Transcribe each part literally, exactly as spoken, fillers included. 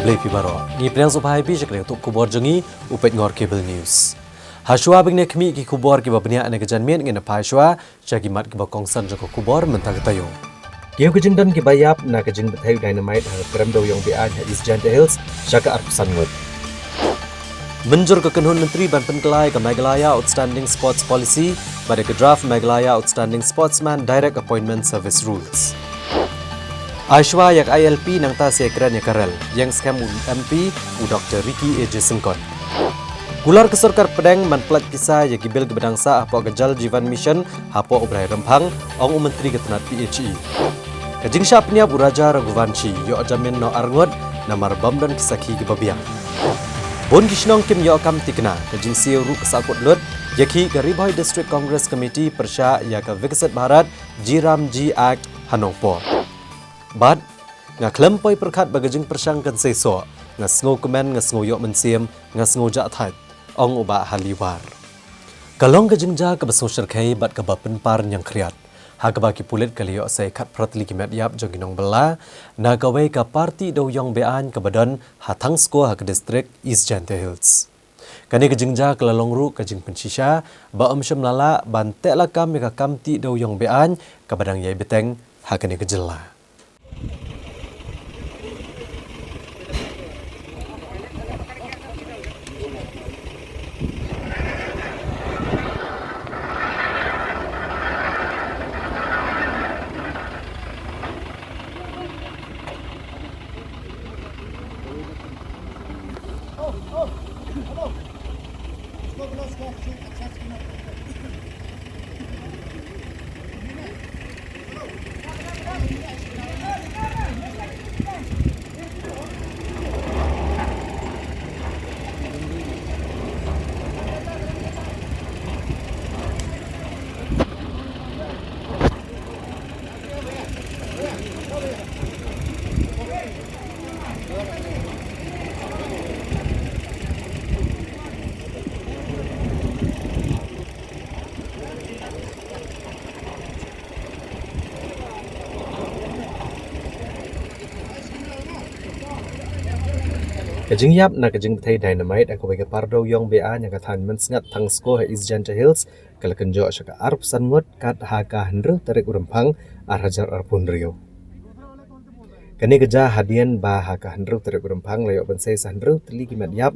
Khublei phi baroh. Ngi pdiang sngewbha ïa phi sha ka nongthoh khubor jong ngi, u peit Ngor Cable News. Hashuwa ba ngin ïa khmih ki khubor kiba bniah na ka janmiet, ngin ïa phai shuwa sha ki mat kiba kongsan jong ka khubor mynta ka taïew. Kiew ki jingdon kiba ïap na ka jingbthei u dynamite ha ka krem dewiong be-aiñ ha East Jaintia Hills sha ka arphew san ngut. Mynjur ka kynhun myntri ban pynkylla ïa ka Meghalaya Outstanding Sports Policy bad ïa ka draft Meghalaya Outstanding Sportsman Direct Appointment Service Rules. Ai shuwa ïa ka I L P nangta sa ïakren ïa ka rel, ïeng skhem u M P u Doktor Ricky A J Syngkon. Kular ka sorkar pdeng ban pyllait pisa ïa ki bill kiba dang sah hapoh ka Jal Jeevan Mission hapoh u Brai Rymphang, ong u Myntri ka tnat P H E. Ka jingshah pynïap u Raja Raghuvanshi ïoh jamin noh arngut namar bym don ki sakhi kiba biang. Bun ki shnong kim ïoh kam thikna, ka jingsiew ruh ka sahkut lut, ïakhih ka Ri Bhoi District Congress Committee pyrshah ïa ka Viksit Bharat G RAM G Act ha Nongpoh. Bad nga khlem poi pyrkhat ba ka jingpyrshang kan seisoh, nga sngewkmen, nga sngew ïoh mynsiem, nga sngew jah thait, ong u Bah Haliwar. Ka long ka jingjia kaba sngewshyrkhei bad kaba pynpar ñiangkhriat, ha kaba ki pulit ki la ïoh sei khatphra tylli ki met ïap jong ki nongbylla na kawei ka party dewiong be-aiñ kaba don ha Thangsko ha ka distrik East Jaintia Hills. Kane ka jingjia ka la long ruh ka jingpynshisha ba ym shym la lah ban teh lakam ïa ka kam tih dewiong be-aiñ kaba dang ïai bteng ha kane ka jylla. Ka jingïap na ka jingbthei dynamite ha kawei ka party dewiong be-aiñ ha ka thaiñ Mynsngat Thangsko ha East Jaintia Hills ka la kynjoh sha ka arphew san ngut kat ha ka hynriew tarik u Rymphang ar hajar arphew hynriew. Kane ka jia hadien ba ha ka hynriew tarik u Rymphang la ïoh ban sei sa hynriew tylli ki met ïap,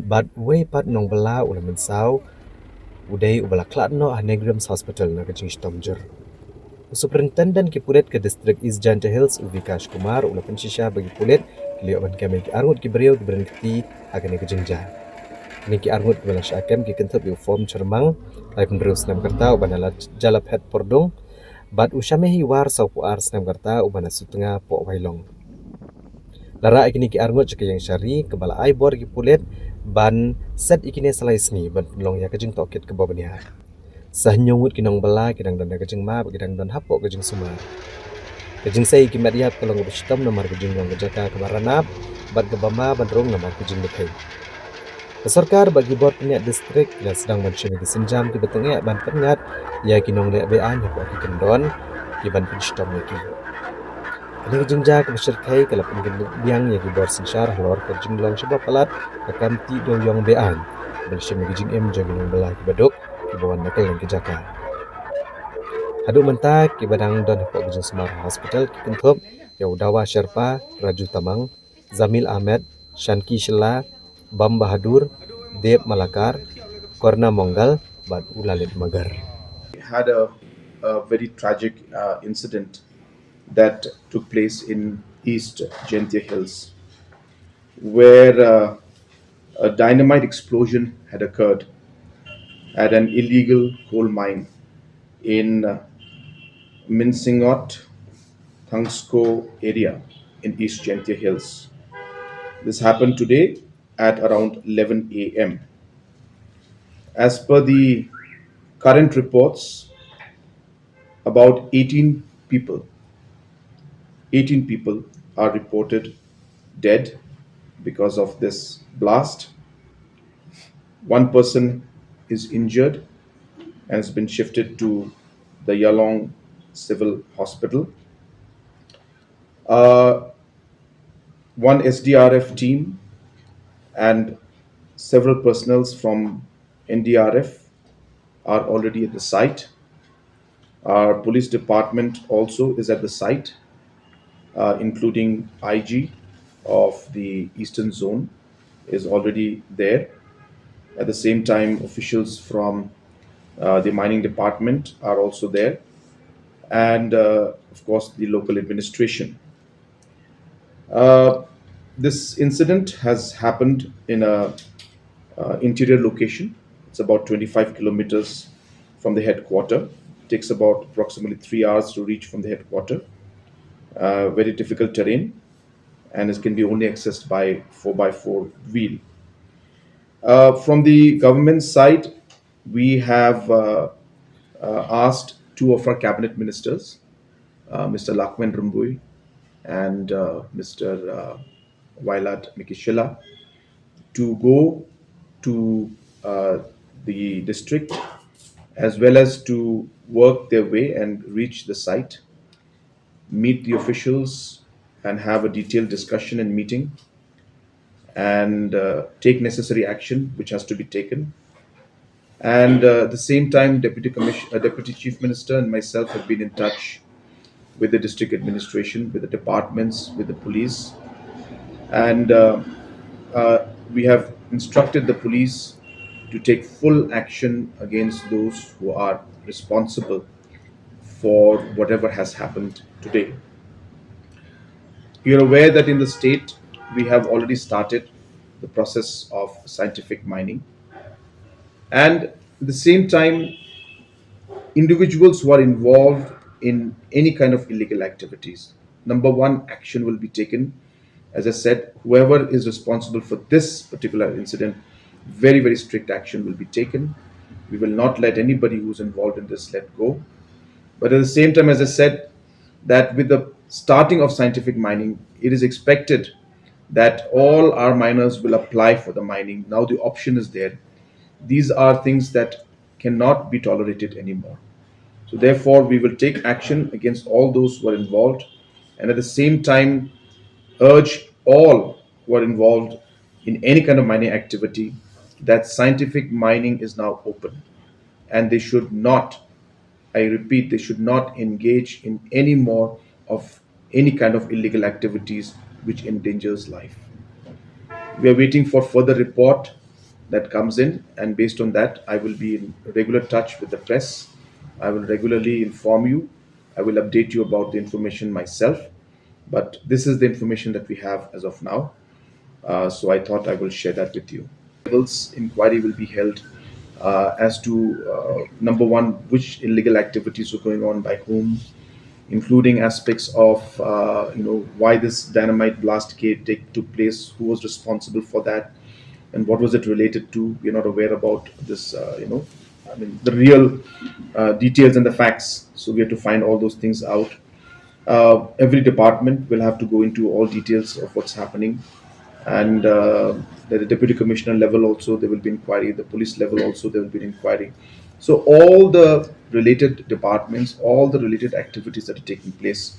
bad uwei pat nongbylla u la mynsaw, u dei uba la khlad noh ha NEIGRIHMS Hospital na ka jingshitom jur. U Superintendent ki pulit ka distrik East Jaintia Hills u Vikash Kumar u la pynshisha ba ki pulit ki la ïoh ban kem ïa ki arngut ki briew kiba don kti ha kane ka jingjia. Kine ki arngut kiba la shah kem ki kynthup ïa u Fom Chyrmang, laiphew hynriew snem ka rta, uba na la Jalaphet Pordung, bad u Shamehi War, sawphew ar snem ka rta, uba na Sutnga Pohwailong. La rah ïa kine ki arngut sha ka ïing shari kaba la ai bor ïa ki pulit ban set ïa kine sa lai sngi ban pynlong ïa ka jingtohkit kaba bniah. Sa hynñiew ngut ki nongbylla ki dang don ha ka jingma bad ki dang don hapoh ka jingsumar. Ka jingsei ïa ki met ïap ka long kaba shitom namar ka jinglong ka jaka kaba ranab bad kaba ma ban rung namar ka jingbthei. Ka sorkar bad ki bor pynïaid distrik ki la sdang ban shim ïa ki sienjam kiba tyngeh ban pynngat ïa ki nongleh be-aiñ hapoh ki kyndon kiban pynshitom ïa ki. Kane ka jingjia kaba shyrkhei ka la pynkynduh biang ïa ki bor synshar halor ka jinglong shibun palat ka kam tih dewiong be-aiñ, ban shim ïa ka jingim jong ki nongbylla kiba duk kiba wan na kylleng ki jaka. Haduh mynta kiba dang don hapoh ka jingsumar ha hospital ki kynthup ïa u Dawa Sherpa, Raju Tamang, Zamil Ahmed, Shanki Shylla, Bam Bahadur, Deb Malakar, Korna Mongal, bad u Lalit Magar. Had a, a very tragic uh, incident that took place in East Jaintia Hills, where uh, a dynamite explosion had occurred at an illegal coal mine in uh, Minsingot Thangsko area in East Jaintia Hills. This happened today at around eleven a m. As per the current reports, about eighteen people, eighteen people are reported dead because of this blast. One person is injured and has been shifted to the Yalong Civil Hospital. Uh, One S D R F team and several personnels from N D R F are already at the site. Our police department also is at the site, uh, including I G of the Eastern Zone is already there. At the same time, officials from, uh, the mining department are also there, and, uh, of course, the local administration. Uh, this incident has happened in a, uh, interior location. It's about twenty-five kilometers from the headquarter. It takes about approximately three hours to reach from the headquarter. Uh, very difficult terrain, and it can be only accessed by four by four wheel. Uh, from the government side, we have, uh, uh, asked two of our cabinet ministers, uh, Mister Lahkmen Rymbui and, uh, Mister, uh, Wailadmiki Shylla, to go to, uh, the district, as well as to work their way and reach the site, meet the officials, and have a detailed discussion and meeting, and, uh, take necessary action which has to be taken. And, uh, at the same time, Deputy Commission, uh, Deputy Chief Minister and myself have been in touch with the district administration, with the departments, with the police, and, uh, uh, we have instructed the police to take full action against those who are responsible for whatever has happened today. You're aware that in the state, we have already started the process of scientific mining. And at the same time, individuals who are involved in any kind of illegal activities, number one, action will be taken. As I said, whoever is responsible for this particular incident, very, very strict action will be taken. We will not let anybody who's involved in this let go. But at the same time, as I said, that with the starting of scientific mining, it is expected that all our miners will apply for the mining. Now the option is there. These are things that cannot be tolerated anymore. So therefore, we will take action against all those who are involved, and at the same time, urge all who are involved in any kind of mining activity that scientific mining is now open, and they should not, I repeat, they should not engage in any more of any kind of illegal activities which endangers life. We are waiting for further report that comes in, and based on that, I will be in regular touch with the press. I will regularly inform you. I will update you about the information myself. But this is the information that we have as of now. Uh, so I thought I will share that with you. Levels inquiry will be held, uh, as to, uh, number one, which illegal activities were going on by whom, including aspects of, uh, you know, why this dynamite blast case take, took place, who was responsible for that, and what was it related to. We're not aware about this, uh, you know, I mean, the real, uh, details and the facts. So we have to find all those things out. Uh, every department will have to go into all details of what's happening, and, uh, at the deputy commissioner level also there will be inquiry, the police level also there will be an inquiry. So all the related departments, all the related activities that are taking place,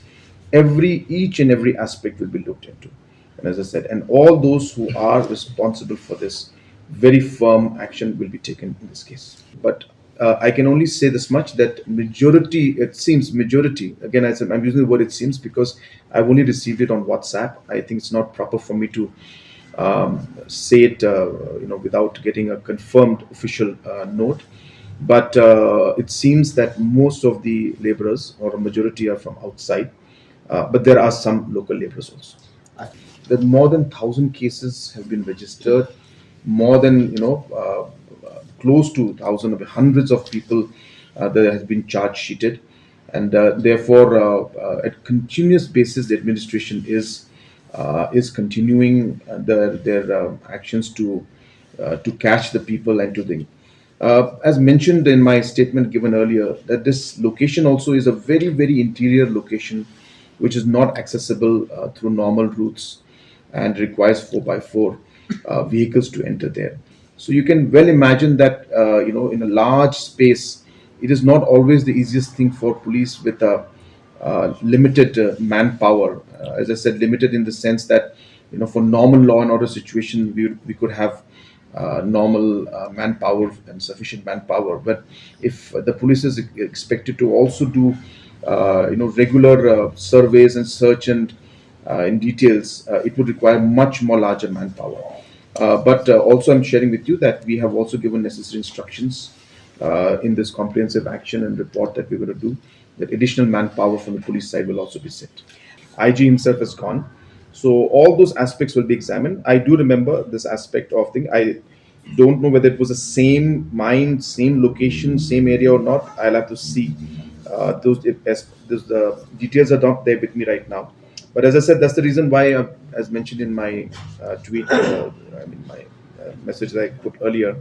every, each and every aspect will be looked into. And as I said, and all those who are responsible for this, very firm action will be taken in this case. But, uh, I can only say this much, that majority, it seems majority, again, I said, I'm using the word "it seems" because I've only received it on WhatsApp. I think it's not proper for me to, um, say it, uh, you know, without getting a confirmed official, uh, note. But, uh, it seems that most of the laborers, or a majority, are from outside, uh, but there are some local laborers also. That more than thousand cases have been registered, more than, you know, uh, uh, close to thousand, hundreds of people, uh, that has been charge sheeted, and, uh, therefore, uh, uh, at continuous basis, the administration is, uh, is continuing, uh, their, their, uh, actions to, uh, to catch the people and to the, uh, as mentioned in my statement given earlier, that this location also is a very, very interior location, which is not accessible, uh, through normal routes and requires four by four, uh, vehicles to enter there. So you can well imagine that, uh, you know, in a large space, it is not always the easiest thing for police with a, uh, limited, uh, manpower. Uh, as I said, limited in the sense that You know, for normal law and order situation, we, we could have uh, normal uh, manpower and sufficient manpower. But if the police is expected to also do, uh, you know, regular uh, surveys and search and uh, in details, uh, it would require much more larger manpower. Uh, but uh, also, I'm sharing with you that we have also given necessary instructions uh, in this comprehensive action and report that we're going to do, that additional manpower from the police side will also be sent. I G himself has gone. So all those aspects will be examined. I do remember this aspect of thing. I don't know whether it was the same mine, same location, same area or not. I'll have to see. Uh, those, if, as, those the details are not there with me right now. But as I said, that's the reason why, uh, as mentioned in my uh, tweet, uh, I mean my uh, message that I put earlier,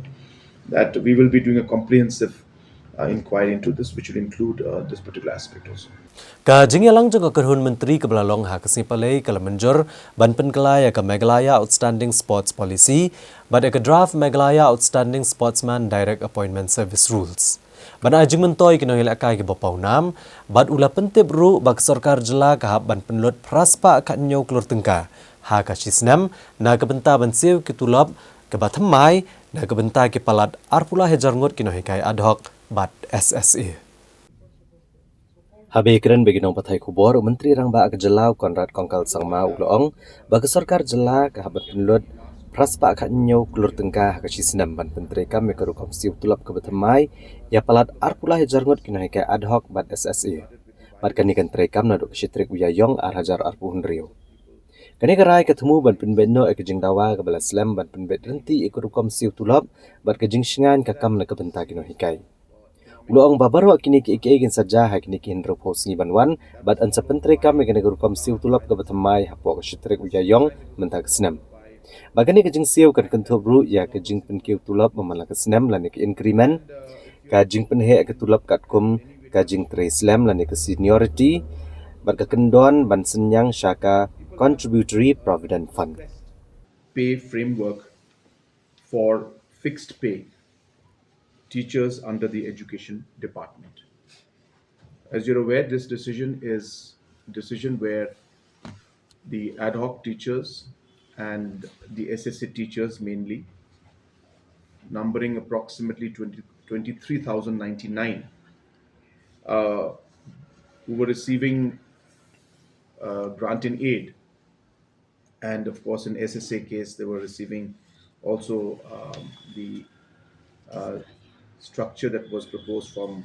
that we will be doing a comprehensive uh, inquiry into this, which will include uh, this particular aspect also. Ka jingïalang jong ka kyrhun myntri kaba la long ha ka sngi Palei ka la mynjur ban pynkylla ïa ka Meghalaya Outstanding Sports Policy bad ïa ka draft Meghalaya Outstanding Sportsman Direct Appointment Service Rules. Ban ai jingmyntoi ki nongïalehkai kiba pawnam bad u la pyntip ruh ba ka sorkar jylla ka hap ban pynlut phra spah khathynñiew klur tyngka ha ka shi snem na ka bynta ban siew ki tulop kaba thymmai na ka bynta ki palat arphew lai hajar ngut ki nonghikai ad hoc bad S S A. Haba ïakren bad ki nongpathai khubor, u Myntri Rangbah ka jylla u Conrad Kongkal Sangma u la ong ba ka sorkar jylla ka hap ban pynlut phra spah khathynñiew klur tyngka ha ka shi snem ban pyntreikam ïa ka rukom siew tulop kaba thymmai ïa palat arphew lai hajar ngut ki nonghikai ad hoc bad S S A. Bad kane kan treikam naduh ka shi tarik u Ïaïong ar hajar arphew hynriew. Kane ka rai ka thmu ban pynbeit noh ïa ka jingdawa kaba la slem ban pynbeit ryntih ïa ka rukom siew tulop bad ka jingshngaiñ ka kam na ka bynta ki nonghikai. U la ong ba baroh kine kiei kiei kin sa jia ha kine ki hynriewphew sngi ban wan bad yn sa pyntreikam ïa kane ka rukom siew tulop kaba thymmai hapoh ka shi tarik u Ïaïong mynta ka snem. Ba kane ka jingsiew kan kynthup ruh ïa ka jingpynkiew tulop man la ka snem lane ka increment, ka jingpynheh ka tulop katkum ka jingtrei slem lane ka seniority bad ka kyndon ban synñiang sha ka Contributory Provident Fund. Pay framework for fixed pay teachers under the education department. As you're aware, this decision is a decision where the ad hoc teachers and the S S A teachers mainly, numbering approximately twenty, twenty-three thousand ninety-nine, uh, who were receiving uh, grant in aid. And of course, in S S A case, they were receiving also um, the uh, structure that was proposed from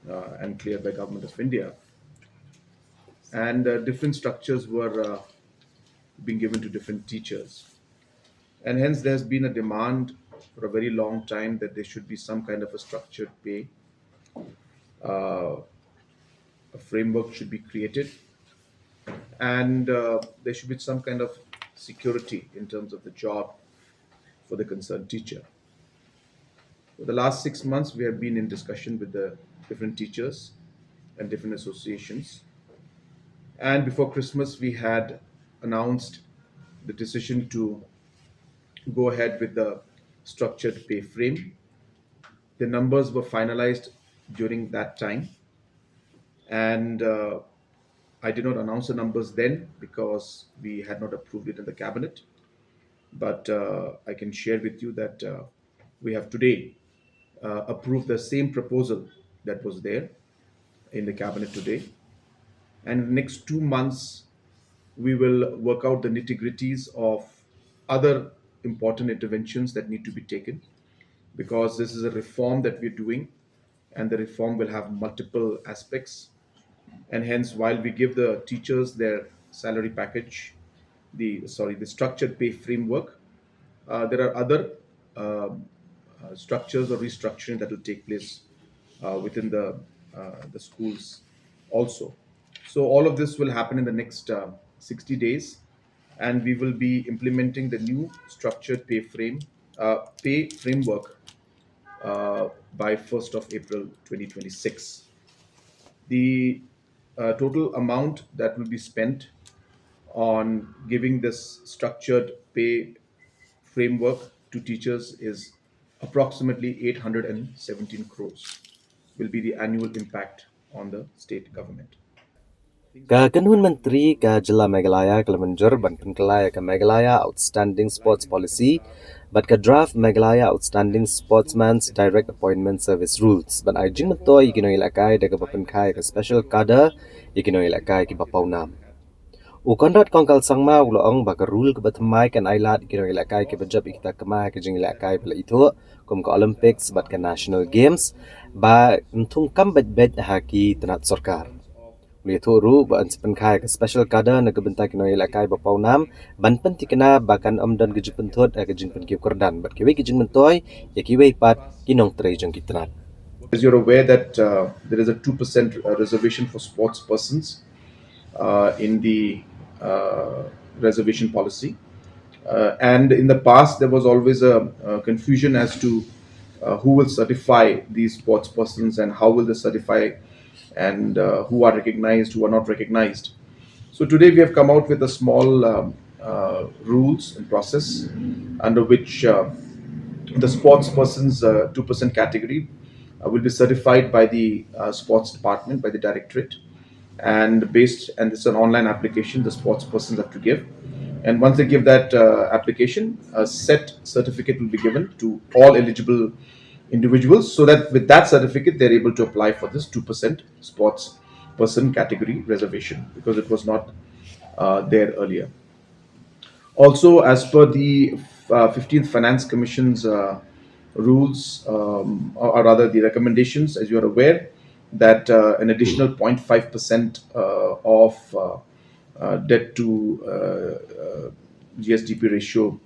uh, and cleared by Government of India. And uh, different structures were uh, being given to different teachers. And hence, there's been a demand for a very long time that there should be some kind of a structured pay. Uh, a framework should be created, and uh, there should be some kind of security in terms of the job for the concerned teacher. For the last six months, we have been in discussion with the different teachers and different associations. And before Christmas, we had announced the decision to go ahead with the structured pay frame. The numbers were finalized during that time. And uh, I did not announce the numbers then because we had not approved it in the cabinet. But uh, I can share with you that uh, we have today uh, approved the same proposal that was there in the cabinet today. And in the next two months, we will work out the nitty-gritties of other important interventions that need to be taken, because this is a reform that we're doing, and the reform will have multiple aspects. And hence, while we give the teachers their salary package, the, sorry, the structured pay framework, uh, there are other um, uh, structures or restructuring that will take place uh, within the uh, the schools also. So all of this will happen in the next uh, sixty days, and we will be implementing the new structured pay frame uh, pay framework uh, by first of April twenty twenty-six. The uh, total amount that will be spent on giving this structured pay framework to teachers is approximately eight hundred and seventeen crores will be the annual impact on the state government. Ka kynhun myntri ka jylla Meghalaya ka la mynjur ban pynkylla ïa ka Meghalaya Outstanding Sports Policy bad ka draft Meghalaya Outstanding Sportsman's Direct Appointment Service Rules ban ai jingmyntoi ïa ki nongïalehkai da kaba pynkha ïa ka special cadre ïa ki nongïalehkai kiba pawnam. U Conrad Kongkal Sangma u la ong ba ka rule kaba thymmai kan ai lad ïa ki nongïalehkai kiba jop ïa kita kama ha ka jingïalehkai ba la ithuh kum ka Olympics bad ka National Games ba yn thung kam beit beit ha ki tnat sorkar. U la ïathuh ruh ba yn sa pynkha ïa ka special cadre na ka bynta ki nongïalehkai ba pawnam ban pynthikna ba kan ym don ka jingpynthut ha ka jingpynkiew kyrdan bad kiwei ki jingmyntoi ïa kiwei pat ki nongtrei jong ki tnat. As you're aware that uh, there is a two percent reservation for sports persons uh, in the uh, reservation policy. Uh, and in the past, there was always a, a confusion as to uh, who will certify these sports persons and how will they certify and uh, who are recognized, who are not recognized. So today we have come out with a small um, uh, rules and process under which uh, the sports persons uh, two percent category uh, will be certified by the uh, sports department, by the directorate. And based, and it's an online application the sports persons have to give. And once they give that uh, application, a set certificate will be given to all eligible individuals so that with that certificate they're able to apply for this two percent sports person category reservation because it was not uh, there earlier. Also, as per the uh, fifteenth Finance Commission's uh, rules, um, or, or rather the recommendations, as you are aware, that uh, an additional zero point five percent uh, of uh, uh, debt to uh, uh, G S D P ratio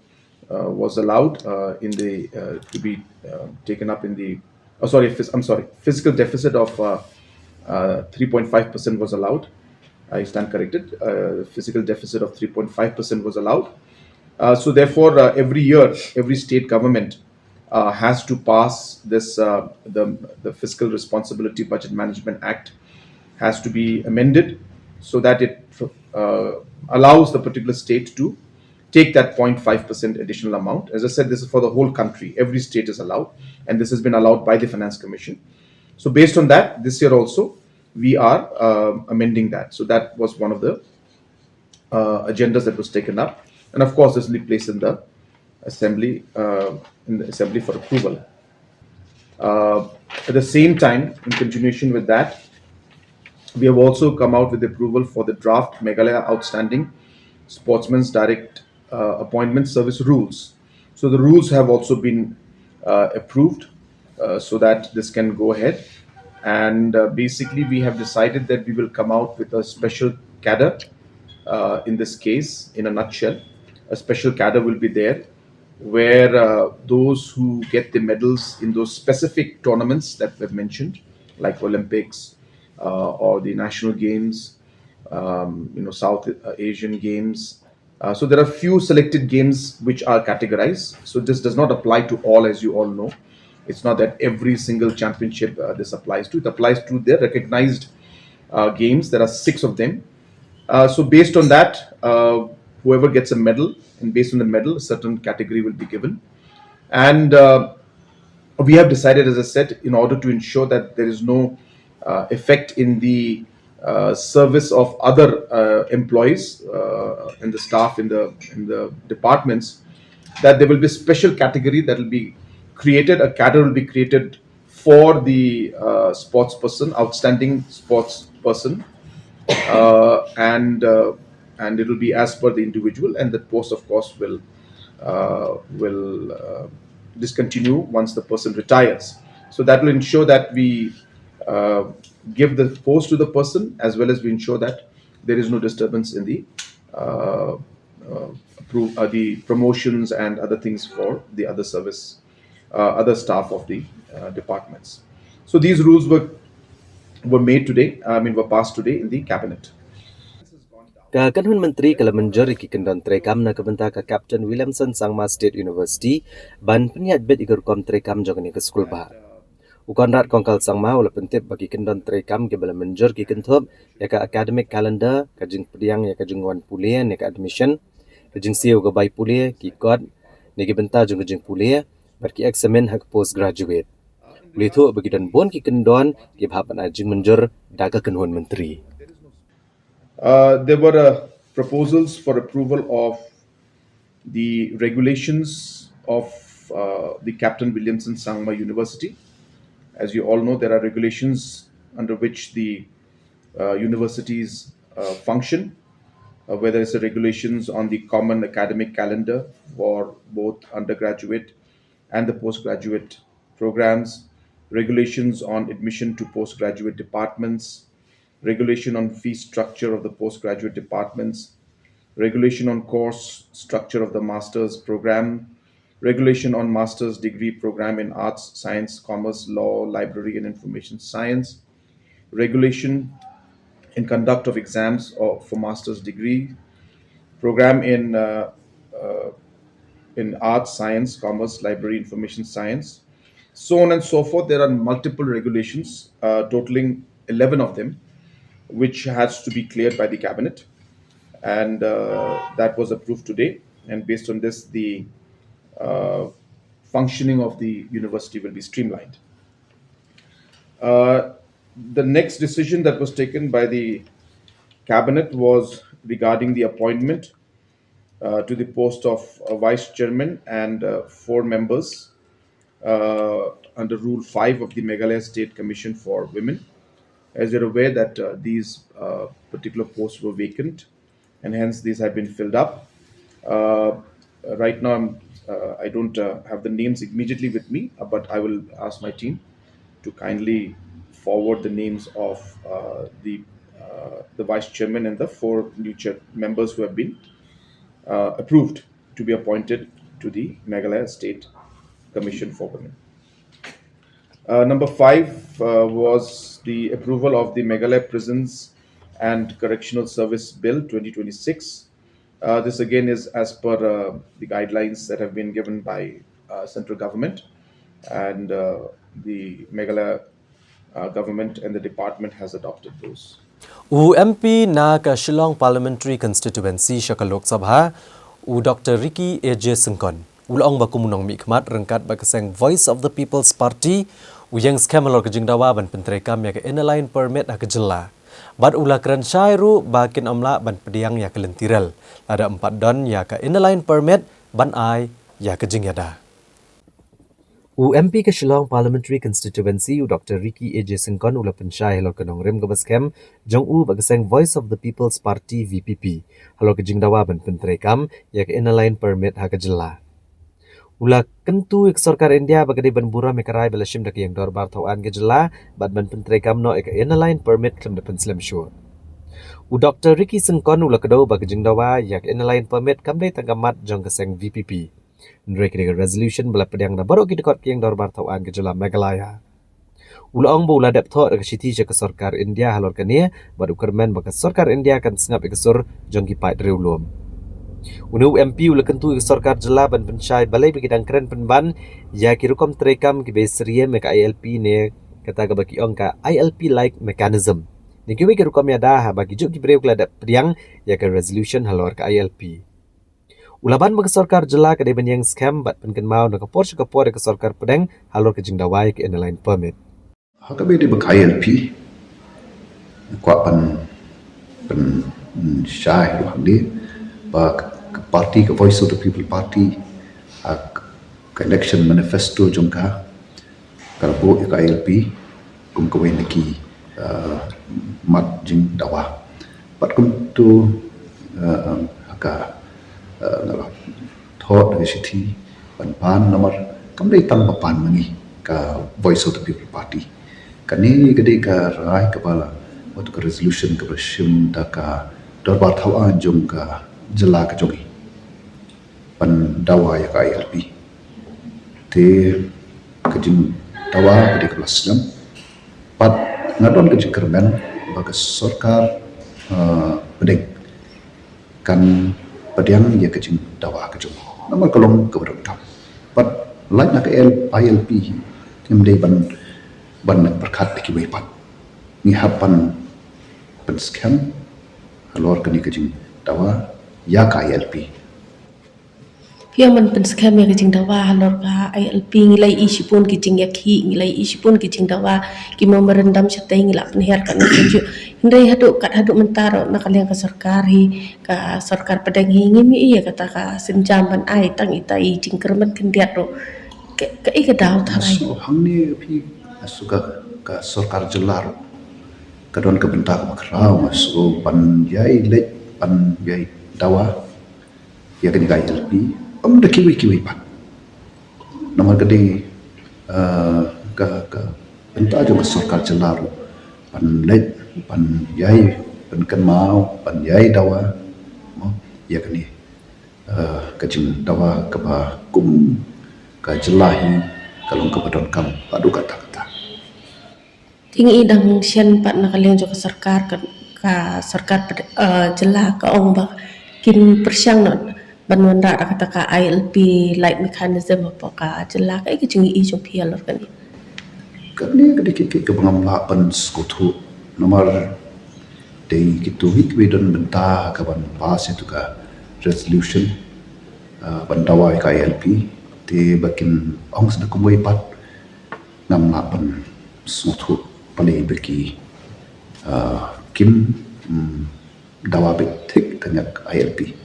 uh, was allowed uh, in the uh, to be uh, taken up in the oh, sorry, phys- I'm sorry, fiscal deficit of uh, uh, three point five percent was allowed. I stand corrected. Uh, fiscal deficit of three point five percent was allowed. Uh, so therefore, uh, every year, every state government uh, has to pass this uh, the the Fiscal Responsibility Budget Management Act has to be amended so that it uh, allows the particular state to take that zero point five percent additional amount. As I said, this is for the whole country. Every state is allowed, and this has been allowed by the Finance Commission. So based on that, this year also, we are uh, amending that. So that was one of the uh, agendas that was taken up. And of course, this will be placed in the assembly, uh, in the assembly for approval. Uh, at the same time, in continuation with that, we have also come out with approval for the draft Meghalaya Outstanding Sportsman's Direct uh, Appointment Service Rules. So the rules have also been uh, approved uh, so that this can go ahead. And uh, basically, we have decided that we will come out with a special cadre uh, in this case, in a nutshell. A special cadre will be there where uh, those who get the medals in those specific tournaments that we've mentioned, like Olympics uh, or the National Games, um, you know, South uh, Asian Games. Uh, so there are few selected games which are categorized. So this does not apply to all, as you all know. It's not that every single championship uh, this applies to. It applies to the recognized uh, games. There are six of them. Uh, so based on that, uh, whoever gets a medal, and based on the medal, a certain category will be given. And uh, we have decided, as I said, in order to ensure that there is no uh, effect in the uh, service of other uh, employees uh, and the staff in the in the departments, that there will be a special category that will be created. A cadre will be created for the uh, sports person, outstanding sports person, uh, and uh, and it will be as per the individual, and the post, of course, will uh, will uh, discontinue once the person retires. So that will ensure that we uh, give the post to the person, as well as we ensure that there is no disturbance in the uh, uh, appro- uh, the promotions and other things for the other service, uh, other staff of the uh, departments. So these rules were were made today. I mean, were passed today in the cabinet. Ka kynhun myntri ka la mynjur ïa ki kyndon treikam na ka bynta ka Captain Williamson Sangma State University ban pynïaid beit ïa ka rukom treikam jong kane ka skul bah. U Conrad Kongkal Sangma u la pyntip ba ki kyndon treikam kiba la mynjur ki kynthup ïa ka academic calendar, ka jingpdiang ïa ka jingwan pule ne ka admission, ka jingsiew ka bai pule, ki kot ne ki bynta jong ka jingpule bad ki eksamin ha ka postgraduate. U la ïathuh ba ki don bun ki kyndon kiba hap ban ai jingmynjur da ka kynhun myntri. Uh, there were uh, proposals for approval of the regulations of uh, the Captain Williamson Sangma University. As you all know, there are regulations under which the uh, universities uh, function, uh, whether it's the regulations on the common academic calendar for both undergraduate and the postgraduate programs, regulations on admission to postgraduate departments, regulation on fee structure of the postgraduate departments, regulation on course structure of the master's program, regulation on master's degree program in arts, science, commerce, law, library, and information science, regulation in conduct of exams of, for master's degree program in uh, uh, in arts, science, commerce, library, information science, so on and so forth. There are multiple regulations, uh, totaling eleven of them, which has to be cleared by the cabinet, and uh, that was approved today. And based on this, the uh, functioning of the university will be streamlined. Uh, the next decision that was taken by the cabinet was regarding the appointment uh, to the post of a vice chairman and uh, four members uh, under Rule five of the Meghalaya State Commission for Women. As you're aware that uh, these uh, particular posts were vacant, and hence these have been filled up. Uh, right now, I'm, uh, I don't uh, have the names immediately with me, uh, but I will ask my team to kindly forward the names of uh, the uh, the vice chairman and the four new chair members who have been uh, approved to be appointed to the Meghalaya State Commission for Women. Uh, number five uh, was the approval of the Meghalaya Prisons and Correctional Service Bill twenty twenty-six. Uh, this again is as per uh, the guidelines that have been given by uh, central government, and uh, the Meghalaya uh, government and the department has adopted those. U M P na ka Shillong Parliamentary Constituency sha ka Lok Sabha, u Doctor Ricky A J Syngkon, u la ong ba kum u nongmihkhmat ryngkat bad ka seng Voice of the People's Party, u ïeng skhem halor ka jingdawa ban pyntreikam ïa ka Inner Line Permit ha ka jylla. Bad u la kren shai ruh ba kin ym lah ban pdiang ïa ka lynti rel lada ym pat don ïa ka Inner Line Permit ban ai ïa ka jingïada. U M P ka Shillong Parliamentary Constituency, u Doctor Ricky A J Syngkon, u la pynshai halor ka nongrim kaba skhem jong u bad ka seng Voice of the People's Party, V P P, halor ka jingdawa ban pyntreikam ïa ka Inner Line Permit ha ka jylla. U la kyntu ïa ka sorkar India ba ka dei ban burom ïa ka rai ba la shim da ka ïing dorbar thawaiñ ka jylla bad ban pyntreikam noh ïa ka Inner Line Permit khlem da pynslem shuh. U Doctor Ricky Syngkon u la kdew ba ka jingdawa ïa ka Inner Line Permit kam dei tang ka mat jong ka seng V P P. Hynrei ka dei ka resolution ba la pdiang da baroh ki dkhot ka ïing dorbar thawaiñ ka jylla Meghalaya. U la ong ba u la dep thoh da ka shithi sha ka sorkar India halor kane, bad u kyrmen ba ka sorkar India kan sngap ïa ka sur jong ki paid riewlum. Une u M P u la kyntu ïa ka sorkar jylla ban pynshai balei ba ki dang kren pynban ïa ki rukom treikam kiba syriem ïa ka I L P ne kata kaba ki ong ka I L P like mechanism, ne kiwei ki rukom ïada haba ki juh ki briew ki la dep pdiang ïa ka resolution halor ka I L P. U la ban ba ka sorkar jylla ka dei ban ïeng skhem bad pynkynmaw na ka por sha ka por ïa ka sorkar pdeng halor ka jingdawa ïa ka Inner Line Permit. Ha kaba ïadei bad ka I L P, nga kwah ban pynshai ruh hangne ba ka party, ka Voice of the People Party, ha ka election manifesto jong ka, ka la buh ïa ka I L P kum kawei na ki, uh, mat jingdawa. Bad kumta, uh, ha ka, uh, nga la thoh da ka shithi ban pan namar kam dei tang ba pan ma ngi ka Voice of the People Party. Kane ka dei ka rai kaba la, wat ka resolution kaba shim da ka dorbar thawaiñ jong ka jylla ka jong ngi ban dawa ïa ka I L P. Te ka jingdawa ka dei kaba la slem. Bad nga don ka jingkyrmen ba ka sorkar, uh, pdeng kan pdiang ïa ka jingdawa ka jong ngi. Namar ka long kaba donkam. Bad lait na ka I L P, I L P, ngim dei ban, ban pyrkhat da kiwei pat. Ngi hap ban pynskhem halor kane ka jingdawa ïa ka I L P. Phi ong ban pynskhem ïa ka jingdawa halor ka I L P, ngi la ïohi shibun ki jingïakhih, ngi la ïohi shibun ki jingdawa, ki memorandum shatei ngi la pynhiar katne katne. Hynrei haduh kat haduh mynta ruh na ka liang ka sorkar hi, ka sorkar pdeng hi, ngim ïohi ïa kata ka sienjam ban ai tang ita i jingkyrmen khyndiat ruh. Ka, kaei ka daw tharai? So hangne phi, so ka, ka sorkar jylla ruh ka don ka bynta kaba khraw, so ban ïai leit ban ïai dawa ïa kane ka I L P, ym da kiwei kiwei pat. Namar ka dei, ah, ka, ka bynta jong ka sorkar jylla ruh ban leit ban ïai pynkynmaw, ban ïai dawa mo ïa kane, ah, ka jingdawa kaba kum ka jylla hi ka long kaba donkam haduh katta katta. Te ngi dang shen pat na ka liang jong ka sorkar, ka, ka sorkar pd-, eh, jylla ka ong ba kin pyrshang noh ban wanrah da kata ka I L P like mechanism hapoh ka jylla. Kaei ka jingïohi jong phi halor kane? Kane ka dei ka, ka, kaba ngam lah ban sngewthuh namar dei kito hi kiba don bynta ka ban pass ïa katu ka resolution, ah, ban dawa ïa ka I L P. Te ba kin ong sdang kumwei pat, ngam lah ban sngewthuh balei ba ki, ah, kim, mm, dawa beit thik tang ïa ka I L P.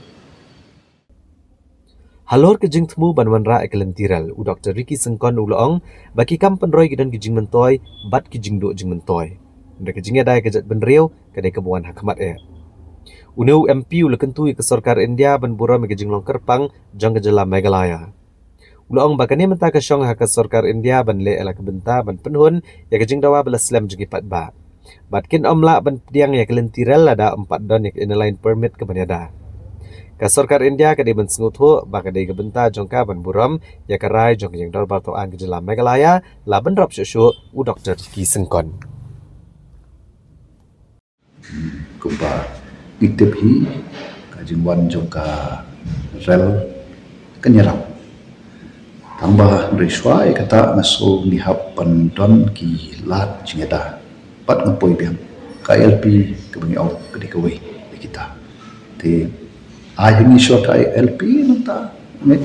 Halor ka jingthmu ban wanrah ïa ka lynti rel, u Doktor Ricky Syngkon u la ong ba ki kam pynroi ki don ki jingmyntoi bad ki jingduh jingmyntoi. Hynrei ka jingïada ïa ka jaitbynriew ka dei kaba wan ha khmat eh. Une u M P u la kyntu ïa ka sorkar India ban burom ïa ka jinglong kyrpang jong ka jylla Meghalaya. U la ong ba kane mynta ka shong ha ka sorkar India ban leh ïa la ka bynta ban pynhun ïa ka jingdawa ba la slem jong ki paidbah. Bad kin ym lah ban pdiang ïa ka lynti rel lada ym pat don ïa ka Inner Line Permit kaban ïada. Ka sorkar India ka dei ban sngewthuh ba ka dei ka bynta jong ka ban burom ïa ka rai jong ka Ïing Dorbar Thaw Aiñ ka jylla Meghalaya, la bynrap shuh shuh u Doktor Ricky Syngkon. Kumba ngi tip hi, ka jingwan jong ka rel kan ïarap. Tangba hynrei shuwa ïa kata nga sngew ngi hap ban don ki lad jingïada. Bad nga poi biang ka I L P kaba ngi ong ka dei kawei ïa kita. Te ai ha ngi shuwa ka I L P nangta ngi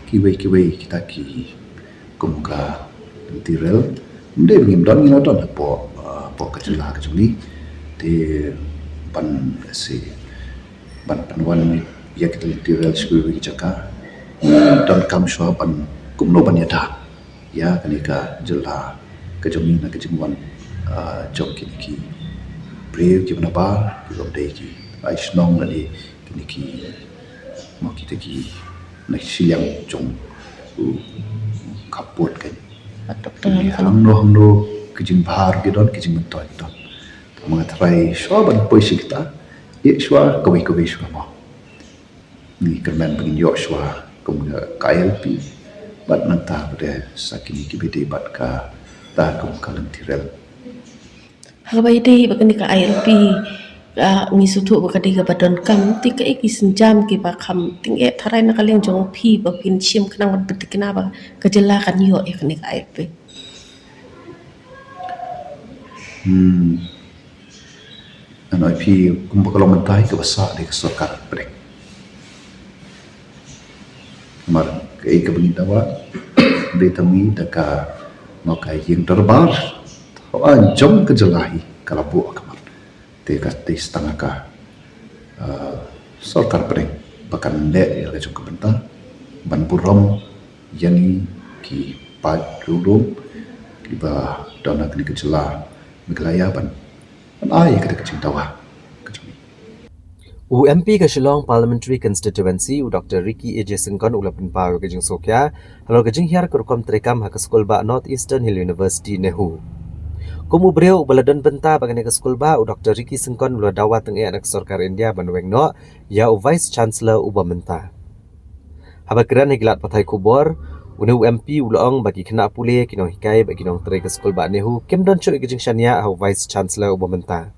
kiwei kiwei kita ki kum ka lynti rel. Ym dei ba ngim don, ngi la don hapoh, ah, hapoh ka jylla ka jong ngi. Te ban si ban pynwan ïa ka lynti rel sha kiwei ki jaka. Ngi donkam shuwa ban kumno ban ïada ïa kane ka jylla ka jong ngi na ka jingwan, ah, jong kine ki briew kiba nabar, kiba dei ki ai shnong lane kine ki, mo, kita ki na shiliang jong u khappud kan. Hangno hangno ki jingbha ki don, ki jingmyntoi ki don. Tangba nga tharai shuwa ban poi sha kita, ïa shuwa kawei kawei shuwa mo. Ngi kyrmen ba ngin ïoh shuwa kum ka I L P bad nangta pat sa kine kiba dei bad kata kum ka lynti rel. Ha kaba ïadei bad kane ka I L P, ah, ngi sngewthuh ba ka dei kaba donkam, te kaei ki sienjam kiba kham tyngeh tharai na ka liang jong phi ba phin shim khnang ban pynthikna ba ka jylla kan ïoh ïa kane ka I L P? Hmm. Ngan ong ïa phi kumba ka long mynta hi, kaba sah dei ka sorkar pdeng. Namar kaei kaba ngi dawa dei tang ngi da ka, mo, ka Ïing Dorbar Thaw Aiñ jong ka jylla hi ka la buh ha khmat. Te ka dei tang ka, ah, sorkar pdeng ba kan leh ïa la ka jong ka bynta ban burom ïa ngi ki paid riewlum kiba don ha kane ka jylla Meghalaya ban, ban ai ïa kata ka jingdawa ka jong ngi. U M P ka Shillong Parliamentary Constituency, u Doktor Ricky A J Syngkon, u la pynpaw ïa ka jingsngewkhia halor ka jinghiar ka rukom treikam ha ka skulbah North Eastern Hill University, NEHU. Kum u briew uba la don bynta bad kane ka skulbah, u Doktor Ricky Syngkon u la dawa tyngeh na ka sorkar India ban weng noh ïa u Vice Chancellor uba mynta. Haba kren ha ki lad pathai khubor, une u M P u la ong ba ki khynnah pule, ki nonghikai bad ki nongtrei ka skulbah NEHU kim don shuh ïa ka jingshaniah ha u Vice Chancellor uba mynta.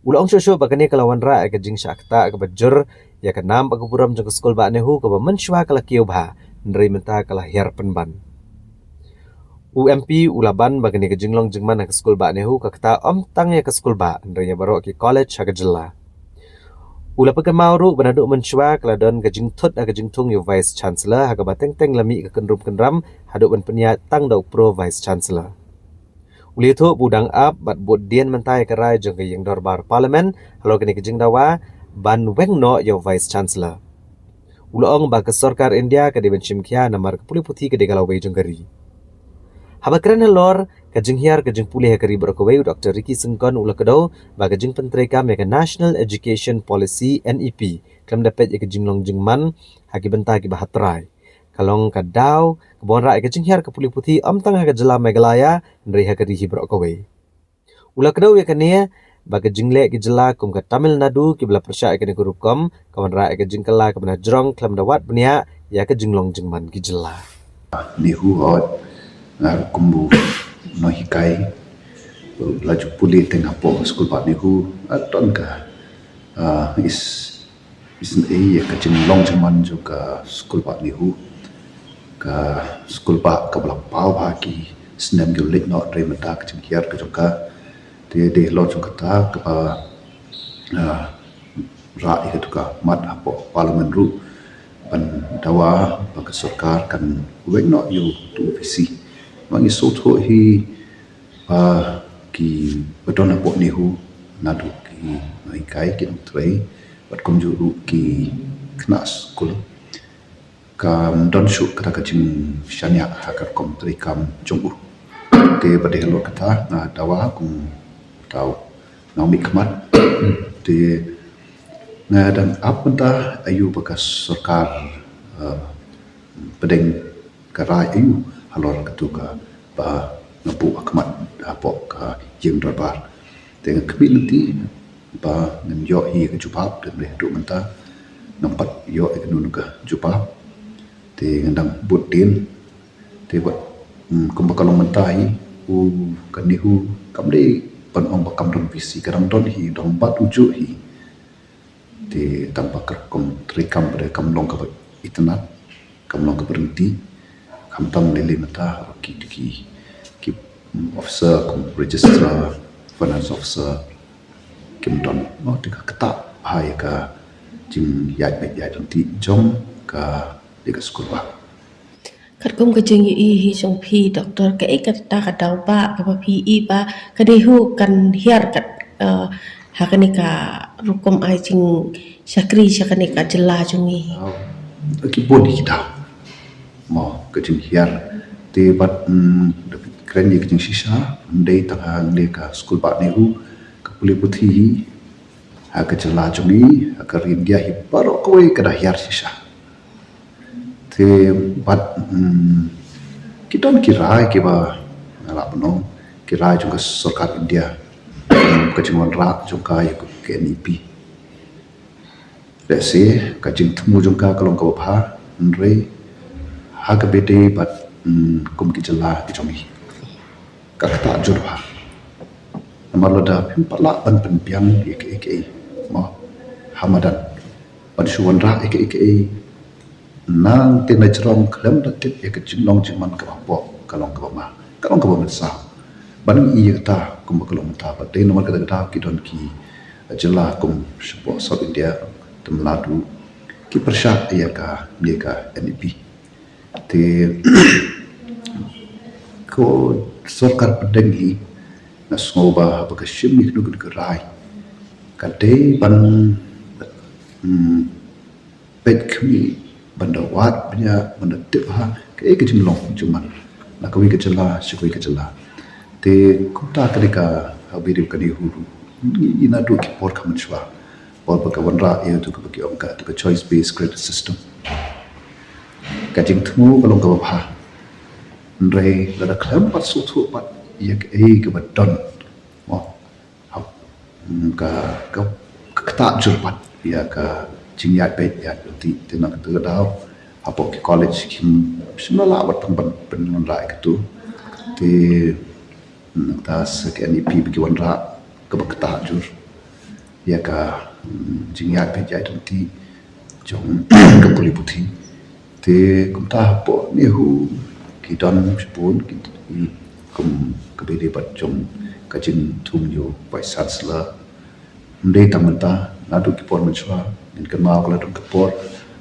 U la ong shuh shuh ba kane ka la wanrah ïa ka jingshah ktah kaba jur ïa ka nam bad ka burom jong ka skulbah NEHU kaba mynshuwa ka la kiew bha, hynrei mynta ka la hiar pynban. U M P u la ban ba kane ka jinglong jingman ha ka skulbah NEHU ka ktah ym tang ïa ka skulbah, hynrei ïa baroh ki college ha ka jylla. U la pynkynmaw ruh ba naduh mynshuwa ka la don ka jingthut ha ka jingthung ïa u Vice Chancellor, ha kaba teng teng la mih ka kynrum kynram haduh ban pynïaid tang da u Pro Vice Chancellor. U la ïathuh ba u dang ap bad bud dien mynta ïa ka rai jong ka ïing dorbar Parliament halor kane ka jingdawa ban weng noh ïa u Vice Chancellor. U la ong ba ka sorkar India ka dei ban shim khia namar ka pule puthi ka dei ka lawei jong ka ri. Haba kren halor ka jinghiar ka jingpule ha ka ri baroh kawei, u Doctor Ricky Syngkon u la kdew ba ka jingpyntreikam ïa ka National Education Policy, N E P, khlem da peit ïa ka jinglong jingman ha ki bynta kiba ha trai, ka long ka daw kaba wanrah ïa ka jinghiar ka pule puthi ym tang ha ka jylla Meghalaya hynrei ha ka ri hi baroh kawei. U la kdew ïa kane ba ka jingleh ki jylla kum ka Tamil Nadu kiba la pyrshah ïa kane ka rukom ka wanrah ïa ka jingkylla kaba na jrong khlem da wad bniah ïa ka jinglong jingman ki jylla. NEHU hot, nga ruh kum u nonghikai, la ju pule teng hapoh skulbah NEHU, ah, don ka, ah, is, isynei ïa ka jinglong jingman jong ka skulbah NEHU. Ka skulbah kaba la paw ha ki snem ki leit noh, hynrei mynta ka jinghiar ka jong ka. Te dei halor jong kata kaba, ah, rah ïa katu ka mat hapoh Parliament ruh ban dawa ba ka sorkar kan weng noh ïa utu u VC. Ma ngi sngewthuh hi ba kiba don hapoh NEHU naduh ki nonghikai, ki nongtrei bad kumjuh ruh ki khynnah skul, kam don shuh kata ka jingshaniah ha ka rukom treikam jong u. Te ba dei halor kata nga dawa kum uta u nongmihkhmat. Te nga dang ap mynta aïu ba ka sorkar, eh, pdeng ka rai aïu halor katu kaba nga buh ha khmat hapoh ka ïing dorbar. Te nga khmih lynti ba ngin ïoh hi ka jubab, te hynrei haduh mynta ngam pat ïoh ïa kano kano ka jubab. Te nga dang bud dien. Te bad, mm, kumba ka long mynta hi, u ka NEHU kam dei ban ong ba kam don VC, ka dang don hi, dang bad ujuh hi. Te tang ba ka rukom treikam ba dei kam long kaba itynnad, kam long kaba ryntih, khamtam lei lei mynta ki, ki, ki, mm, officer kum registrar, finance officer, kim don. Oh, te ka ktah bha ïa ka jingïaid beit ïaid ryntih jong ka, ïa ka skulbah. Katkum ka jingïohi hi jong phi, Doctor, kaei kata ka daw ba kaba phi i ba ka NEHU kan hiar kat, eh, ha kane ka rukom ai jingshakri sha kane ka jylla jong ngi? Ah, ki bun hi ki daw. Mo, ka jinghiar. Te bad, mm, da phi kren ïa ka jingshisha, ym dei tang hangne ka skulbah NEHU, ka pule puthi hi ha ka jylla jong ngi, ha ka ri India hi baroh kawei ka da hiar shisha. Te bad, mm, ki don ki rai kiba nga lah ban ong, ki rai jong ka sorkar India, mm, ka jingwanrah jong ka ïa ka NEP. Lehse ka jingthmu jong ka ka long kaba bha, hynrei ha kaba ïadei bad, mm, kum ki jylla ki jong ngi, ka ktah jur bha. Namar lada phim pat lah ban pynbiang ïa kaei kaei, mo, ha madan, ban shu wanrah ïa kaei kaei nangta na jrong khlem da tip ïa ka jinglong jingman kaba hapoh, ka long kaba ma, ka long kaba mynsaw. Ban ïa kata kumba ka long mynta, bad dei namar kata ka daw ki don ki jylla kum shapoh South India, Tamil Nadu, ki pyrshah ïa ka, ïa ka NEP. Te ko sorkar pdeng hi, nga sngew ba haba ka shim ïa kano kano ka rai, ka dei ban, hmm, peit khmih, ban da wad bniah, ban da tip bha kaei ka jinglong jingman na kawei ka jylla sha kawei ka jylla. Te kumta ka dei ka, ha video ka NEHU ruh, ngi, ngi naduh ki por kham mynshuwa, por ba ka wanrah ïa utu kaba ki ong ka, utu ka choice based credit system. Ka jingthmu ka long kaba bha, hynrei lada khlem pat sngewthuh pat ïa kaei kaba don, mo, hap, mm, ka, ka, ka ktah jur pat ïa ka jingïaid beit ïaid ryntih. Te na kata ka daw hapoh ki college kim shym la lah wat pyn, pyn, pynwanrah ïa katu. Te, mm, na kata sa ka NEP ba ki wanrah kaba ktah jur ïa ka, mm, jingïaid beit ïaid ryntih jong ka pule puthi. Te kumta hapoh NEHU ki don shibun ki, ki kum kaba ïadei bad jong ka jingthung ïa u Vice Chancellor. Ym dei tang mynta, Naduh ki por mynshuwa, ngin kynmaw ka la don ka por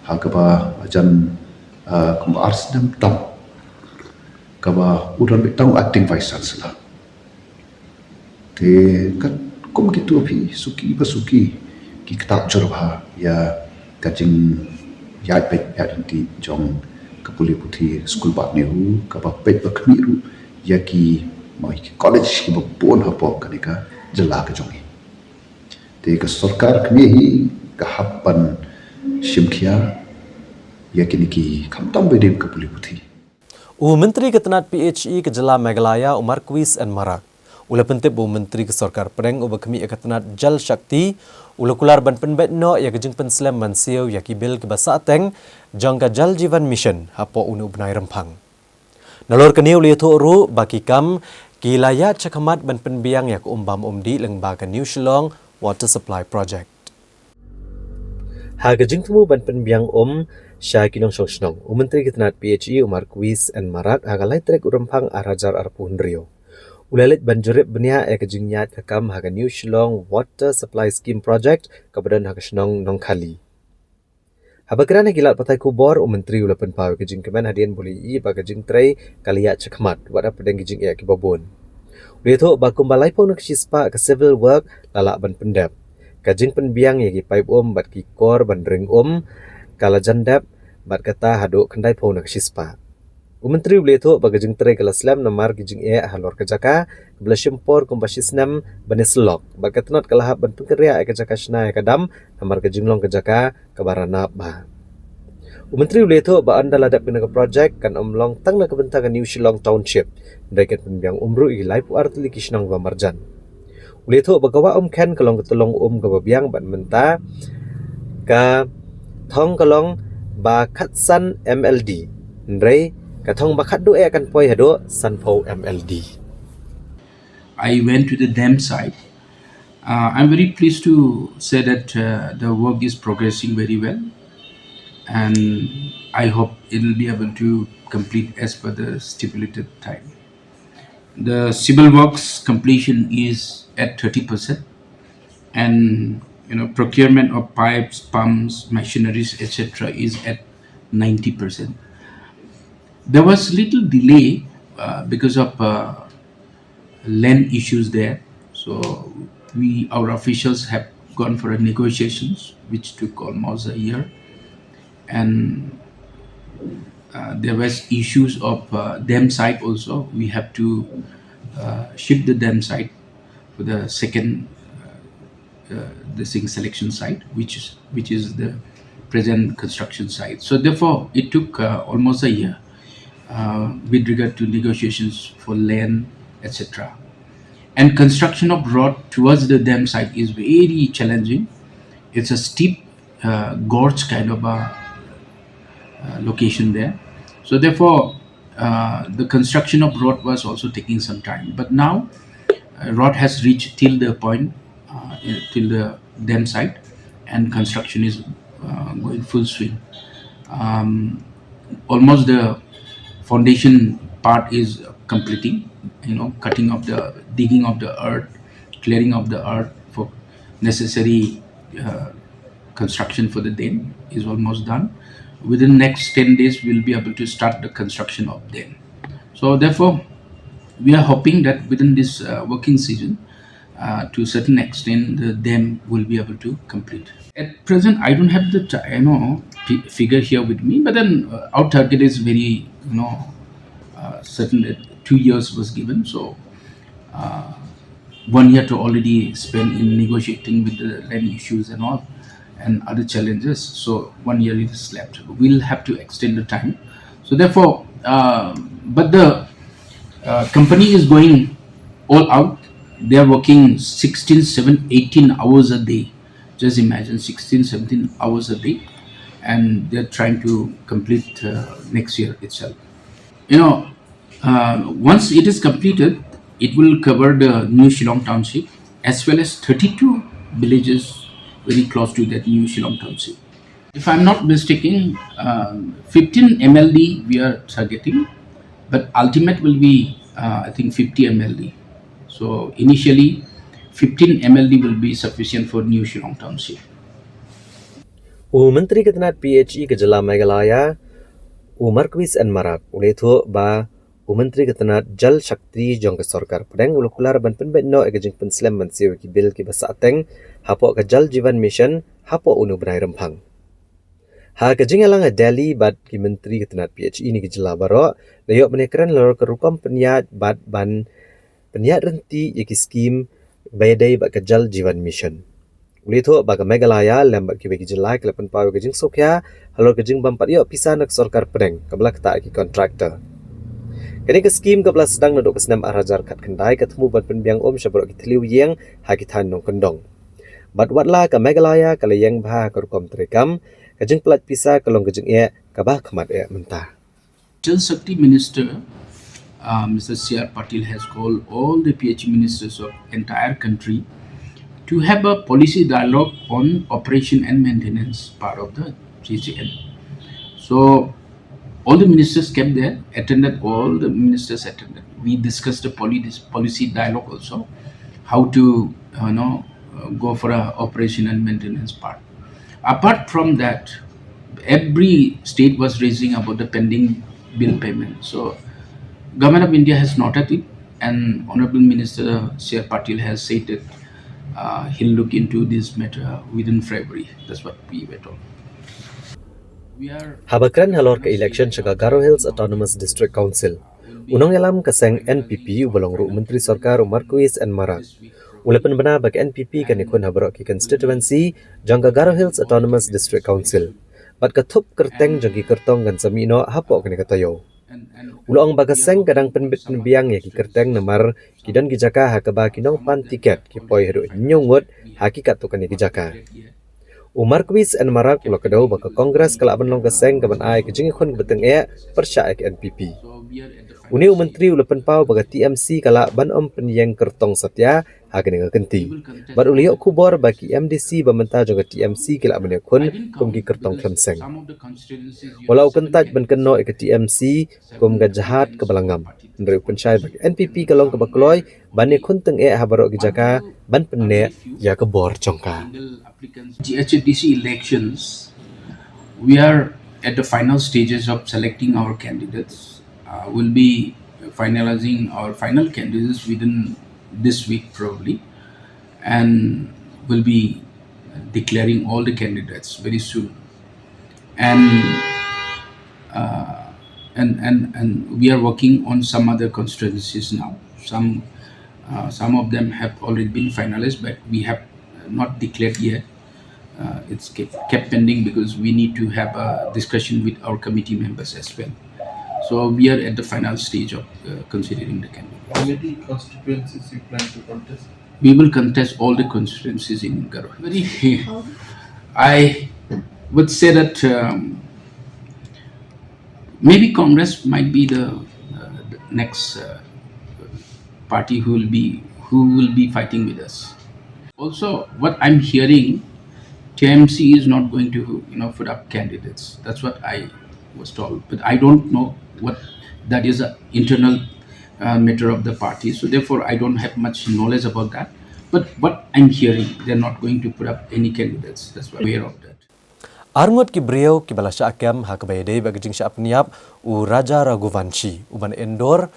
ha kaba jan, ah, kumba ar snem tam, kaba u don beit tang u acting vice chancellor. Te katkum kito phi suki ba suki ki ktah jur bha ïa ka jingïaid beit ïaid ryntih jong ka pule puthi skul bah NEHU, kaba peit ba khmih ruh ïa ki, ma ki college kiba bun hapoh kane ka jylla ka jong ngi. Te ka sorkar kane hi ka hap ban shim khia ïa kine ki, khamtam ba dei ka pule puthi. U Myntri ka tnat P H E ka jylla Meghalaya, u Marcuise N Marak, u la pyntip ba u Myntri ka sorkar pdeng uba khmih ïa ka tnat Jal Shakti u la kular ban pynbeit noh ïa ka jingpynslem mynsiem ïa ki bill kiba sahteng jong ka Jal Jeevan Mission hapoh une u bnai Rymphang. Nalor kane u la ïathuh ruh ba ki kam ki la ïaid shakhmat ban pynbiang ïa ka um bam um dih lyngba ka New Shillong Water Supply Project. Ha ka jingthmu ban pynbiang um sha ki nongshong shnong, u Myntri ka tnat P H E, u Marcuise N Marak, ha ka lai tarik u Rymphang ar hajar arphew hynriew, u la leit ban jurip bniah ïa ka jingïaid ka kam ha ka New Shillong Water Supply Scheme Project kaba don ha ka shnong Nongkhali. Haba kren ha ki lad pathai khubor, u Myntri u la pynpaw ïa ka jingkmen hadien ba u la ïohi ba ka jingtrei ka la ïaid shakhmat wat hapdeng ki jingeh kiba bun. U la ïathuh ba kumba laiphew na ka shispah ka civil work la lah ban pyndep. Ka jingpynbiang ïa ki paip um bad ki kor ban ring um ka la jan dep, bad kata haduh khyndaiphew na ka shispah. U Myntri u la ïathuh ba ka jingtrei ka la slem namar ki jingeh halor ka jaka kaba la shim por kumba shisnem ban ïasyllok, bad ka tnat ka la hap ban pynkynriah ïa ka jaka shna ïa ka dam namar ka jinglong ka jaka kaba ranab bha. U Myntri u la ïathuh ba ynda la dep kane ka projek kan ym long tang na ka bynta ka New Shillong Township, hynrei kan pynbiang um ruh ïa ki laiphew ar tylli ki shnong ba marjan. U la ïathuh ba ka Wah Umkhen ka long ka tyllong um kaba biang bad mynta ka thong ka long ba khatsan M L D, hynrei ka thong ba khatduh eh kan poi haduh sanphew M L D. I went to the dam site. Uh, I'm very pleased to say that uh, the work is progressing very well, and I hope it will be able to complete as per the stipulated time. The civil works completion is at thirty percent, and, you know, procurement of pipes, pumps, machineries, et cetera is at ninety percent. There was little delay uh, because of uh, land issues there. So we, our officials have gone for a negotiations, which took almost a year, and uh, there was issues of uh, dam site also. We have to uh, shift the dam site for the second uh, uh, the sing selection site, which is which is the present construction site. So therefore, it took uh, almost a year uh, with regard to negotiations for land, et cetera. And construction of road towards the dam site is very challenging. It's a steep uh, gorge kind of a uh, location there. So therefore, uh, the construction of road was also taking some time. But now, uh, road has reached till the point, uh, till the dam site, and construction is uh, going full swing. Um, almost the foundation part is completing. You know, cutting of the, digging of the earth, clearing of the earth for necessary uh, construction for the dam is almost done. Within next ten days, we'll be able to start the construction of dam. So therefore, we are hoping that within this uh, working season, uh, to a certain extent, the dam will be able to complete. At present, I don't have the ti- you know fi- figure here with me, but then uh, our target is very, you know uh, certain that two years was given. So uh, one year to already spend in negotiating with the land issues and all, and other challenges. So one year is left. We'll have to extend the time. So therefore, uh, but the uh, company is going all out. They are working sixteen, seven, eighteen hours a day. Just imagine, sixteen, seventeen hours a day, and they're trying to complete uh, next year itself. You know, uh, once it is completed, it will cover the New Shillong Township as well as thirty-two villages very close to that New Shillong Township. If I'm not mistaken, um, fifteen M L D we are targeting, but ultimate will be, uh, I think, fifty M L D. So initially, fifteen M L D will be sufficient for New Shillong Township. U Myntri ka tnat P H E ka jylla Meghalaya, u Marcuise N Marak, u la ïathuh ba u Myntri ka tnat Jal Shakti jong ka sorkar pdeng u la kular ban pynbeit noh ïa ka jingpynslem ban siew ïa ki bill kiba sahteng hapoh ka Jal Jeevan Mission hapoh une u bnai Rymphang. Ha ka jingïalang ha Delhi bad ki myntri ka tnat P H E na ki jylla baroh, la ïoh ban ïakren halor ka rukom pynïaid bad ban pynïaid ryntih ïa ki skim ba ïadei bad ka Jal Jeevan Mission. U la ïathuh ba ka Meghalaya lem bad kiwei ki jylla ki la pynpaw ïa ka jingsngewkhia halor ka jingbym pat ïoh pisa na ka sorkar pdeng kaba la ktah ïa ki contractor. Kane ka skim kaba la sdang naduh ka snem ar hajar khatkhyndai ka thmu ban pynbiang um sha baroh ki thliew ïing ha ki thaiñ nongkyndong. Bad watla ka Meghalaya ka la ïeng bha ha ka rukom treikam, ka jingpynlait pisa ka long ka jingeh kaba ha khmat eh mynta. Jal Shakti Minister, uh, Mister C R Patil has called all the P H E ministers of entire country to have a policy dialogue on operation and maintenance part of the J J M. So all the ministers came there, attended, all the ministers attended. We discussed the poli-, this policy dialogue also, how to, uh, you know, uh, go for a operation and maintenance part. Apart from that, every state was raising about the pending bill payment. So, Government of India has noted it, and Honorable Minister C R Patil has said that, uh, he'll look into this matter within February. That's what we were told. We are Haba kren halor ka election sha ka Garo Hills Autonomous District Council, u nongïalam ka seng N P P uba long ruh u Myntri Sorkar u Marcuise N Marak, u la pynbna ba ka N P P kan ïakhun ha baroh ki constituency jong ka Garo Hills Autonomous District Council, bad ka thup kyrteng jong ki kyrtong kan sa mih noh hapoh kane ka taïew. U la ong ba ka seng ka dang pynbit pynbiang ïa ki kyrteng namar ki don ki jaka ha kaba ki nongpan tiket ki poi haduh hynñiew ngut ha ki katto katne ki jaka. U Marcuise N Marak u la kdew ba ka Congress ka lah ban long ka seng kaban ai ka jingïakhun kaba tyngeh pyrshah ïa ka N P P. Une u myntri u la pynpaw ba ka T M C ka lah ban ym pynïeng kyrtong satia ha kane ka kynti, bad u la ïoh khubor ba ki M D C ba mynta jong ka T M C ki lah ban ïakhun kum ki kyrtong khlem seng. U la u kyntait ban kynnoh ïa ka T M C kum ka jhad kaba la ngam, hynrei u pynshai ba ka N P P ka long kaba kloi ban ïakhun tyngeh ha baroh ki jaka ban pynneh ïa ka bor jong ka. T H A D C elections, we are at the final stages of selecting our candidates. Uh, we'll be finalizing our final candidates within this week probably, and we'll be declaring all the candidates very soon. And uh, and and and we are working on some other constituencies now. Some uh, some of them have already been finalized, but we have not declared yet. Uh, it's kept, kept pending because we need to have a discussion with our committee members as well. So we are at the final stage of uh, considering the candidate. How many constituencies you plan to contest? We will contest all the constituencies in Garo. Very, I would say that um, maybe Congress might be the, uh, the next uh, party who will be who will be fighting with us. Also, what I'm hearing, T M C is not going to, you know, put up candidates. That's what I was told. But I don't know what that is an internal uh, matter of the party. So therefore, I don't have much knowledge about that. But what I'm hearing, they're not going to put up any candidates. That's what I'm aware of that. Arngut ki briew kiba la shah kem ha kaba ïadei bad ka jingshah pynïap u Raja Raghuvanshi uba na Indore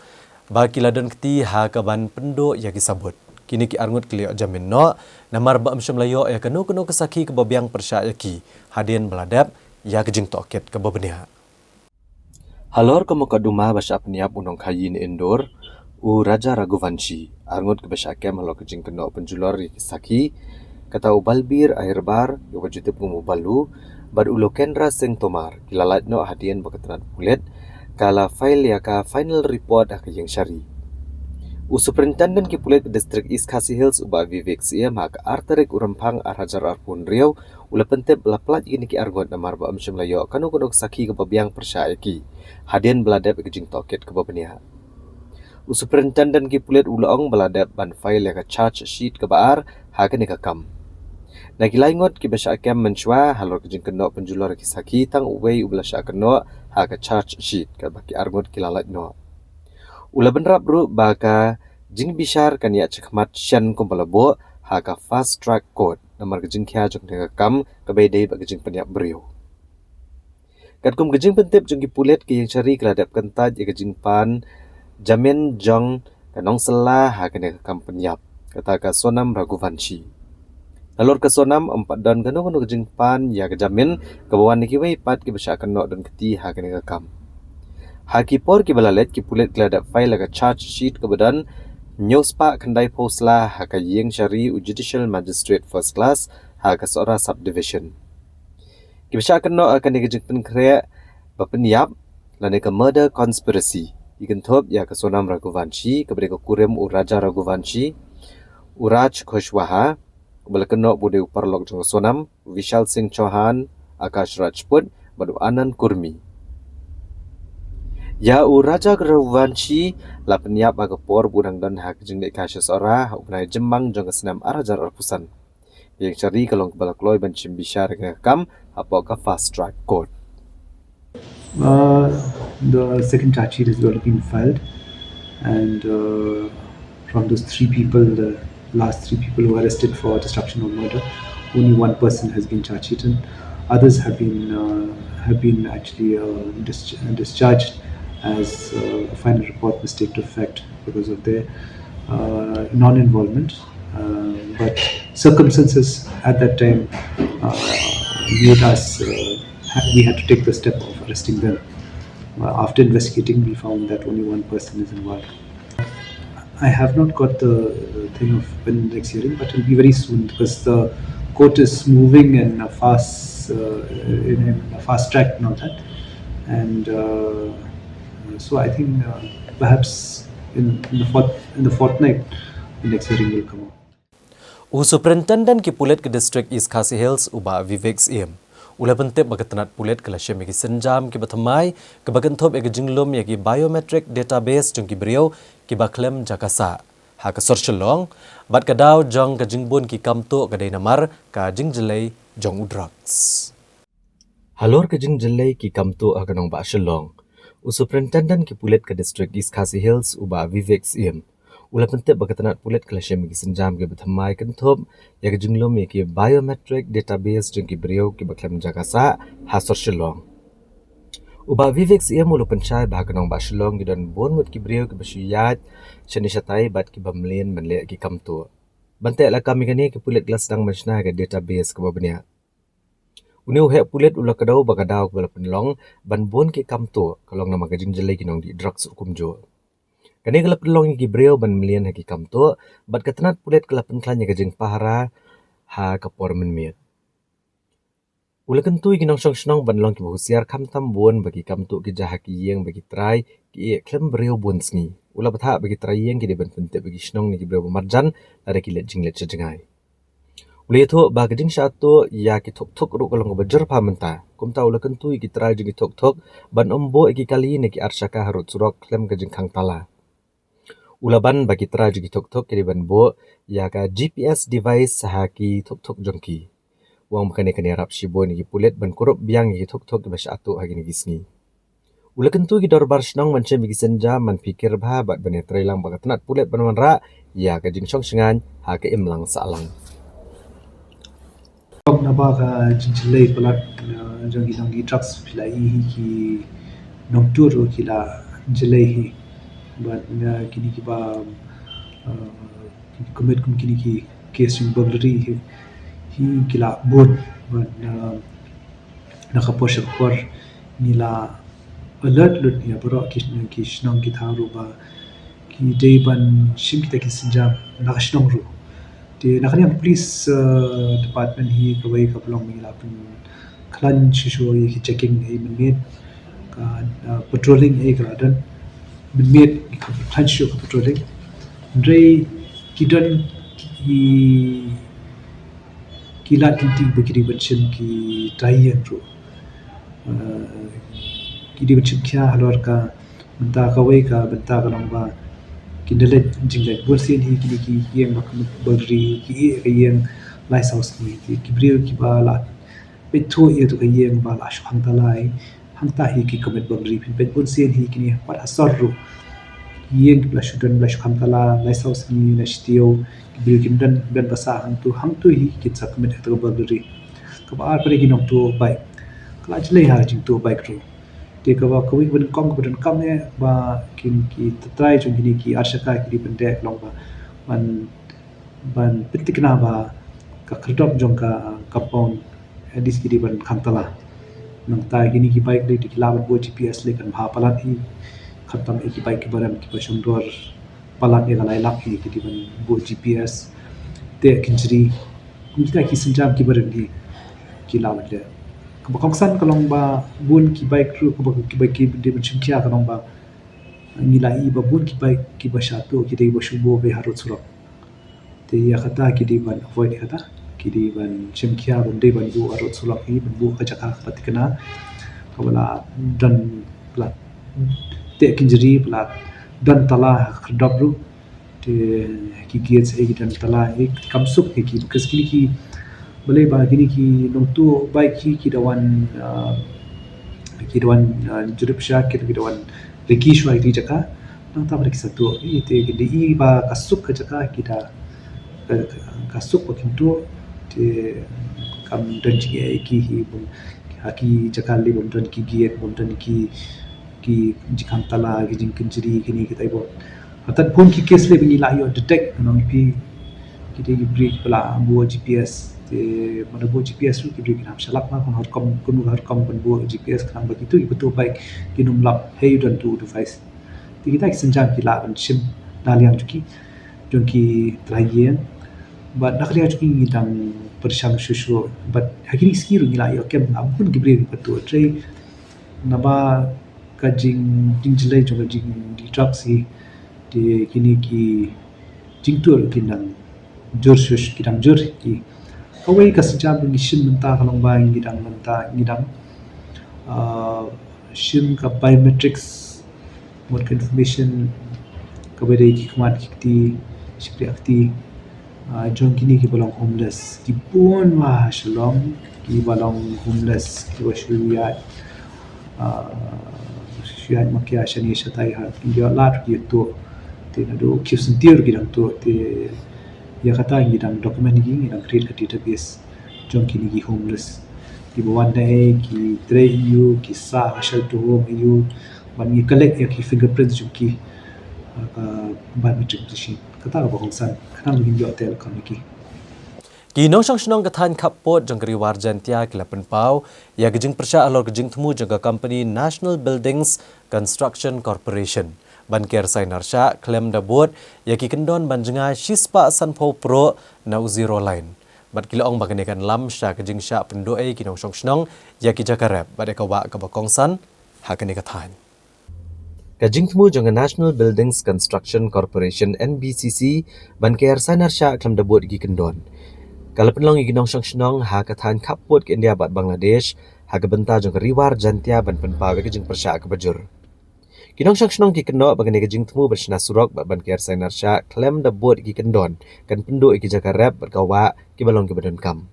ba ki la don kti ha kaban pynduh ïa ki sabut. Kine ki arngut ki la ïoh jamin noh namar ba ym shym la ïoh ïa kano kano ka sakhi kaba biang pyrshah ïa ki hadien ba la dep ïa ka jingtohkit kaba bniah. Halor ka mukotduma ba shah pynïap u nongkhaïi na Indore, u Raja Raghuvanshi, arngut kiba shah kem halor ka jingkynnoh pynjulor ïa ki sakhi, kata u Balbir Ahirbar, ïa uba ju tip kum u Balu, bad u Lokendra Singh Tomar, ki la lait noh hadien ba ka tnat pulit ka la file ïa ka final report ha ka ïing shari. U Superintendent ki pulit ka District East Khasi Hills u Bah Vivek Syiem ha ka ar tarik u Rymphang ar hajar arphew hynriew, u la pyntip ba la pynlait ïa kine ki arngut namar ba ym shym la ïoh kano kano ka sakhi kaba biang pyrshah ïa ki hadien ba la dep ïa ka jingtohkit kaba bniah. U Superintendent ki pulit u la ong ba la dep ban file ïa ka charge sheet kaba ar ha kane ka kam. Na ki lai ngut kiba shah kem mynshuwa halor ka jingkynnoh pynjulor ïa ki sakhi, tang uwei uba la shah kynnoh ha ka charge sheet, katba ki arngut ki la lait noh. U la bynrap ruh ba ka jingbishar kan ïaid shakhmat shen kumba la buh ha ka fast track court. namar ka jingkhia jong kane ka kam kaba ïadei bad ka jingpynïap briew. Katkum ka jingpyntip jong ki pulit, ka ïing shari ka la dep kyntait ïa ka jingpan jamin jong ka nongsylla ha kane ka kam pynïap, kata ka Sonam Raghuvanshi. Halor ka Sonam, ym pat don kano kano ka jingpan ïa ka jamin kaba wan na kiwei pat kiba shah kynnoh don kti ha kane ka kam. Ha ki por kiba la leit, ki pulit ki la dep file ïa ka charge sheet kaba don hynñiew spah khyndai phew sla ha ka ïing shari u Judicial Magistrate First Class ha ka Sohra Subdivision. Kiba shah kynnoh ha kane ka jingpynkhreh ba pynïap lane ka murder conspiracy, ki kynthup ïa ka Sonam Raghuvanshi, kaba dei ka kurim u Raja Raghuvanshi, u Raj Kushwaha, kaba la kynnoh ba u dei u paralok jong ka Sonam, u Vishal Singh Chauhan, Akash Rajput bad u Anand Kurmi. Ïa u Raja Raghuvanshi la pynïap ha ka por ba u dang don ha ka jingleit kai sha Sohra ha u bnai Jymmang jong ka snem ar hajar arphew san. Ka ïing shari ka long kaba la kloi ban shim bishar ïa ka kam hapoh ka Fast Track Court. Uh, the second charge sheet has already been filed, and uh, from those three people, the last three people who were arrested for destruction of murder, only one person has been charge sheeted. Others have been uh, have been actually uh, dis- discharged as uh, a final report mistake to fact because of their uh, non-involvement. Uh, but circumstances at that time uh, made us uh, ha- we had to take the step of arresting them. Uh, after investigating, we found that only one person is involved. I have not got the uh, thing of when next hearing, but it'll be very soon because the court is moving in a fast, uh, in, in a fast track and all that, and uh, so I think uh, perhaps in, in the fort, in the fortnight, the next hearing will come up. U Superintendent ki pulit ka District East Khasi Hills u Bah Vivek Syiem u la pyntip ba ka tnat pulit ka la shim ïa ki sienjam kiba thymmai kaba kynthup ïa ka jinglum ïa ki biometric database jong ki briew kiba khlem jaka sah ha ka sor Shillong, bad ka daw jong ka jingbun ki kam tuh ka dei namar ka jingjyllei jong u drugs. Halor ka jingjyllei ki kam tuh ha ka nongbah Shillong, u Superintendent ki pulit ka District East Khasi Hills u Bah Vivek Syiem u la pyntip ba ka tnat pulit ka la shim ïa ki sienjam kiba thymmai kynthup ïa ka jinglum ïa ki biometric database jong ki briew kiba khlem jaka sah ha sor Shillong. U Bah Vivek Syiem u la pynshai ba ha ka nongbah Shillong ki don bun ngut ki briew kiba shu ïaid shane shatai bad kiba mlien ban leh ki kam tuh. Ban teh lakam ïa kane, ki pulit ki la sdang ban shna ïa ka database kaba bniah. Une u heh pulit u la kdew ba ka daw kaba la pynlong ban bun ki kam tuh ka long namar ka jingjyllei ki nongdih drugs ruh kumjuh. Kane ka la pynlong ïa ki briew ban mlien ha ki kam tuh, bad ka tnat pulit ka la pynkhlaiñ ïa ka jingpahara ha ka por mynmiet. U la kyntu ïa ki nongshong shnong ban long kiba husiar khamtam bun ba ki kam tuh ki jia ha ki ïing ba ki trai ki ïeh khlem briew bun sngi. U la bthah ba ki trai ïing ki dei ban pyntip ïa ki shnong ne ki briew ba marjan lada ki leit jingleit sha jngai. U la ïathuh ba ka jingshah tuh ïa ki thuk thuk ruh ka long kaba jur bha mynta. Kumta u la kyntu ïa ki trai jong ki thuk thuk ban ym buh ïa ki kali ne ki arshaka harud surok khlem ka jingkhang tala. U la ban ba ki trai jong ki thuk thuk ki dei ban buh ïa ka G P S device ha ki thuk thuk jong ki. U ong ba kane kan ïarap shibun ïa ki pulit ban kurup biang ïa ki thuk thuk kiba shah tuh ha kine ki sngi. U la kyntu ïa ki dorbar shnong ban shim ïa ki sienjam ban phikir bha bad ban ïatreilang ba ka tnat pulit ban wanrah ïa ka jingshong shngaiñ ha ka imlang sahlang. Naba ka jingjyllei palat uh, jong ki nongdih drugs phi la i hi ki nongtuh ruh ki la jyllei hi. Bad uh, kine kiba uh, commit kum kine ki case jong burglary hi, hi ki la bun. Bad uh, na ka por sha ka por ngi la alert lut ïa baroh ki, ki shnong ki thaw ruh ba ki dei ban shim kita ki sienjam na ka shnong ruh. Te na ka liang police uh, department hi kawei ka ba long ba ngi la pynkhlaiñ shuh shuh ïa ki checking hi mynmiet, ka uh, patrolling hi ka la don mynmiet, ngi ka pynkhlaiñ shuh ka patrolling. Hynrei ki don ki ki lad lynti ba ki dei ban shim ki trai ïing ruh. Uh, ki dei ban shim khia halor ka bynta kawei ka bynta ka long ba kin da leit jingleit bun sien hi kine ki ïing ba ka mut burglary, ki ïeh ka ïing lai saw sngi, ki briew kiba la peit thuh ïa tu ka ïing ba la shu hangta lai, hangta hi ki commit burglary. Phin peit bun sien hi kine pat ha sor ruh. ïing ki ba la shu don, ba la shu kham tala lai saw sngi, na shi taïew, ki briew kim don, don ba sah hangto, hangto hi kin sa commit ïa ka burglary. Kaba ar pat ki nongtuh bike, ka la jlei ha ka jingtuh bike ruh. Te kaba kawei kaba nyngkong kaba donkam eh ba kin ki trai jong kine ki arshaka ki dei ban dei ka long ba ban ban pynthikna ba ka khyrdop jong ka compound at least ki dei ban kham tala. Nangta kine ki bike lei ki lah ban buh G P S lei kan bha palat hi. Khamtam eh ki bike kiba rem kiba shongdor palat ïa ka lai lak hi ki dei ban buh G P S. Te kynjri kum kita ki sienjam kiba rem hi ki lah ban leh. Kaba kongsan ka long ba bun ki bike ruh kaba ki bike ki dei ban shim khia ka long ba ngi la ïohi ba bun ki bike kiba shah tuh ki dei ba shu buh beit ha rud surok. Te ïa kata ki dei ban avoid ïa kata, ki dei ban shim khia ban dei ban buh ha rud surok hi, ban buh ka jaka kaba thikna kaba la don, ba la teh kynjri, ba la don tala ha ka khyrdop ruh. Te ki gate hi ki don tala hi kam suk hi ki, because kine ki, balei ba kine ki nongtuh bike hi ki da wan, ah, ki da wan, ah, jurip sha ki, ki da wan riki shuwa ïa ki jaka. Nangta ba ki sa tuh hi te ki dei ba ka suk ka jaka ki da ka, ka, ka suk ba kin tuh te kam don jingeh ïa ki hi bym, ha ki jaka lei bym don ki gate, bym don ki, ki jingkham tala, ki jingkynjri, kine kita bun. Hato bun ki case lei ba ngi la ïoh detect, nong pi ki dei ki briew ba la buh G P S, te ba la buh G P S ruh ki briew ki nam shalak ma, kum har kum, kum har kum ban buh G P S khnang ba kitu ki ba tuh bike kin ym lap hei don tu device. Te kita ki sienjam ki lah ban shim na liang jong ki, jong ki trai ïing. Bad na ka liang jong ki ngi dang pyrshang shuh shuh. Bad ha kine ki sngi ruh ngi la ïoh kem nga bun ki briew ki ba tuh trai. Naba ka jing, jingjlei jong ka jing di drugs hi. Te kine ki jingtuh ruh ki dang jur shuh shuh, ki dang jur hi. Kawei ka sienjam ngi shim mynta ka long ba ngi dang mynta ngi dang, ah, shim ka biometrics, mut ka information kaba dei ki khmat ki kti, shikri kti, ah, jong kine ki ba long homeless. Ki bun ma ha Shillong ki ba long homeless, ki ba shu ïaid, ah, shu ïaid makia shane shatai ha, ki ïoh lad ki tuh. Te naduh ki sentiur ki dang tuh, te ïa kata ngi dang document ki, ngi dang create ka database jong kine ki homeless. Ki ba wan dei ki trei ïa u, ki sah ha shelter home ïa u, ban ngi collect ïa ki fingerprints jong ki, ah, ka biometric machine. Kata ka ba kongsan, kata ngi ïoh tel kam ki. Ki nongshong shnong ka thaiñ khappud jong ka Ri War Jaintia ki la pynpaw ïa ka jingpyrshah halor ka jingthmu jong ka company National Buildings Construction Corporation ban ker sainar shah khlem da bud ïa ki kyndon ban jngai shispah sanphew prok na u zero line. Bad ki la ong ba kane kan lam sha ka jingshah pynduh ei ki nongshong shnong ïa ki jaka rep bad ïa ka wah ka ba kongsan ha kane ka thaiñ. Ka jingthmu jong ka National Buildings Construction Corporation, N B C C, ban ker sainar shah khlem da bud ïa ki kyndon, ka la pynlong ïa ki nongshong shnong ha ka thaiñ khappud ka India bad Bangladesh ha ka bynta jong ka Ri War Jaintia ban pynpaw ïa ka jingpyrshah ka ba jur. Ki nongshong shnong ki kynnoh ba kane ka jingthmu ban shna surok bad ban ker sainar shah khlem da bud ïa ki kyndon kan pynduh ïa ki jaka rep bad ka wah ki ba long ki ba donkam.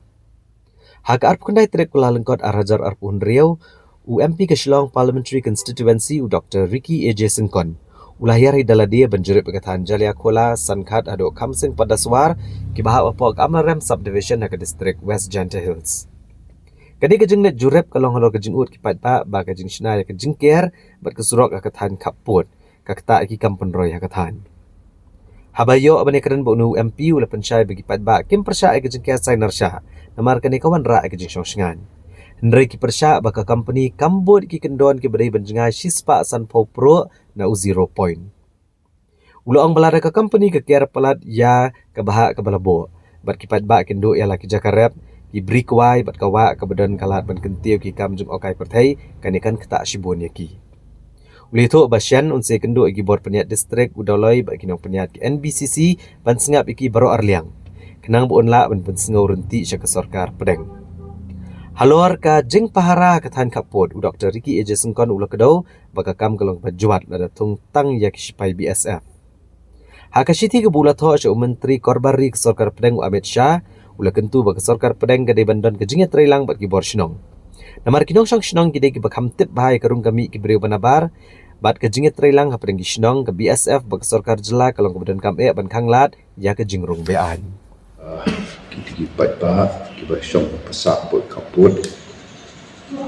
Ha ka arphew khyndai tarik Kyllalyngkot ar hajar arphew hynriew, u M P ka Shillong Parliamentary Constituency u Doctor Ricky A J Syngkon u la hiar hi da lade ban jurip ïa ka thaiñ Jaliakhola, Sankat haduh Khamsing Padaswar, ki ba hap hapoh ka Amlarem Subdivision ha ka district West Jaintia Hills. Kane ka jingleit jurip ka long halor ka jingud ki paidbah ba ka jingshna ïa ka jingker bad ka surok ha ka thaiñ khappud ka ktah ïa ki kam pynroi ha ka thaiñ. Haba ïoh ban ïakren bad une u M P u la pynshai ba ki paidbah kim pyrshah ïa ka jingker sainar shah namar kane ka wanrah ïa ka jingshong shngaiñ. Hynrei ki pyrshah ba ka company kam bud ïa ki kyndon ki ba dei ban jngai shispah sanphew prok na u zero point. U la ong ba lada ka company ka ker palat ïa ka ba hap ka ba la buh bad ki paidbah kin duh ïa la ki jaka rep, ki bri kwai bad ka wah ka ba don ka lad ban kyntiew ki kam jngohkai pyrthei, kane kan ktah shibun ïa ki. U la ïathuh ba shen un sa ïakynduh ïa ki bor pynïaid district u Dawloi bad ki nongpynïaid ki N B C C ban sngap ïa ki baroh arliang khnang ba un lah ban pynsngew ryntih sha ka sorkar pdeng. Halor ka jingpahara ka thaiñ khappud, u Doctor Ricky A J Syngkon u la kdew ba ka kam ka long ba jwat lada thung tang ïa ki shipai B S F. Ha ka shithi ka ba u la thoh sha u Myntri Korbar Ri ka sorkar pdeng u Amit Shah, u la kyntu ba ka sorkar pdeng ka dei ban don ka jingïatreilang bad ki bor shnong. Namar ki nongshong shnong ki dei ki ba kham tip bha ïa ka rung ka mih ki briew ba nabar, bad ka jingïatreilang hapdeng ki shnong, ka B S F bad ka sorkar jylla ka long kaba donkam eh ban khanglad ïa ka jingrung be-aiñ. Ah, ki, ki paidbah kiba shong ba pasa bad ka pud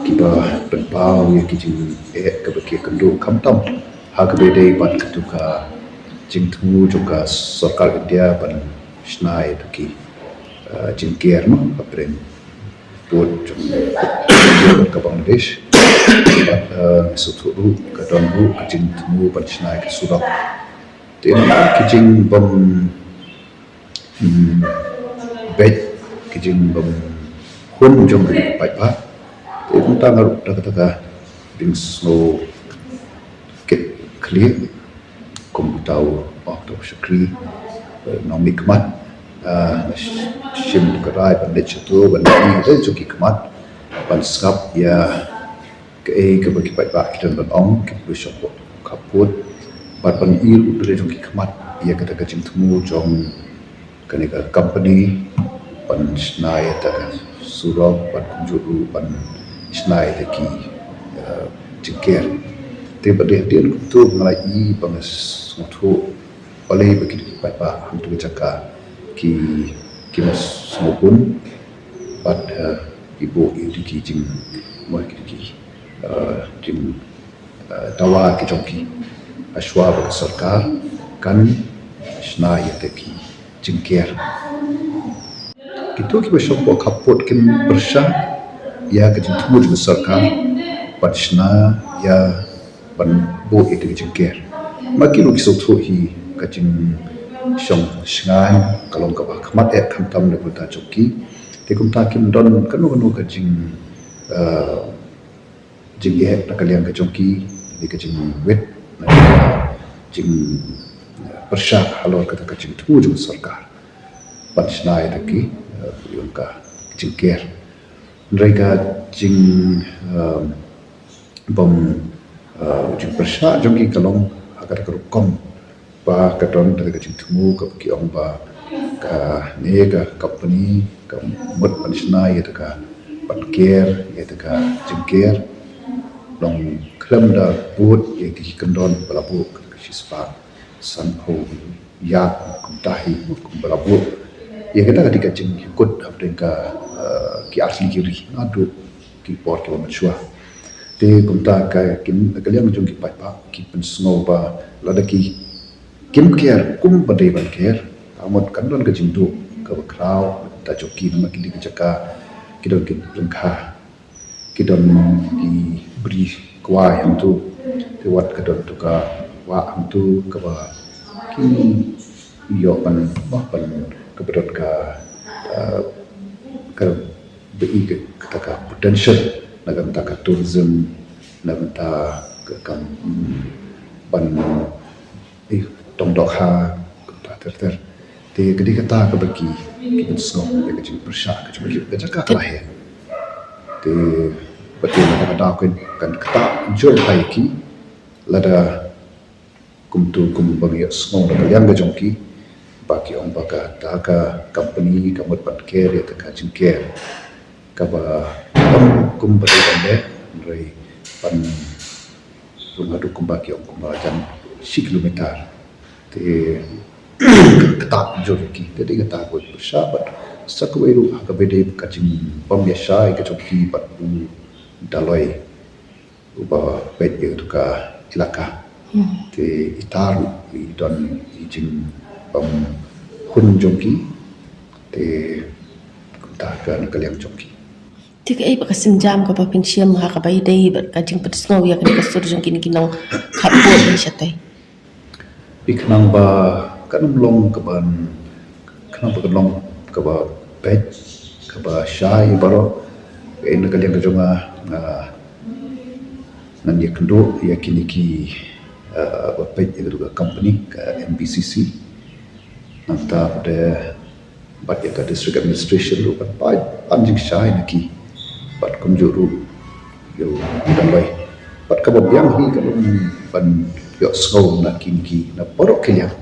kiba pynpaw ïa ki jingeh kaba ki kynduh khamtam ha kaba dei bad katu ka jingthmu jong ka sorkar India ban shna ïa ki, ah, jingker, no, hapdeng pud jong ka Bangladesh. Bad, ah, sngewthuh ruh ka don ruh ka jingthmu ban shna ïa ka surok. Te namar ki jingbym, hmm, beit, ki jingbym hun jong ki paidbah. Te kumta nga ruh da kata ka jingsngew kit khlieh kum uta u, oh, uta u shakri, eh, nongmihkhmat, ah, nga sh-, shim ka rai ban leit shato ban ïohi ïa jong ki khmat ban sngap ïa kaei kaba ki paidbah ki don ban ong, kiba shong ba khappud, bad ban ïohi ruh da jong ki khmat ïa kata ka jingthmu jong kane ka company ban shna ïa kata ka surok bad kumjuh ruh ban shna ïa kata ki, eh, jingker. Te bad dei hadien kumto nga la ïohi ba nga sngewthuh balei ba ki paidbah hangto ka jaka ki, ki la sngewbun bad, eh, ki buh ïa ki jing, mo, ki, ki, eh, jing, eh, dawa ki jong ki, eh, shuwa ba ka sorkar kan shna ïa kata ki jingker. Kito kiba shong ba khappud kim pyrshah ïa ka jingthmu jong ka sorkar ban shna ïa ban buh ïa kata ka jingker. Ma ki ruh ki sngewthuh hi ka jingshong shngaiñ ka long kaba khmat eh khamtam na ka bynta jong ki. Te kumta kim don kano kano ka jing, eh, jingeh na ka liang ka jong ki, ne ka jingwit, ne ka jing, eh, pyrshah halor kata ka jingthmu jong ka sorkar ban shna ïa kata ki, eh, ïa ka jingker. Hynrei ka jing, eh, bym, eh, jingpyrshah jong ki ka long ha kata ka rukom ba ka don kata ka jingthmu kaba ki ong ba kane ka company ka mut ban shna ïa kata ka, ban ker ïa kata ka jingker, long khlem da bud ïa ki kyndon ba la buh kata ka shispah sanphew ïa kumta hi, kumba la buh ïa kata ka dei ka jingkut hapdeng ka, eh, ki artylli ki ri naduh ki por kiba mynshuwa. Te kumta ka, kin, ka liang jong ki paidbah ki pynsngew ba lada ki, kim ker kumba dei ban ker, ka mut kan don ka jingduh kaba khraw na ka bynta jong ki, namar ki dei ki jaka ki don ki lyngkha, ki don ki bri kwai hangto, te wat ka don tu ka wah hangto kaba ki ïoh ban, ban, kaba don ka, eh, kaba i ka, kata ka potential na ka bynta ka tourism, na ka bynta ka kam, mm, ban, eh, tong dohkha, kata ter ter. Te ka dei kata kaba ki, ki pynsngew ïa ka jingpyrshah ka jong ki, ka jaka ka la heh. Te bad te na kata ka daw kan, kan ktah jur ïa ki lada kumto kumba ngi ïohsngew na ka liang ka jong ki ba ki ong ba kata ka company ka mut ban ker ïa kata ka jingker kaba ym kumba dei ban leh, hynrei ban rung haduh kumba ki ong kumba jan shi kilometer. Te ktah jur ïa ki, te dei kata kaba pyrshah bad sa kawei ruh ha kaba dei ka jingbym ïashai ka jong ki bad u Daloi uba peit ïa katu ka ilaka. Hmm. Te ita ruh i don i jingbym hun jong ki. Te kumta ka na ka liang jong ki. Te kaei pat ka sienjam kaba phin shim ha kaba ïadei bad ka jingpynsngew ïa kane ka sur jong kine ki nongkhappud shatai? Phi, khnang ba kan ym long kaba, khnang ba kan long kaba beit, kaba shai baroh, eh, na ka liang ka jong nga, nga, ngan ïakynduh ïa kine ki, eh, ba peit ïa ka company ka M B C C. Nangta pat de bad ïa ka district administration ruh ban pynban jingshai na ki bad kumjuh ruh ïa u Daloi. Bad kaba biang hi ka long ban ïohsngew na kine ki na baroh ki liang.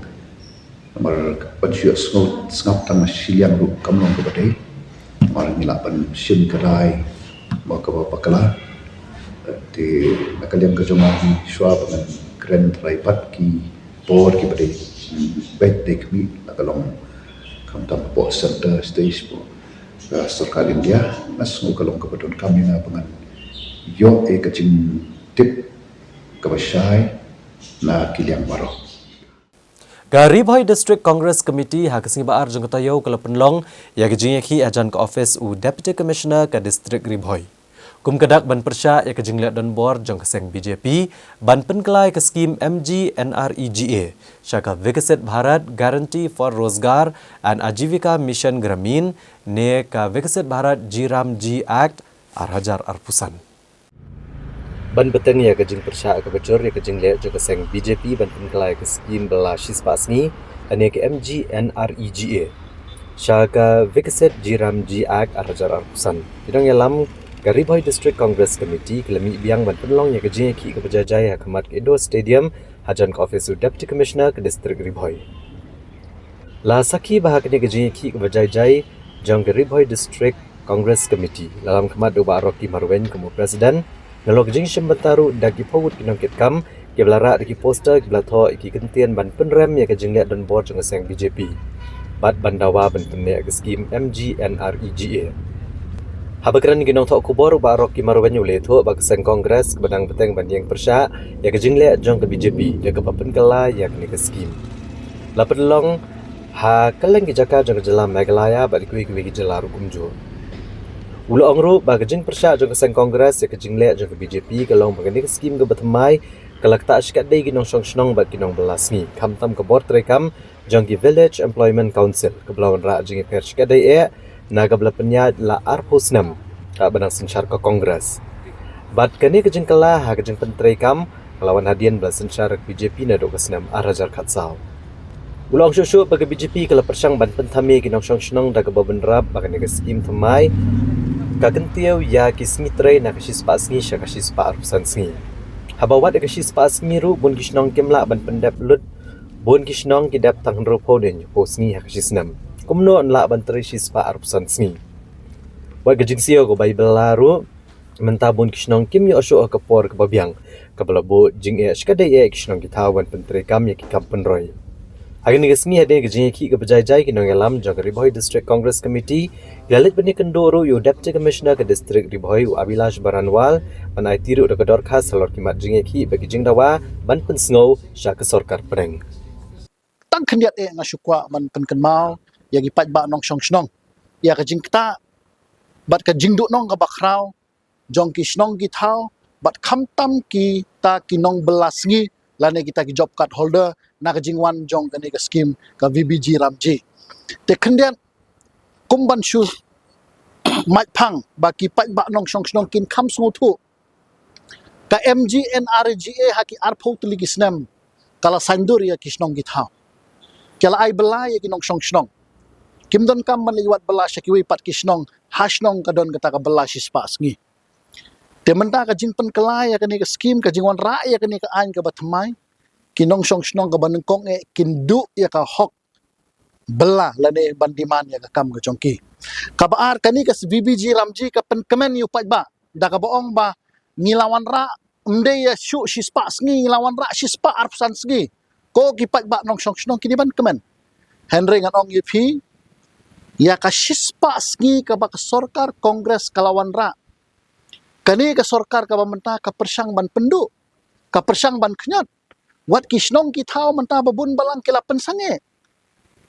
Namar ban shu ïohsngew sngap tang na shiliang ruh kam long kaba dei. Namar ngi lah ban shim ka rai mo kaba bakla. Te na ka liang ka jong nga hi shuwa ba ngan Kren trai pat ki por ki ba dei bad dei kmih la ka long khamtam hapoh center stage hapoh ka sorkar India. Nga sngew ka long kaba donkam ïa nga ba ngan ïoh ïa ka jingtip kaba shai na ki liang baroh. Ka Ri Bhoi District Congress Committee ha ka sngi ba ar jong ka taïew ka la pynlong ïa ka jingïakhih hajan ka office u Deputy Commissioner ka District Ri Bhoi. Kum ka dak ban pyrshah ïa ka jingleh donbor jong ka seng B J P ban pynkylla ïa ka skim M G N R E G A sha ka Viksit Bharat Guarantee for Rozgar and Ajivika Mission Gramin ne ka Viksit Bharat G RAM G Act ar hajar arphew san. Ban bteng ïa ka jingpyrshah kaba jur ïa ka jingleh jong ka seng B J P ban pynkylla ïa ka skim bylla shispah sngi, lane ka M G N R E G A sha ka Viksit G RAM G Act ar hajar arphew san, ki nongïalam ka Ri Bhoi District Congress Committee ki la mih biang ban pynlong ïa ka jingïakhih kaba jai jai ha khmat ka Indoor Stadium hajan ka office u Deputy Commissioner ka District Ri Bhoi. La sakhi ba ha kane ka jingïakhih kaba jai jai jong ka Ri Bhoi District Congress Committee, la lam khmat da u Bah Rocky Marwein kum u President, nalor ka jingshim bynta ruh da ki phew ngut ki nongkitkam kiba la rah da ki poster kiba la thoh ïa ki kyntien ban pynrem ïa ka jingleh donbor jong ka seng B J P bad ban dawa ban pynneh ka skim M G N R E G A. Haba kren ki nongthoh khubor, u Bah Rocky Marwein u la ïathuh ba ka seng Congress kaba dang bteng ban ïeng pyrshah ïa ka jingleh jong ka B J P da kaba pynkylla ïa kane ka skim. La pynlong ha kylleng ki jaka jong ka jylla Meghalaya bad kiwei kiwei ki jylla ruh kumjuh. U la ong ruh ba ka jingpyrshah jong ka seng Congress ïa ka jingleh jong ka B J P ka long ba kane ka skim kaba thymmai ka la ktah shikatdei ki nongshong shnong bad ki nongbylla sngi, khamtam ka bor treikam jong ki Village Employment Council kaba la wanrah jingïapher shikatdei eh na kaba la pynïaid la arphew snem haba dang synshar ka Congress. Bad kane ka jingkylla ha ka jingpyntreikam ka la wan hadien ba la synshar ka B J P naduh ka snem ar hajar khatsaw. U la ong shuh shuh ba ka B J P ka la pyrshang ban pynthame ki nongshong shnong da kaba bynrap ba kane ka skim thymmai ka kyntiew ïa ki sngi trei na ka shispah sngi sha ka shispah arphew san sngi. Haba wat ïa ka shispah sngi ruh bun ki shnong kim lah ban pyndep lut, bun ki shnong ki dep tang hynriewphew ne hynñiewphew sngi ha ka shisnem. Kumno yn lah ban trei shispah arphew san sngi? Wat ka jingsiew kaba ïa bylla ruh, mynta bun ki shnong kim ïoh shuh ha ka por kaba biang kaba la buh jingeh shikatdei eh ki shnong ki thaw ban pyntreikam ïa ki kam pynroi. Ha kane ka sngi hadien ka jingïakhih kaba jai jai, ki nongïalam jong ka Ri Bhoi District Congress Committee ki la leit ban ïakynduh ruh ïa u Deputy Commissioner ka District Ri Bhoi u Abhilash Baranwal ban aiti ruh da ka dorkhas halor ki mat jingïakhih bad ki jingdawa ban pynsngew sha ka sorkar pdeng. Tang khyndiat eh nga shu kwah ban pynkynmaw ïa ki paidbah nongshong shnong ïa ka jingktah bad ka jingduhnong kaba khraw jong ki shnong ki thaw bad khamtam kita ki nongbylla sngi lane kita ki job card holder na ka jingwan jong kane ka skim ka V B G RAM G. Te khyndiat kum ban shu mait phang ba ki paidbah nongshong shnong kin kham sngewthuh, ka M G N R E G A ha ki arphew tylli ki snem ka la saindur ïa ki shnong ki thaw. Ka la ai bylla ïa ki nongshong shnong. Kim donkam ban leit wad bylla sha kiwei pat ki shnong, ha shnong ka don kata ka bylla shispah sngi. Te mynta ka jingpynkylla ïa kane ka skim, ka jingwanrah ïa kane ka aiñ kaba thymmai, ki nongshong shnong kaba nyngkong eh kin duh ïa ka hok bylla lane ban demand ïa ka kam ka jong ki. Kaba ar, kane ka V B G RAM G ka pynkmen ïa u paidbah da kaba ong ba ngi la wanrah ym dei ïa shuh shispah sngi, ngi la wanrah shispah arphew san sngi. Ko ki paidbah nongshong shnong, kine ban kmen. Hynrei ngan ong ïa phi, ïa ka shispah sngi kaba ka sorkar Congress ka la wanrah, kane ka sorkar kaba mynta ka pyrshang ban pynduh, ka pyrshang ban khñiot. Wat ki shnong ki thaw mynta ba bun balang ki la pynsangeh.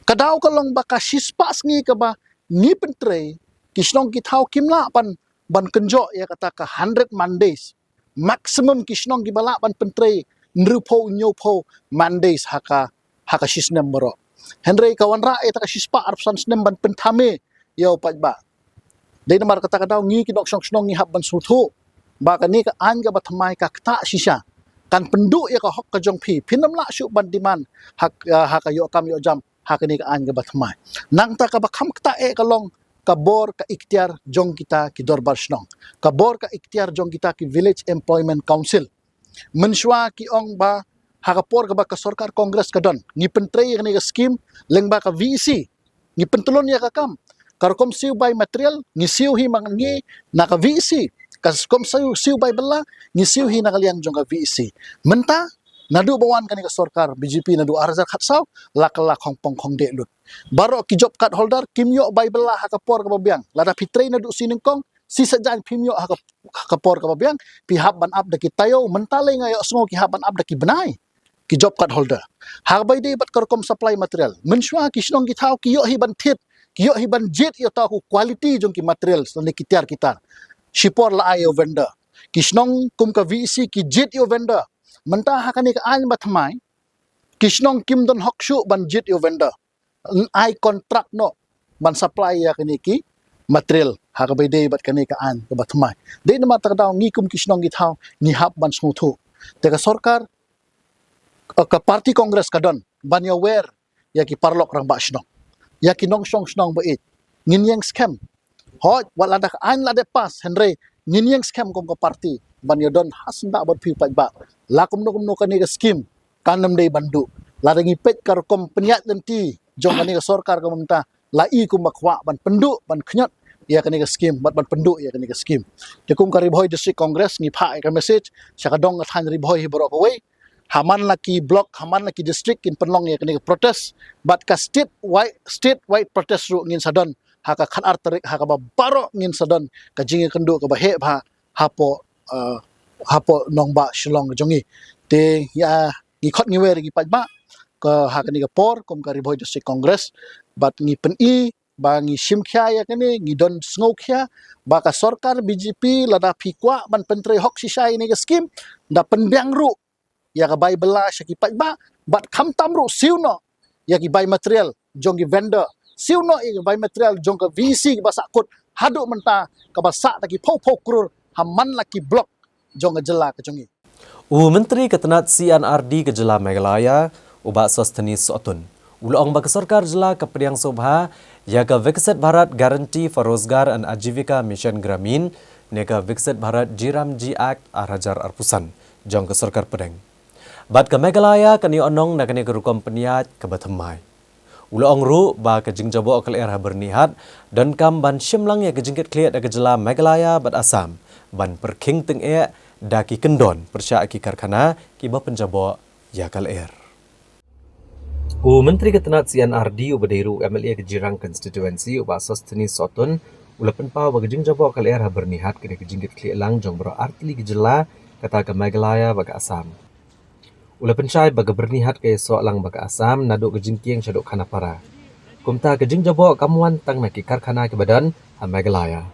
Ka daw ka long ba ka shispah sngi kaba ngi pyntrei, ki shnong ki thaw kim lah ban, ban kynjoh ïa kata ka hundred man days. Maximum ki shnong kiba lah ban pyntrei hynriewphew, hynñiewphew man days ha ka, ha ka shisnem baroh. Hynrei ka wanrah ïa kata ka shispah arphew san snem ban pynthame ïa u paidbah. Dei namar kata ka daw ngi ki nongshong shnong ngi hap ban sngewthuh ba kane ka aiñ kaba thymmai ka ktah shisha, kan pynduh ïa ka hok ka jong phi. Phin ym lah shuh ban demand ha, ha ka ïoh kam ïoh jam ha kane ka aiñ kaba thymmai. Nangta kaba kham ktah eh ka long ka bor ka iktiar jong kita ki dorbar shnong, ka bor ka iktiar jong kita ki Village Employment Council. Mynshuwa ki ong ba ha ka por kaba ka sorkar Congress ka don, ngi pyntrei ïa kane ka skim lyngba ka V E C. Ngi pyntlun ïa ka kam. Ka rukom siew bai material ngi siew hi ma ngi na ka V E C. Ka rukom siew, siew bai bylla ngi siew hi na ka liang jong ka V E C. Mynta Naduh ba wan kane ka sorkar B J P naduh ar hajar khatsaw, la kylla khongpong khongdih lut. Baroh ki job card holder kim ïoh bai bylla ha ka por kaba biang. Lada phi trei naduh shi nyngkong, shi saitjaiñ phim ïoh ha ka, ha ka por kaba biang, phi hap ban ap da ki taïew, mynta lei nga ïohsngew ki hap ban ap da ki bnai, ki job card holder. Ha kaba ïadei bad ka rukom supply material, mynshuwa ki shnong ki thaw ki ïoh hi ban thied, ki ïoh hi ban jied ïa uta u quality jong ki material lane ki tiar ki tar. Shipor la ai ïa u vendor. Ki shnong kum ka V E C ki jied ïa u vendor. Mynta ha kane ka aiñ ba thymmai, ki shnong kim don hok shuh ban jied ïa u vendor, ai contract noh ban supply ïa kine ki material ha kaba ïadei bad kane ka aiñ kaba thymmai. Dei namar kata ka daw ngi kum ki shnong ki thaw ngi hap ban sngewthuh. Te ka sorkar, eh, ka party Congress ka don ban ïawer ïa ki paralok rangbah shnong, ïa ki nongshong shnong ba ïeit. Ngin ïeng skhem. Hooid, wat lada ka aiñ la dep pass, hynrei ngin ïeng skhem kum ka party ban ïadon ha syndah bad phi u paidbah. La kumno kumno kane ka skim kan ym dei ban duh. Lada ngi peit ka rukom pynïaid lynti jong kane ka sorkar ka mynta, la i kum ba kwah ban pynduh, ban khñiot ïa kane ka skim, bad ban pynduh ïa kane ka skim. Te kum ka Ri Bhoi District Congress ngi phah ïa ka message sha ka dong ka thaiñ Ri Bhoi hi baroh kawei. Ha man la ki block, ha man la ki district kin pynlong ïa kane ka protest. Bad ka state wide, state wide protest ruh ngin sa don ha ka khatar tarik, ha kaba baroh ngin sa don ka jingïakynduh kaba heh bha hapoh, eh, hapoh nongbah Shillong jong ngi. Te ïa ngi khot ngi wer ïa ki paidbah ka ha kane ka por kum ka Ri Bhoi District Congress, bad ngi pyni ba ngi shim khia ïa kane, ngi don sngewkhia ba ka sorkar B J P, lada phi kwah ban pyntrei hok shisha ïa kane ka skim, da pynbiang ruh ïa ka bai bylla sha ki paidbah, bad khamtam ruh siew noh ïa ki bai material jong ki vendor, siew noh ïa ki bai material jong ka V E C kaba sahkut haduh mynta kaba sah da ki phew phew klur ha man la ki block jong ka jylla ka jong ngi. U Myntri ka tnat C and R D ka jylla Meghalaya, u Bah Sosthenes Sohtun, u la ong ba ka sorkar jylla ka pdiang sngewbha ïa ka Viksit Bharat Guarantee for Rozgar and Ajivika Mission Gramin, ne ka Viksit Bharat G RAM G Act ar hajar arphew san jong ka sorkar pdeng. Bad ka Meghalaya kan ïoh nong na kane ka rukom pynïaid kaba thymmai. U la ong ruh ba ka jingjaboh ka lyer ha Byrnihat donkam ban shim lang ïa ka jingkitkhlieh da ka jylla Meghalaya bad Assam ban pyrkhing tyngeh da ki kyndon pyrshah ki karkhana kiba pynjaboh ïa ka lyer. U Myntri ka tnat C and R D uba dei ruh M L A ka Jirang Constituency, u Bah Sosthenes Sohtun, u la pynpaw ba ka jingjaboh ka lyer ha Byrnihat ka dei ka jingkitkhlieh lang jong baroh artylli ki jylla, kata ka Meghalaya bad ka Assam. U la pynshai ba ka Byrnihat ka ïasoh lang bad ka Assam naduh ka Jingkieng shaduh Khanapara. Kumta ka jingjaboh kam wan tang na ki karkhana kiba don ha Meghalaya.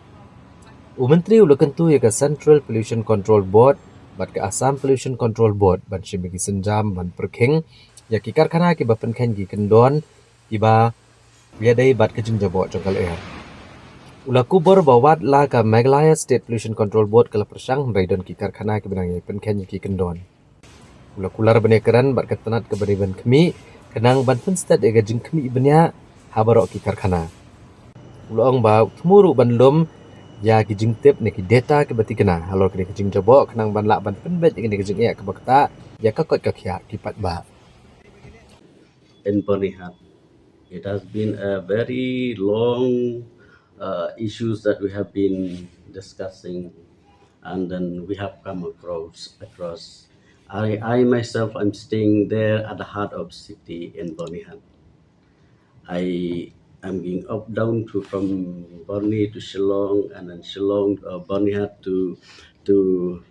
U Myntri u la kyntu ïa ka Central Pollution Control Board bad ka Assam Pollution Control Board ban shim ïa ki sienjam ban pyrkhing ïa ki karkhana kiba pynkheiñ ki kyndon kiba ïadei bad ka jingjaboh jong ka lyer. U la kubur ba wat la ka Meghalaya State Pollution Control Board ka la pyrshang, hynrei don ki karkhana kiba nang ïa pynkheiñ ïa ki kyndon. U la kular ban ïakren bad ka tnat kaba dei ban khmih, khnang ban pynstet ïa ka jingkhmih bniah ha baroh ki karkhana. U la ong ba u thmu ruh ban lum ïa ki jingtip ne ki data kiba thikna halor kane ka jingjaboh, khnang ban lah ban pynbeit ïa kane ka jingeh kaba ktah ïa ka koit ka khiah ki paidbah. In Byrnihat, it has been a very long, uh, issues that we have been discussing, and then we have come across, across. I, I myself, I'm staying there at the heart of city in Byrnihat. I am going up down to, from Byrni to Shillong, and then Shillong, uh, Byrnihat to, to,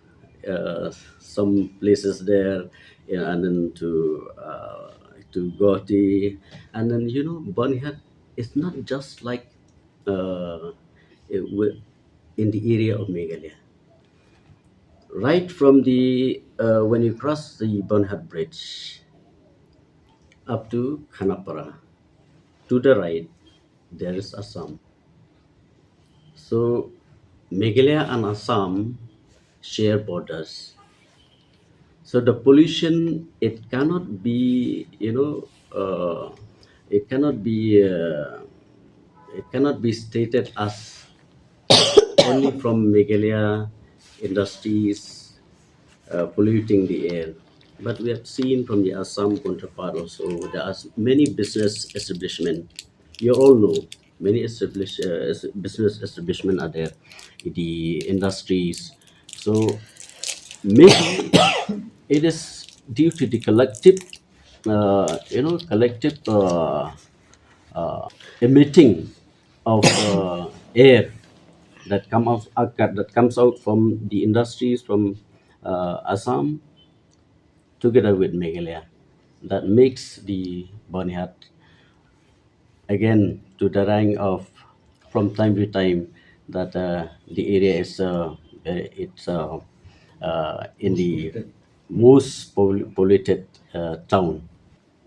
uh, some places there, yeah, and then to, uh, to Guwahati, and then, you know, Byrnihat is not just like, uh, it wi-, in the area of Meghalaya. Right from the, uh, when you cross the Byrnihat Bridge up to Khanapara, to the right, there is Assam. So Meghalaya and Assam share borders. So the pollution, it cannot be, you know, uh, it cannot be, uh, it cannot be stated as only from Meghalaya industries, uh, polluting the air. But we have seen from the Assam counterpart also, there are many business establishment. You all know, many establish-, uh, es-, business establishment are there, the industries. So maybe it is due to the collective, uh, you know, collective uh, uh, emitting of uh, air that come out uh, that comes out from the industries from uh, Assam together with Meghalaya, that makes the Banihat again to the rank of from time to time that uh, the area is uh, very- it's uh, uh, in the most pol- polluted uh, town.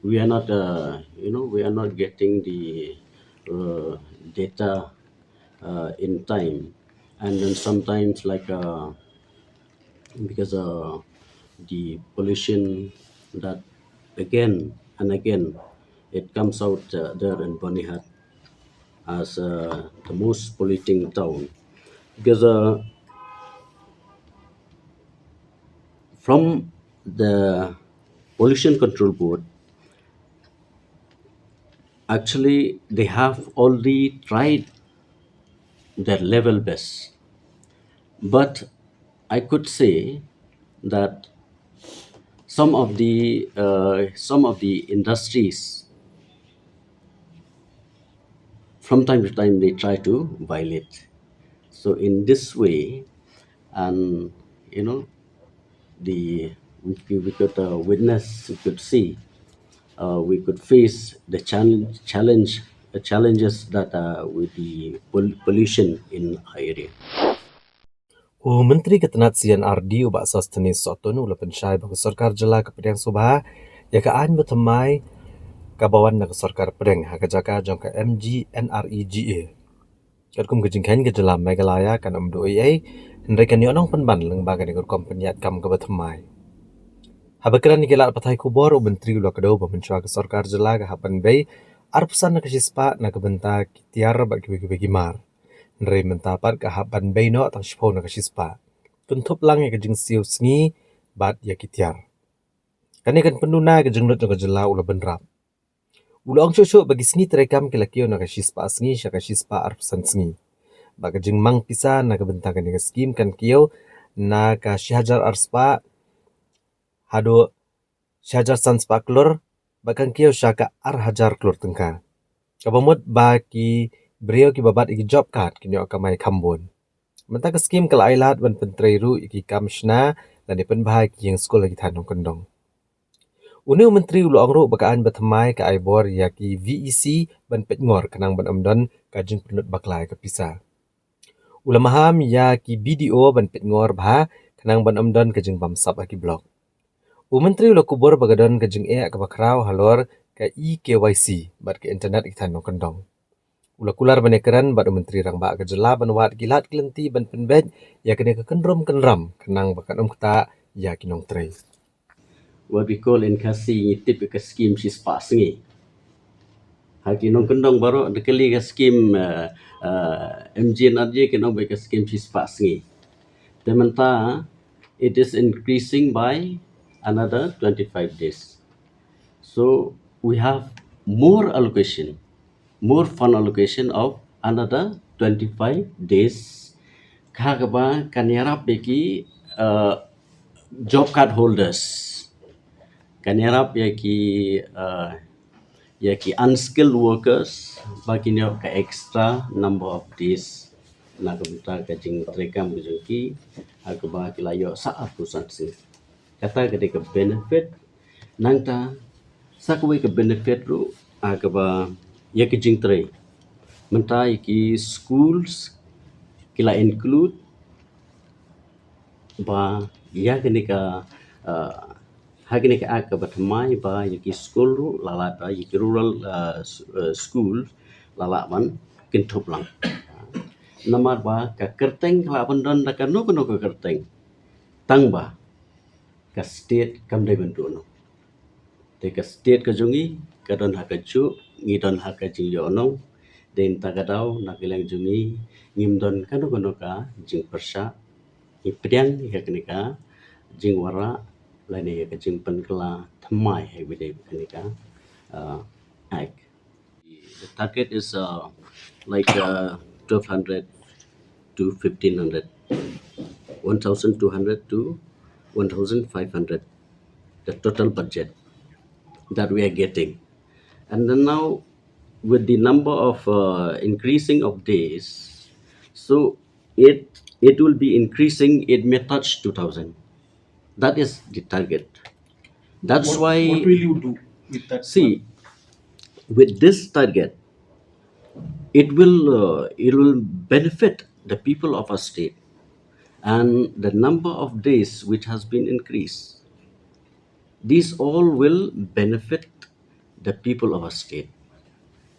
We are not, uh, you know, we are not getting the uh, data uh, in time, and then sometimes like uh, because uh, the pollution that again and again it comes out uh, there in Banihat as uh, the most polluting town because uh, from the Pollution Control Board, actually, they have already tried their level best. But I could say that some of the uh, some of the industries from time to time they try to violate. So in this way, and you know, the we, we could uh, witness, we could see, uh, we could face the challenge, challenge, the challenges that uh, with the pol- pollution in our area. U Myntri ka tnat C and R D u Bah Sosthenes Sohtun u la pynshai ba ka sorkar jylla ka pdiang sngewbha ïa ka aiñ bathymmai kaba wan na ka sorkar pdeng ha ka jaka jong ka M G N R E G A. Katkum ka jingkheiñ, ka jylla Meghalaya kan ym duh ei ei hynrei kan ïoh nongpynban lyngba kane ka rukom pynïaid kam kaba thymmai. Haba kren ïa ki lad pathai khubor, u Myntri u la kdew ba mynshuwa ka sorkar jylla ka hap ban bei arphew san na ka shispah na ka bynta ki tiar bad kiwei kiwei ki mar. Hynrei mynta pat ka hap ban bei noh tang shiphew na ka shispah, kynthup lang ïa ka jingsiew sngi bad ïa ki tiar. Kane kan pynduna ïa ka jinglut jong ka jylla, u la bynrap. U la ong shuh shuh ba ki sngi treikam ki la kiew na ka shispah sngi sha ka shispah arphew san sngi. Ba ka jingmang pisa na ka bynta kane ka skim kan kiew na ka shi hajar arspah haduh shi hajar san spah klur, ba kan kiew sha ka ar hajar klur tyngka. Kaba mut ba ki briew kiba bat ïa ki job card kin ïoh kamai kham bun. Mynta ka skim ka la ai lad ban pyntrei ruh ïa ki kam shna lane pynbha ïa ki ïing skul ha ki thaiñ nongkyndong. Une u Myntri u la ong ruh ba ka aiñ bathymmai ka ai bor ïa ki V E C ban peitngor khnang ban ym don ka jingpynlut bakla ïa ka pisa. U la maham ïa ki B D O ban peitngor bha khnang ban ym don ka jingbamsap ha ki block. U Myntri u la kubur ba ka don ka jingeh kaba khraw halor ka e-K Y C bad ka internet ha ki thaiñ nongkyndong. U la kular ban ïakren bad u Myntri Rangbah ka jylla ban wad ki lad ki lynti ban pynbeit ïa kane ka kynrum kynram khnang ba kan ym ktah ïa ki nongtrei. What we call in Khasi, ngi tip ïa ka skim shispah sngi. Ha ki nongkyndong baroh da kali ka skim uh, uh, M G N R E G A, ki ong ba ka skim shispah sngi. Te mynta it is increasing by another twenty-five days. So we have more allocation, more fund allocation of another twenty-five days. Ka kaba kan ïarap ïa ki uh, job card holders. Kan ïarap ïa ki uh, ïa ki unskilled workers ba kin ïoh ka extra number of days na ka bynta ka jingtreikam ka jong ki ha kaba ki la ïoh sa arphew san sngi. Kata ka dei ka benefit. Nangta sa kawei ka benefit ruh ha kaba ïa ka jingtrei. Mynta ïa ki schools ki la include ba ïa kane ka uh, ha kane ka act kaba thymmai ba ïa ki skul ruh la lad ba ïa ki rural uh, s- uh, school la lah ban kynthup lang. Namar ba ka kyrteng ka lah ban don da kano kano ka kyrteng tang ba ka state kam dei ban duh noh. Te ka state ka jong ngi ka don ha ka juk, ngi don ha ka jingïohnong. Dei mynta ka daw na ka liang jong ngi ngim don kano kano ka jingpyrshah. Ngi pdiang ïa kane ka jingwanrah lane ïa ka jingpynkylla thymmai ha kane ka uh, act. The target is uh, like uh, twelve hundred to fifteen hundred, one thousand two hundred to one thousand five hundred. the total budget that we are getting. And then now, with the number of uh, increasing of days, so it it will be increasing. It may touch two thousand. That is the target. That's what, why what will you do with that? See, with this target, it will uh, it will benefit the people of our state, and the number of days which has been increased, these all will benefit the people of our state.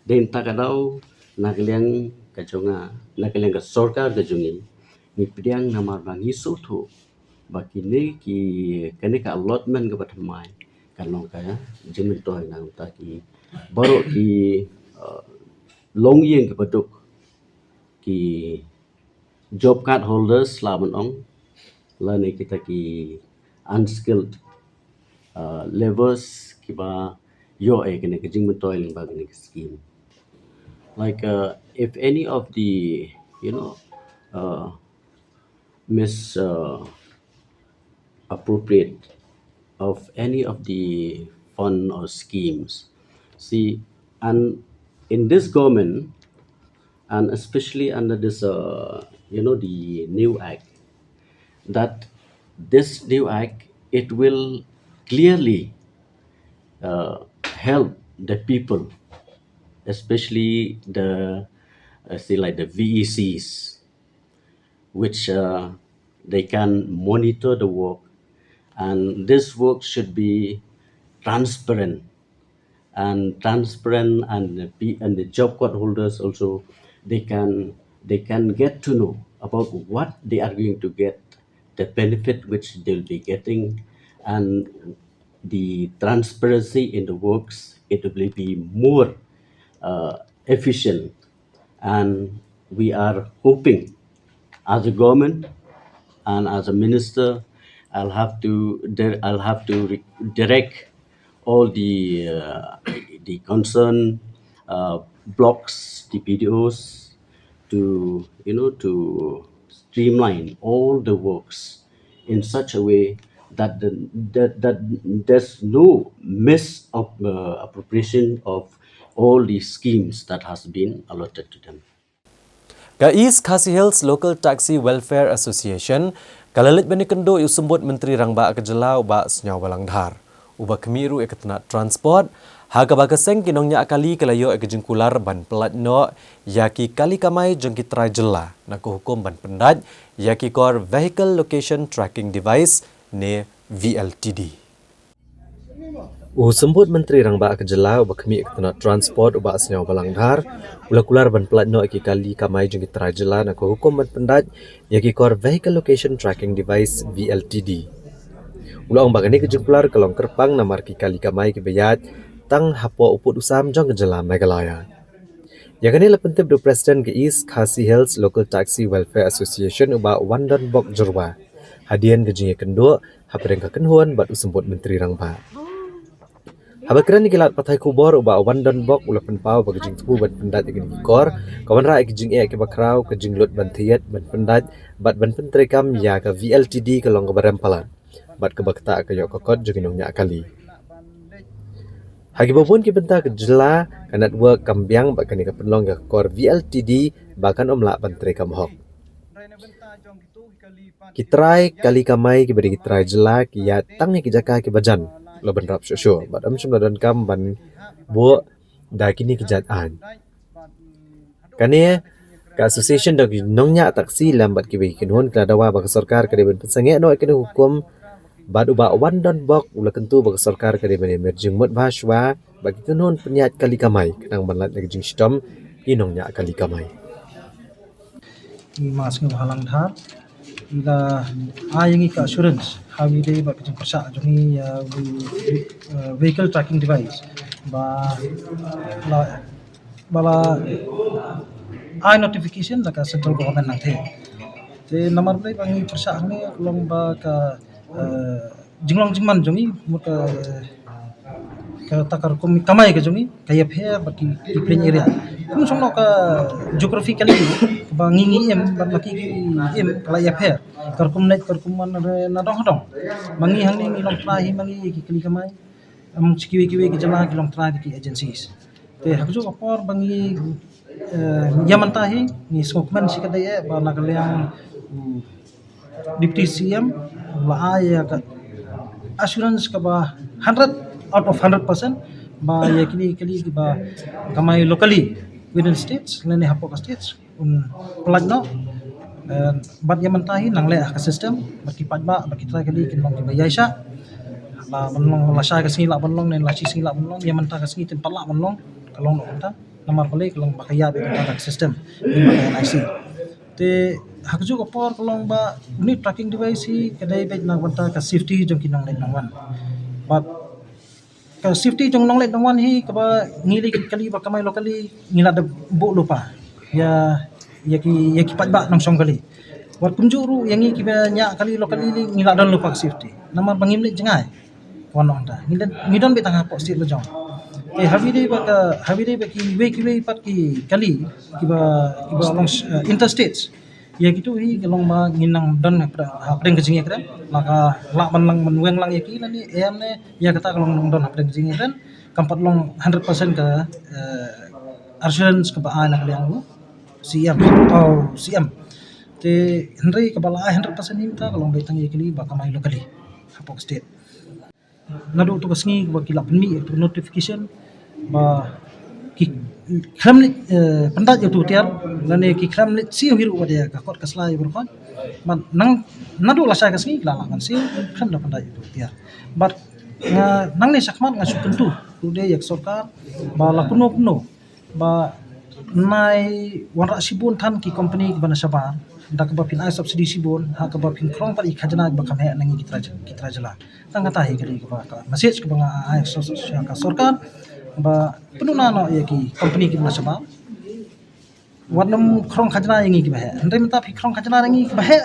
Dei na kata ka daw, na ka liang ka jong nga, na ka liang ka sorkar ka jong ngi, ngi pdiang namar ba ngi sngewthuh ba kine ki, kane ka allotment kaba thymmai kan long ka jingmyntoi na ka bynta ki baroh ki uh, longïing kiba duk, ki job card holders lah ban ong, lane kita ki unskilled uh, labourers kiba ïoh ïa kane ka jingmyntoi lyngba kane ka scheme. Like uh, if any of the, you know, uh, mis uh, appropriate of any of the fund or schemes. See, and in this government, and especially under this, uh, you know, the new act, that this new act, it will clearly uh, help the people, especially the, uh, say, like the V E Cs, which uh, they can monitor the work, and this work should be transparent, and transparent, and the, pe- and the job card holders also, they can, they can get to know about what they are going to get, the benefit which they'll be getting, and the transparency in the works, it will be more uh, efficient. And we are hoping, as a government and as a minister, I'll have to di- I'll have to re- direct all the uh, the concern uh, blocks, the P D Os, to, you know, to streamline all the works in such a way that the, that, that there's no mis of uh, appropriation of all the schemes that has been allotted to them. Ka East Khasi Hills Local Taxi Welfare Association ka la leit ban ïakynduh ïa u Symbud Myntri Rangbah ka Jylla u Bah Sniawbhalang Dhar, uba khmih ruh ïa ka tnat transport, ha kaba ka seng ki nongñiah kali ka la ïoh ïa ka jingkular ban pyllait noh ïa ki kali kamai jong ki trai jylla na ka hukum ban pyndait ïa ki kor Vehicle Location Tracking Device ne V L T D. U Symbud Myntri Rangbah ka Jylla uba khmih ïa ka tnat transport u Bah Sniawbhalang Dhar u la kular ban pyllait noh ïa ki kali kamai jong ki trai jylla na ka hukum ban pyndait ïa ki kor Vehicle Location Tracking Device, V L T D. U la ong ba kane ka jingkular ka long kyrpang namar ki kali kamai kiba ïaid tang hapoh u pud u sam jong ka jylla Meghalaya. Ïa kane la pyntip da u President ka East Khasi Hills Local Taxi Welfare Association u Bah Wandonbok Jyrwa hadien ka jingïakynduh hapdeng ka kynhun bad u Symbud Myntri Rangbah. Haba kren ïa ki lad pathai khubor u Bah Wandonbok u la pynpaw ba ka jingthmu ban pyndait ïa kine ki kor ka wanrah ïa ki jingeh kiba khraw, ka jinglut ban thied ban pyndait bad ban pyntreikam ïa ka V L T D ka long kaba rem palat bad kaba ktah ka ïoh ka kot jong ki nongñiah kali. Ha kiba bun ki bynta ka jylla ka network kam biang bad kane ka pynlong ïa ka kor V L T D ba kan ym lah ban treikam hok. Ki trai kali kamai kiba dei ki trai jylla ki ïaid tang ïa ki jaka kiba jan, la ban rap shuh shuh bad ym shym la donkam ban buh da kine ki jait aiñ. Kane ka association da ki nongñiah taxi lem bad kiba ki kynhun ki la dawa ba ka sorkar ka dei ban pynsangeh noh ïa kane ka hukum, bad u Bah Wandonbok u la kyntu ba ka sorkar ka dei ban ïa mir jingmut bha shuwa bad ki kynhun pynïaid kali kamai khnang ban lait na ka jingshitom ki nongñiah kali kamai. Ngi ma Sniawbhalang Dhar, ngi la ai ïa ngi ka assurance ha kaba ïadei bad ka jingpyrshah jong ngi ïa u, uh, vehicle tracking device ba la, ba la ai notification na ka central government hangtei. Te namar balei ba ngi pyrshah hangne, ka long ba ka, uh, jinglong jingman jong ngi, mut ka, kata ka rukom kamai ka jong ngi ka ïapher bad ki, ki plain area. Kum song noh ka geographically ba ngi ngi im bad ma ki ki im ka la ïapher. Ka rukom leit ka rukom wan na dong ha dong. Ma ngi hangne ngi long trai hi ma ngi ki kali kamai. Em, shi kiwei kiwei ki jylla ki long trai da ki agencies. Te ha kajuh ka por ba ngi, eh, ïa mynta hi ngi sngewkmen shi katdei eh ba na ka liang u Deputy C M la ai ïa ka assurance kaba hundred out of hundred percent ba ïa kine kali kiba kamai locally within states lane hapoh ka states un pynlait noh. Eh, bad ïa mynta hi nang leh ha ka system bad ki paidbah bad ki trai kali kin long kiba ïaishah. La ban long lashai ka sngi lah ban long ne la shi sngi lah ban long, ïa mynta ka sngi te pat lah ban long, ka long noh mynta. Namar balei? Ka long ba ka ïap ïa mynta ka system, ïa mynta ka N I C. Te ha kajuh ka por ka long ba une u tracking device hi ka dei beit na ka bynta ka safety jong ki nongleit nongwan. Bad ka safety jong nongleit nongwan hi kaba ngi lei kali ba kamai locally ngi la dep buh lypa ïa, ïa ki, ïa ki paidbah nongshong kali. Wat kumjuh ruh ïa ngi kiba ñiah kali locally ngi la don lypa ka safety. Namar ba ngim leit jngai wan noh mynta. Ngi don, ngi don beit tang hapoh state la jong. Te ha kaba ïadei bad ka, ha kaba ïadei bad kiwei kiwei pat ki kali kiba, kiba long, eh, interstate. Ïa kitu hi ka long ba ngin nang don hapdeng, hapdeng ka jingïakren. La ka lah ban lang ban weng lang ïa ki lane em ne ïa kata ka long nang don hapdeng ka jingïakren. Kam pat long hundred percent ka, eh, assurance kaba ai na ka liang u C M. Oh, C M. Te hynrei kaba la ai hundred percent hi mynta ka long beit tang ïa kali ba kamai locally hapoh state. Naduh tu ka sngi ba ki la pynmih ïa ka notification ba ki khlem leit, eh, pyndait ïa utu u tiar lane ki khlem leit siew hi ruh wat ïa ka kot ka sla ïa baroh. Bad nang naduh lashai ka sngi ki la lah ban siew khlem da pyndait ïa utu u tiar. Bad nga nangne shakhmat nga shu kyntu ruh de ïa ka sorkar ba la kumno kumno ba nai wanrah shibun than ki company kiba na shabar da kaba phin ai subsidy shibun ha kaba phin khrong pat ïa ki khajna kiba kham heh na ngi ki trai, ki trai jylla. Tang kata hi ka dei kaba ka message kaba nga ai sha, sha ka sorkar ba pynduna noh ïa ki company kiba na shabar. Wat nym khrong khajna ïa ngi kiba heh. Hynrei mynta phi khrong khajna ïa ngi kiba heh,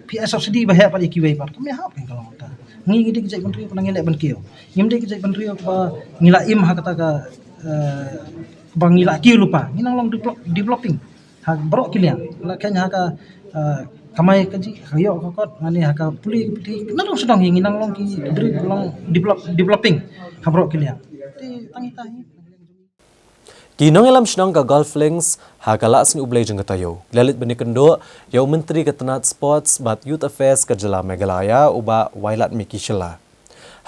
phi ai subsidy ba heh pat ïa kiwei pat. Kam ïahap kein ka long mynta. Ngi ngi dei ka jaitbynriew kaba ngi leh ban kiew. Ngim dei ka jaitbynriew kaba ngi la im ha kata ka, eh, kaba ngi la kiew lypa. Ngi nang long develop, developing ha baroh ki liang. La kein ha ka, eh, kamai kajih, ha ka ïoh ka kot, lane ha ka pule ka puthi. Naduh sdang hi ngi nang long ki briew long develop, developing ha baroh ki liang. Te tang ita hi. Ki nongïalam shnong ka Golf Links ha ka Lah Sngi U Blei jong ka taïew ki la leit ban ïakynduh ïa u Myntri ka tnat Sports bad Youth Affairs ka jylla Meghalaya, u Bah Wailadmiki Shylla,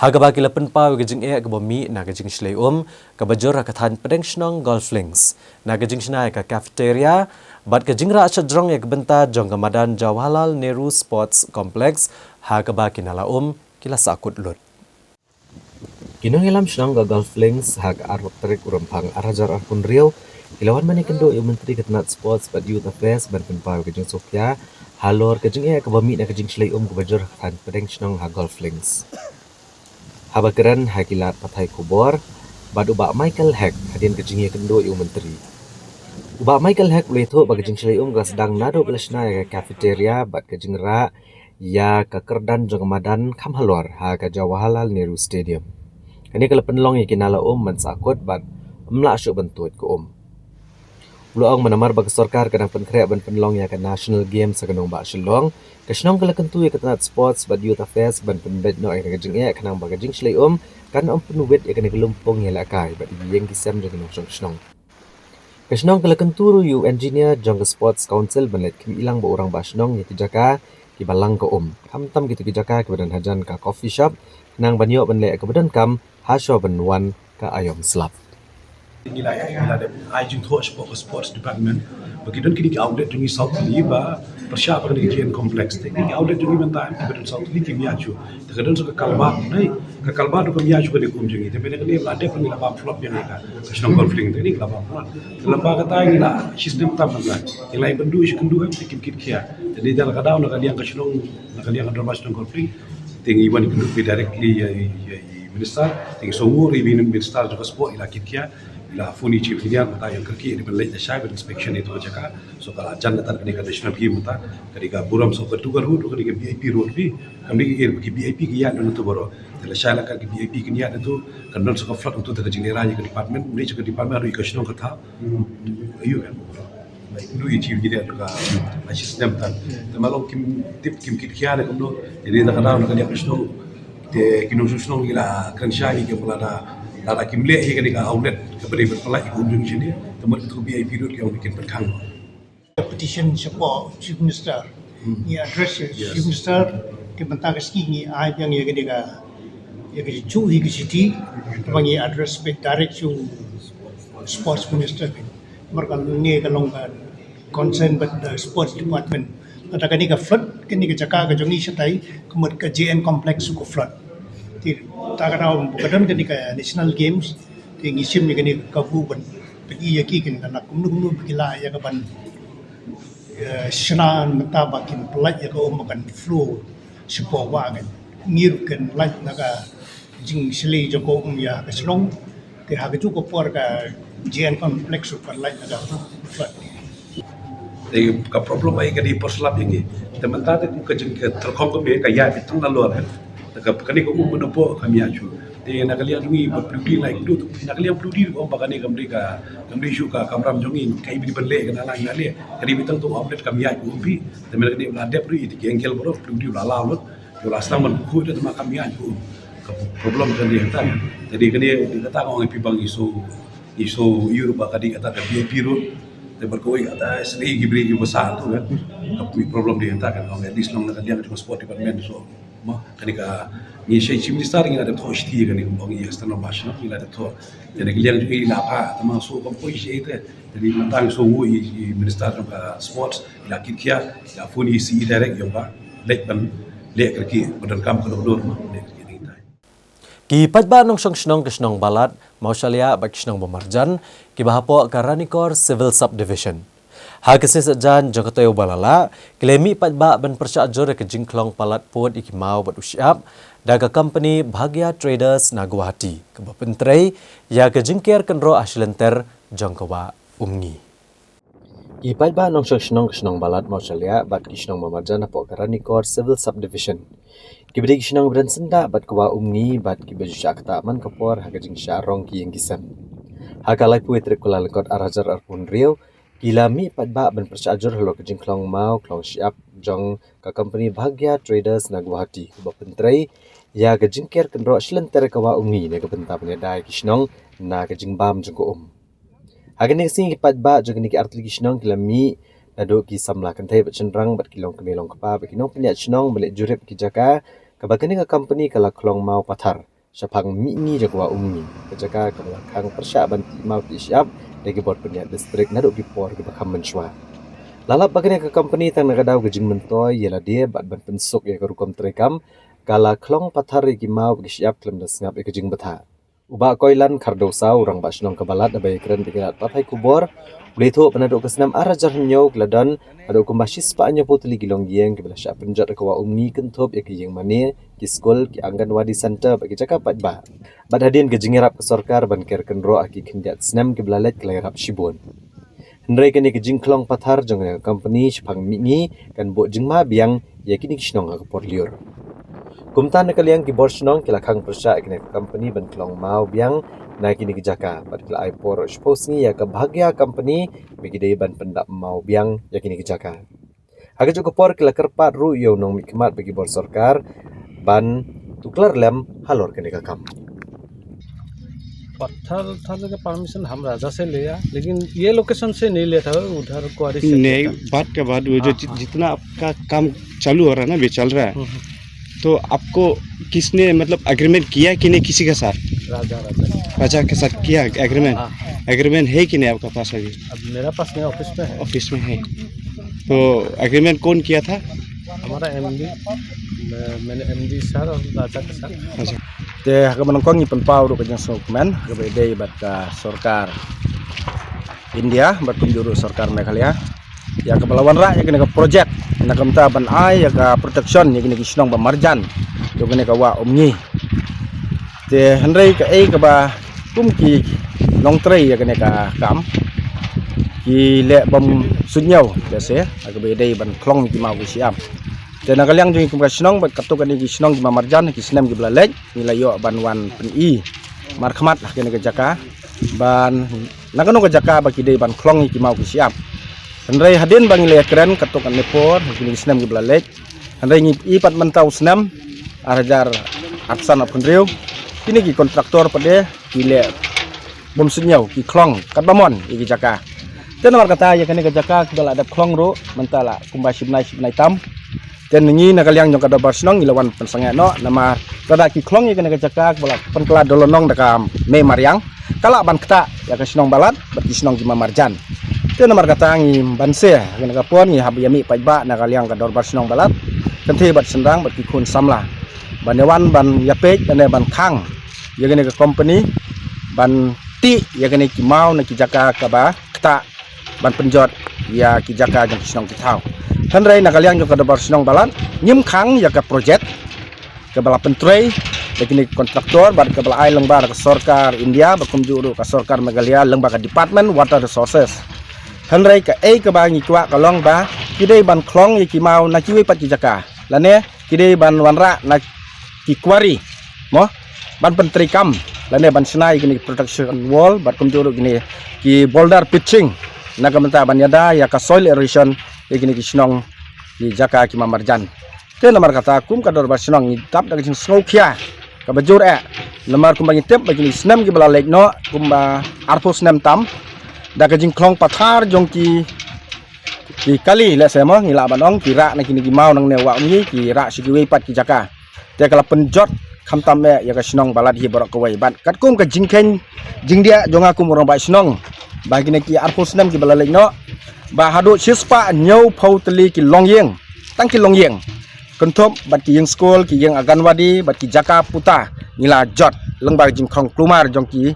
ha kaba ki la pynpaw ïa ka jingeh kaba mih na ka jingshlei um kaba jur ha ka thaiñ pdeng shnong Golf Links. Na ka jingshna ïa ka cafeteria bad ka jingrah shajrong ïa ka bynta jong ka madan Jawaharlal Nehru Sports Complex ha kaba ki nongïalam ki la sahkut lut. Ki nongïalam shnong ka Golf Links ha ka arphew tarik u Rymphang arhajar arphew hynriew ki la wan ban ïakynduh ïa u Myntri ka tnat Sports bad Youth Affairs ban pynpaw ïa ka jingsngewkhia halor ka jingeh kaba mih na ka jingshlei um kaba jur ha ka thaiñ pdeng shnong ha Golf Links. Haba kren ha ki lad pathai khubor bad u Bah Michael Hek hadien ka jingïakynduh ïa u Myntri, u Bah Michael Hek u la ïathuh ba ka jingshlei um ka sdang naduh ba la shna ïa ka cafeteria bad ka jingrah ïa ka kyrdan jong ka madan kham halor ha ka Jawaharlal Nehru Stadium. Kane ka la pynlong ïa ki nongïalam um ban sahkut bad ym lah shuh ban tuid ka um. U la ong ba namar ba ka sorkar ka dang pynkhreh ban pynlong ïa ka National Games ha ka nongbah Shillong, ka shnong ka la kyntu ïa ka tnat Sports bad Youth Affairs ban pynbeit noh ïa ka jingeh khnang ba ka jingshlei um kan ym pynwit ïa kane ka lympung ïalehkai bad ïa ki ïing ki sem jong ki nongshong shnong. Ka shnong ka la kyntu ruh ïa u engineer jong ka Sports Council ban leit khmih lang bad u rangbah shnong ïa ki jaka kiba lang ka um, khamtam kito ki jaka kiba don hajan ka coffee shop, khnang ban ïoh ban leh kaba donkam ha shwa ban wan ka aïom slap. Ngi la, ngi la dep ai jingthoh shapoh ka Sports Department ba ki don kine ki outlet jong ngi saw tylli ba pyrshah bad kane ka G N Complex. Te kine ki outlet jong ngi mynta em kiba don saw tylli kim ïaid shuh. Te ka don sa ka culvert, ne ka culvert ruh kam ïaid shuh kane ka um jong ngi. Te mynta kane la dep ngi la bam flood biang ïa ka shnong Golf Link, te kane ngi la bam flood. Te lympa kata ngi la shisnem tam mynta. Ngi la ïakynduh ïakynduh em te kim kit khia. Te dei da la ka daw na ka liang ka shnong, na ka liang ka dorbar shnong Golf Link. Te ngi wan ïakynduh phi directly ïa, ïa, ïa minister. Te ngi sngewnguh ruh ïa i minister jong ka sport i la kit khia. I la phone ïa i chief engineer mynta ïa kyrkieh ïa ban leit lashai ban inspection ïa ito ka jaka. So ka la jan kata kane ka national game mynta. Ka dei ka burom, so ka tu ka road, ka dei ka V I P road phi. Kam dei ka area ba ki V I P ki ïaid na tu baroh. Lashai la ka V I P kane ïa tu kan don sa ka flood, tu ka jinglehrain ka department, ne ka department ruh ka shnong ka thaw. Ayu kan. Ruh i chief jide tu ka assistant tan. Te ma long kim tip kim kit khia ne kumno. Jadi da ka daw na ka liang ka shnong. Te ki nongshong shnong ki la kren shai ki, ki la da, la da kim leh hi kane ka outlet ka ba dei ban pynlait kum jong shini. Te mut tu V I P ruh ki ong kin pynkhang. Petition shapoh Chief Minister. Ngi address Chief Minister, te mynta ka sngi ngi ai biang ïa kane ka, ïa ka jingïathuh hi ka shithi, kaba ngi address beit direct sha Sports Minister. Namar kane ka long ka concern bad the Sports Department. Kata kane ka flood kane ka jaka ka jong ngi shatai, ka mut ka J N Complex ruh ka flood. Te ta ka daw ka don kane ka National Games, te ngi shim ïa kane ka kabu ban pyni ïa ki, kin da kumno kumno ba ki lah ïa ka ban, eh, shna mynta ba kin pynlait ïa ka um ba kan flow shapoh wah kan. Ngi ruh kin lait na ka jingshlei jong ka um ïa ka shnong. Te ha kajuh ka por ka J N Complex ruh kan lait na ka flood. Te ka problem ai ka dei por slap ïa ngi. Te mynta te ka jing ka tyrkhong ka me ka ïa ka tang na lor, eh. Te ka kane ka um mynta po ka ïa shu. Te na ka liang jong ngi ba plu di lai kdu, na ka liang plu di ko ba kane kam dei ka, kam dei shu ka kamram jong ngi, ka i bri ban leh ka na lai na leh. Ka dei ba tang tu outlet ka ïa ko um phi. Te mynta kane la dep ri te ki angle bro plu di la la lut. Yo la stang ban khu te ma kam ïa ko um. Ka problem kan dei ta. Te dei kane dei kata ko ngi phi bang isu, isu Europe ka dei kata ka V I P road. Te bar ko i kata sdei ki bri ki basa tu kan. Ka problem dei ta kan, at least long na ka liang ka Sport Department so. Ma kane ka ngi shai Chief Minister ngi la dep thoh shithi kane ka bang i external bash no ngi la dep thoh. Te na ka liang jong i la pha te ma so kam poi shi te. Te dei mynta so wo i, i Minister jong ka Sports i la kit khia, i la phone i C E direct jong ba leit ban leh kyrkieh ba donkam ka dor dor ma leh kyrkieh dei tai. Ki paidbah nongshong shnong ka shnong Balat, Mawshaliah bad ki shnong ba marjan, kiba hapoh ka Ranikor Civil Subdivision. Ha ka sisat jan jong ka taïew ba la lah, ki la mih paidbah ban pyrshah jur ïa ka jingkhlong palat pud ïa ki maw bad u shyiap da ka company Bhagya Traders na Guwahati, kaba pyntrei ïa ka jingker kynroh ha shilynter jong ka wah Umngi. Ki paidbah nongshong shnong ka shnong Balat Mawshaliah bad ki shnong ba marjan hapoh ka Ranikor Civil Subdivision, kiba dei ki shnong ba don syndah bad ka wah Umngi bad kiba ju shah ktah man ka por ha ka jingshah rong ki ïing ki sem. Ha ka laiphew tarik Kyllalyngkot ar hajar arphew hynriew, ki la mih paidbah ban pyrshah jur halor ka jingkhlong maw khlong shyiap jong ka company Bhagya Traders na Guwahati, kaba pyntrei ïa ka jingker kynroh shilynter ka wah Umngi na ka bynta ban ïada ïa ki shnong na ka jingbam jong ka um. Ha kane ka sngi ki paidbah jong kine ki artylli ki shnong ki la mih naduh ki samla kynthei bad shynrang bad ki longkmie longkpa bad ki nongpynïaid shnong ban leit jurip ki jaka kaba kane ka company ka la khlong maw pathar shaphang mihngi jong ka wah Umngi, ka jaka kaba la khang pyrshah ban tih maw tih shyiap da ki bor pynïaid district naduh ki por kiba kham mynshuwa. La lap ba kane ka company tang na ka daw ka jingmyntoi ïa lade bad ban pynsuk ïa ka rukom treikam, ka la khlong pathar ïa ki maw bad ki shyiap khlem da sngap ïa ka jingbthah. U Bah Koilan Khardewsaw, u rangbah shnong ka Balat, haba ïakren bad ki lad pathai khubor, u la ïathuh ba naduh ka snem ar hajar hynñiew ki la don haduh kumba shispah hynñiewphew tylli ki longïing kiba la shah pynjot ha ka wah Umngi, kynthup ïa ki ïing mane, ki skul, ki Anganwadi Centre bad ki jaka paidbah. Bad hadien ka jingïarap ka sorkar ban ker kynroh ha ki khyndiat snem kiba la leit, ka la ïarap shibun. Hynrei kane ka jingkhlong pathar jong kane ka company shaphang mihngi kan buh jingma biang ïa kine ki shnong ha ka por lyiur. Kumta na ka liang ki bor shnong ki la khang pyrshah ïa kane ka company ban khlong maw biang na kine ki jaka bad ki la ai por shiphew sngi ïa ka Bhagya company ba ki dei ban pyndap maw biang ïa kine ki jaka. Ha kajuh ka por ki la kyrpad ruh ïa u nongmihkhmat bad ki bor sorkar ban tuklar lem halor kane ka kam. पत्थर उत्थर का परमिशन हम राजा से लिया, लेकिन ये लोकेशन से नहीं लिया था, उधर क्वारी से नहीं, लिया था। बात के बाद वो जो हाँ, जि-, हाँ। जितना आपका काम चालू हो रहा है ना, अभी चल रहा है, हम्म, हम्म। तो आपको किसने, मतलब, एग्रीमेंट किया कि नहीं किसी के साथ? राजा, राजा। राजा के साथ किया एग्रीमेंट? हाँ, हाँ। एग्रीमेंट है कि नहीं आपके पास अभी? अब मेरा पास नहीं, ऑफिस में है। ऑफिस में है। तो एग्रीमेंट कौन किया था? हमारा एमडी, मैं, मैंने एमडी सर और राजा के साथ। अच्छा। Te ha kaba nyngkong ngi pynpaw ruh ka jingsngewkmen ha kaba ïadei bad ka sorkar India bad kumjuh ruh sorkar Meghalaya ïa kaba la wanrah ïa kane ka project na ka bynta ban ai ïa ka protection ïa kine ki shnong ba marjan jong kane ka wah Umngi. Te hynrei kaei kaba kum ki nongtrei ïa kane ka kam ki leh bym suidñiew, lehse ha kaba ïadei ban khlong ki maw ki shyiap. Te na ka liang jong ngi kum ka shnong bad katto katne ki shnong ki ma marjan, ki snem ki ba la leit, ngi la ïoh ban wan pyni markhmat ha kane ka jaka, ban na kano ka jaka ba ki dei ban khlong ïa ki maw ki shyiap. Hynrei hadien ba ngi la ïakren katto katne por ha kine ki snem ki ba la leit, hynrei ngi i pat mynta u snem ar hajar arphew san arphew hynriew, kine ki kontraktor pat de ki leh bym suidñiew, ki khlong katba mon ïa ki jaka. Te namar kata ïa kane ka jaka kiba la dep khlong ruh mynta la kumba shi bnai shi bnai tam. Te ngi na ka liang jong ka dorbar shnong ngi la wan pynsangeh noh namar lada ki khlong ïa kane ka jaka kiba la pynkylla da lynnong da ka mei mariang, ka lah ban ktah ïa ka shnong Balat bad ki shnong ki ma marjan. Te namar kata ngi ban se ha kane ka por ngi hap ïa mih paidbah na ka liang ka dorbar shnong Balat, kynthei bad shynrang bad ki khun samla, ban ïa wan ban ïa peit lane ban khang ïa kane ka company ban tih ïa kane ki maw na ki jaka kaba ktah ban pynjot ïa ki jaka jong ki shnong ki thaw. Hynrei na ka liang jong ka dorbar shnong Balat ngim khang ïa ka project kaba la pyntrei da kine ki kontraktor bad kaba la ai lyngba da ka sorkar India bad kumjuh ruh ka sorkar Meghalaya lyngba ka Department Water Resources. Hynrei kaei kaba ngi kwah ka long ba ki dei ban khlong ïa ki maw na kiwei pat ki jaka, lane ki dei ban wanrah na ki quarry, mo, ban pyntrei kam lane ban shna ïa kine ki protection wall bad kumjuh ruh kine ki boulder pitching na ka bynta ban ïada ïa ka soil erosion ïa kine ki shnong ki jaka ki ma marjan. Te namar kata kum ka dorbar shnong ngi dap da ka jingsngewkhia kaba jur eh namar kumba ngi tip ba kine ki snem kiba la leit noh kumba arphew snem tam da ka jingkhlong pathar jong ki ki kali, lehse mo, ngi lah ban ong ki rah na kine ki maw nangne Wah Umngi, ki rah sha kiwei pat ki jaka. Te ka la pynjot khamtam eh ïa ka shnong Balat hi baroh kawei. Bad katkum ka jingkheiñ jingdiah jong nga kum u rangbah shnong ba kine ki arphew snem kiba la leit noh ba haduh shispah hynñiewphew tylli ki longïing, tang ki longïing, kynthup bad ki ïing skul, ki ïing Anganwadi bad ki jaka puta ngi la jot lyngba ka jingkhlong kulmar jong ki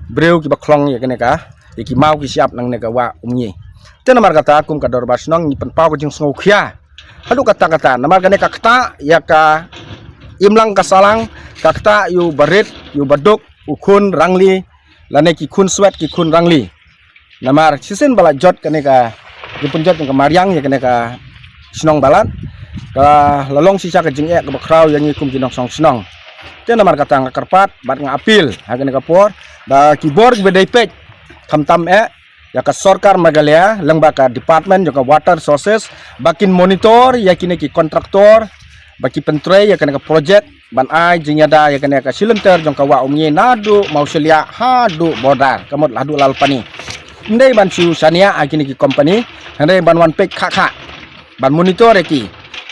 briew kiba khlong ïa kane ka, ïa ki maw ki shyiap nangne ka Wah Umngi. Te namar kata kum ka dorbar shnong ngi pynpaw ka jingsngewkhia haduh katta katta namar kane ka ktah ïa ka imlang ka sahlang, ka ktah ïa u barit, ïa u baduk, u khun rangli lane ki khun swet ki khun rangli. Namar shisien ba la jot kane ka jingpynjot jong ka mariang ïa kane ka shnong Balat, ka la long shisha ka jingeh kaba khraw ïa ngi kum ki nongshong shnong. Te namar kata nga kyrpad bad nga appeal ha kane ka por ba ki bor kiba dei peit khamtam eh ïa ka sorkar Meghalaya lyngba ka department jong ka water resources ba kin monitor ïa kine ki kontraktor ba ki pyntrei ïa kane ka project ban ai jingïada ïa kane ka shilynter jong ka Wah Umngi naduh Mawshiliah haduh border, ka mut haduh Lalpani. Ym dei ban shu shaniah ha kine ki company, hynrei ban wan peit khah khah, ban monitor ïa ki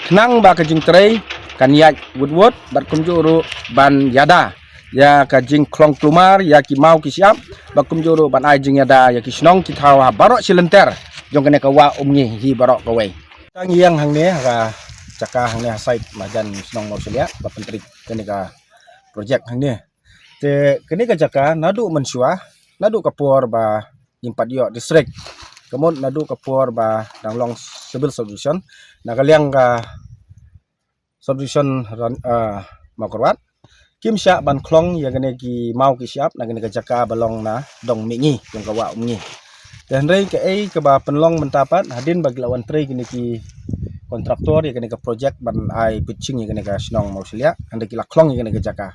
khnang ba ka jingtrei kan ïaid wut wut bad kumjuh ruh ban ïada ïa ka jingkhlong kulmar ïa ki maw ki shyiap bad kumjuh ruh ban ai jingïada ïa ki shnong ki thaw ha baroh shilynter jong kane ka Wah Umngi hi baroh kawei. Tang ïeng hangne ha ka jaka hangne ha side marjan shnong Mawshiliah ba pyntrei kane ka project hangne. Te kane ka jaka naduh mynshuwa, naduh ka por ba ngim pat ïoh district, ka mut naduh ka por ba dang long civil subdivision, na ka liang ka subdivision Ran-, ah, Mawkyrwat kim shah ban khlong ïa kane ki maw ki shyiap na kane ka jaka ba long na dong mihngi jong ka Wah Umngi. Te hynrei kaei kaba pynlong mynta pat hadien ba ki la wan trei kine ki kontraktor ïa kane ka project ban ai pitching ïa kane ka shnong Mawshiliah, hynrei ki la khlong ïa kane ka jaka.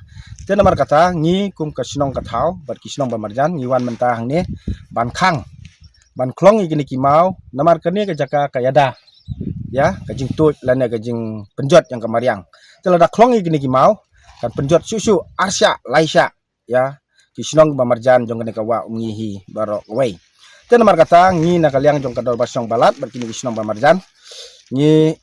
Te namar kata ngi kum ka shnong ka thaw bad ki shnong ba marjan ngi wan mynta hangne ban khang, ban khlong ïa kine ki maw namar kane ka jaka ka ïada ïa ka jingtuid lane ka jingpynjot jong ka mariang. Te lada khlong ïa kine ki maw kan pynjot shuh shuh ar shah lai shah ïa ki shnong ba marjan jong kane ka Wah Umngi hi baroh kawei. Te namar kata ngi na ka liang jong ka dorbar shnong Balat bad kine ki shnong ba marjan ngi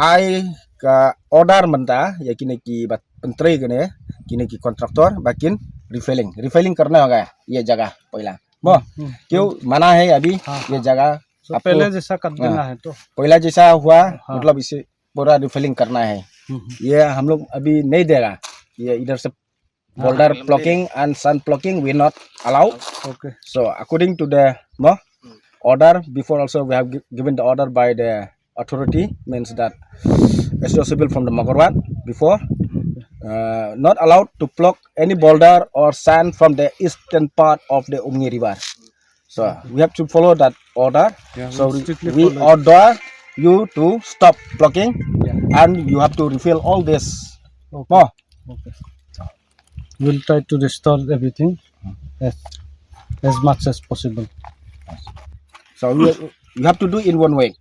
ai ka order mynta ïa kine ki ba pyntrei kane, kine ki kontraktor ba kin refilling, refilling karna hoga ye jaga poila. Mo, क्यों मना है अभी ये जगह? तो आपको पहले जैसा कर देना है तो। पहला जैसा हुआ, मतलब इसे पूरा रिफिलिंग करना है। ये हम लोग अभी नहीं देगा। ये इधर से boulder blocking and sand blocking we not allow. Okay. So according to the, no, order, before also we have gi- given the order by the authority, means that S D O Civil from the Mawkyrwat before, uh, not allowed to block any boulder or sand from the eastern part of the Umngi River. So we have to follow that order. Yeah, so we strictly we follow it. Order you to stop blocking. Yeah. and you have to refill all this. Okay. Mo. Okay. We'll try to restore everything as, as much as possible. So you, you have to do in one week.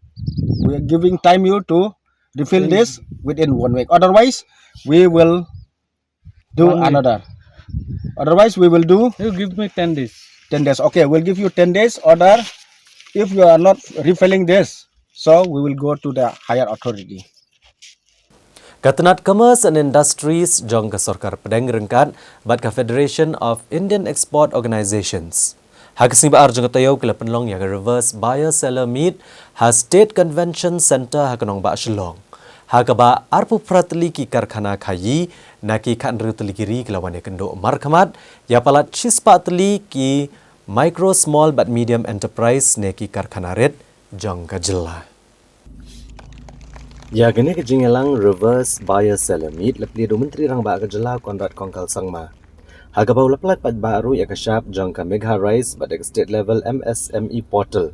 We are giving time you to refill this within one week. Otherwise, we will do One week. Another. Otherwise, we will do You give me ten days. Ten days. Okay, we'll give you ten days order. If you are not refilling this, so we will go to the higher authority. Ka tnat Commerce and Industries jong ka sorkar pdeng ryngkat bad ka Federation of Indian Export Organisations ha ka sngi ba ar jong ka taïew ki la pynlong ïa ka Reverse Buyer Seller Meet ha State Convention Centre ha ka nongbah Shillong. Ha kaba arphew phra tylli ki karkhana khaïi na ki khathynriew tylli ki ri ki la wan ïakynduh markhmat ïa palat shispah tylli ki micro, small bad medium enterprise ne ki karkhana rit jong ka jylla. Ïa kane ka jingïalang Reverse Buyer Seller Meet la plie da u Myntri Rangbah ka jylla Conrad Kongkal Sangma. Ha kaba u la pyllait paidbah ruh ïa ka shap jong ka Megha Rise bad ïa ka State Level M S M E Portal.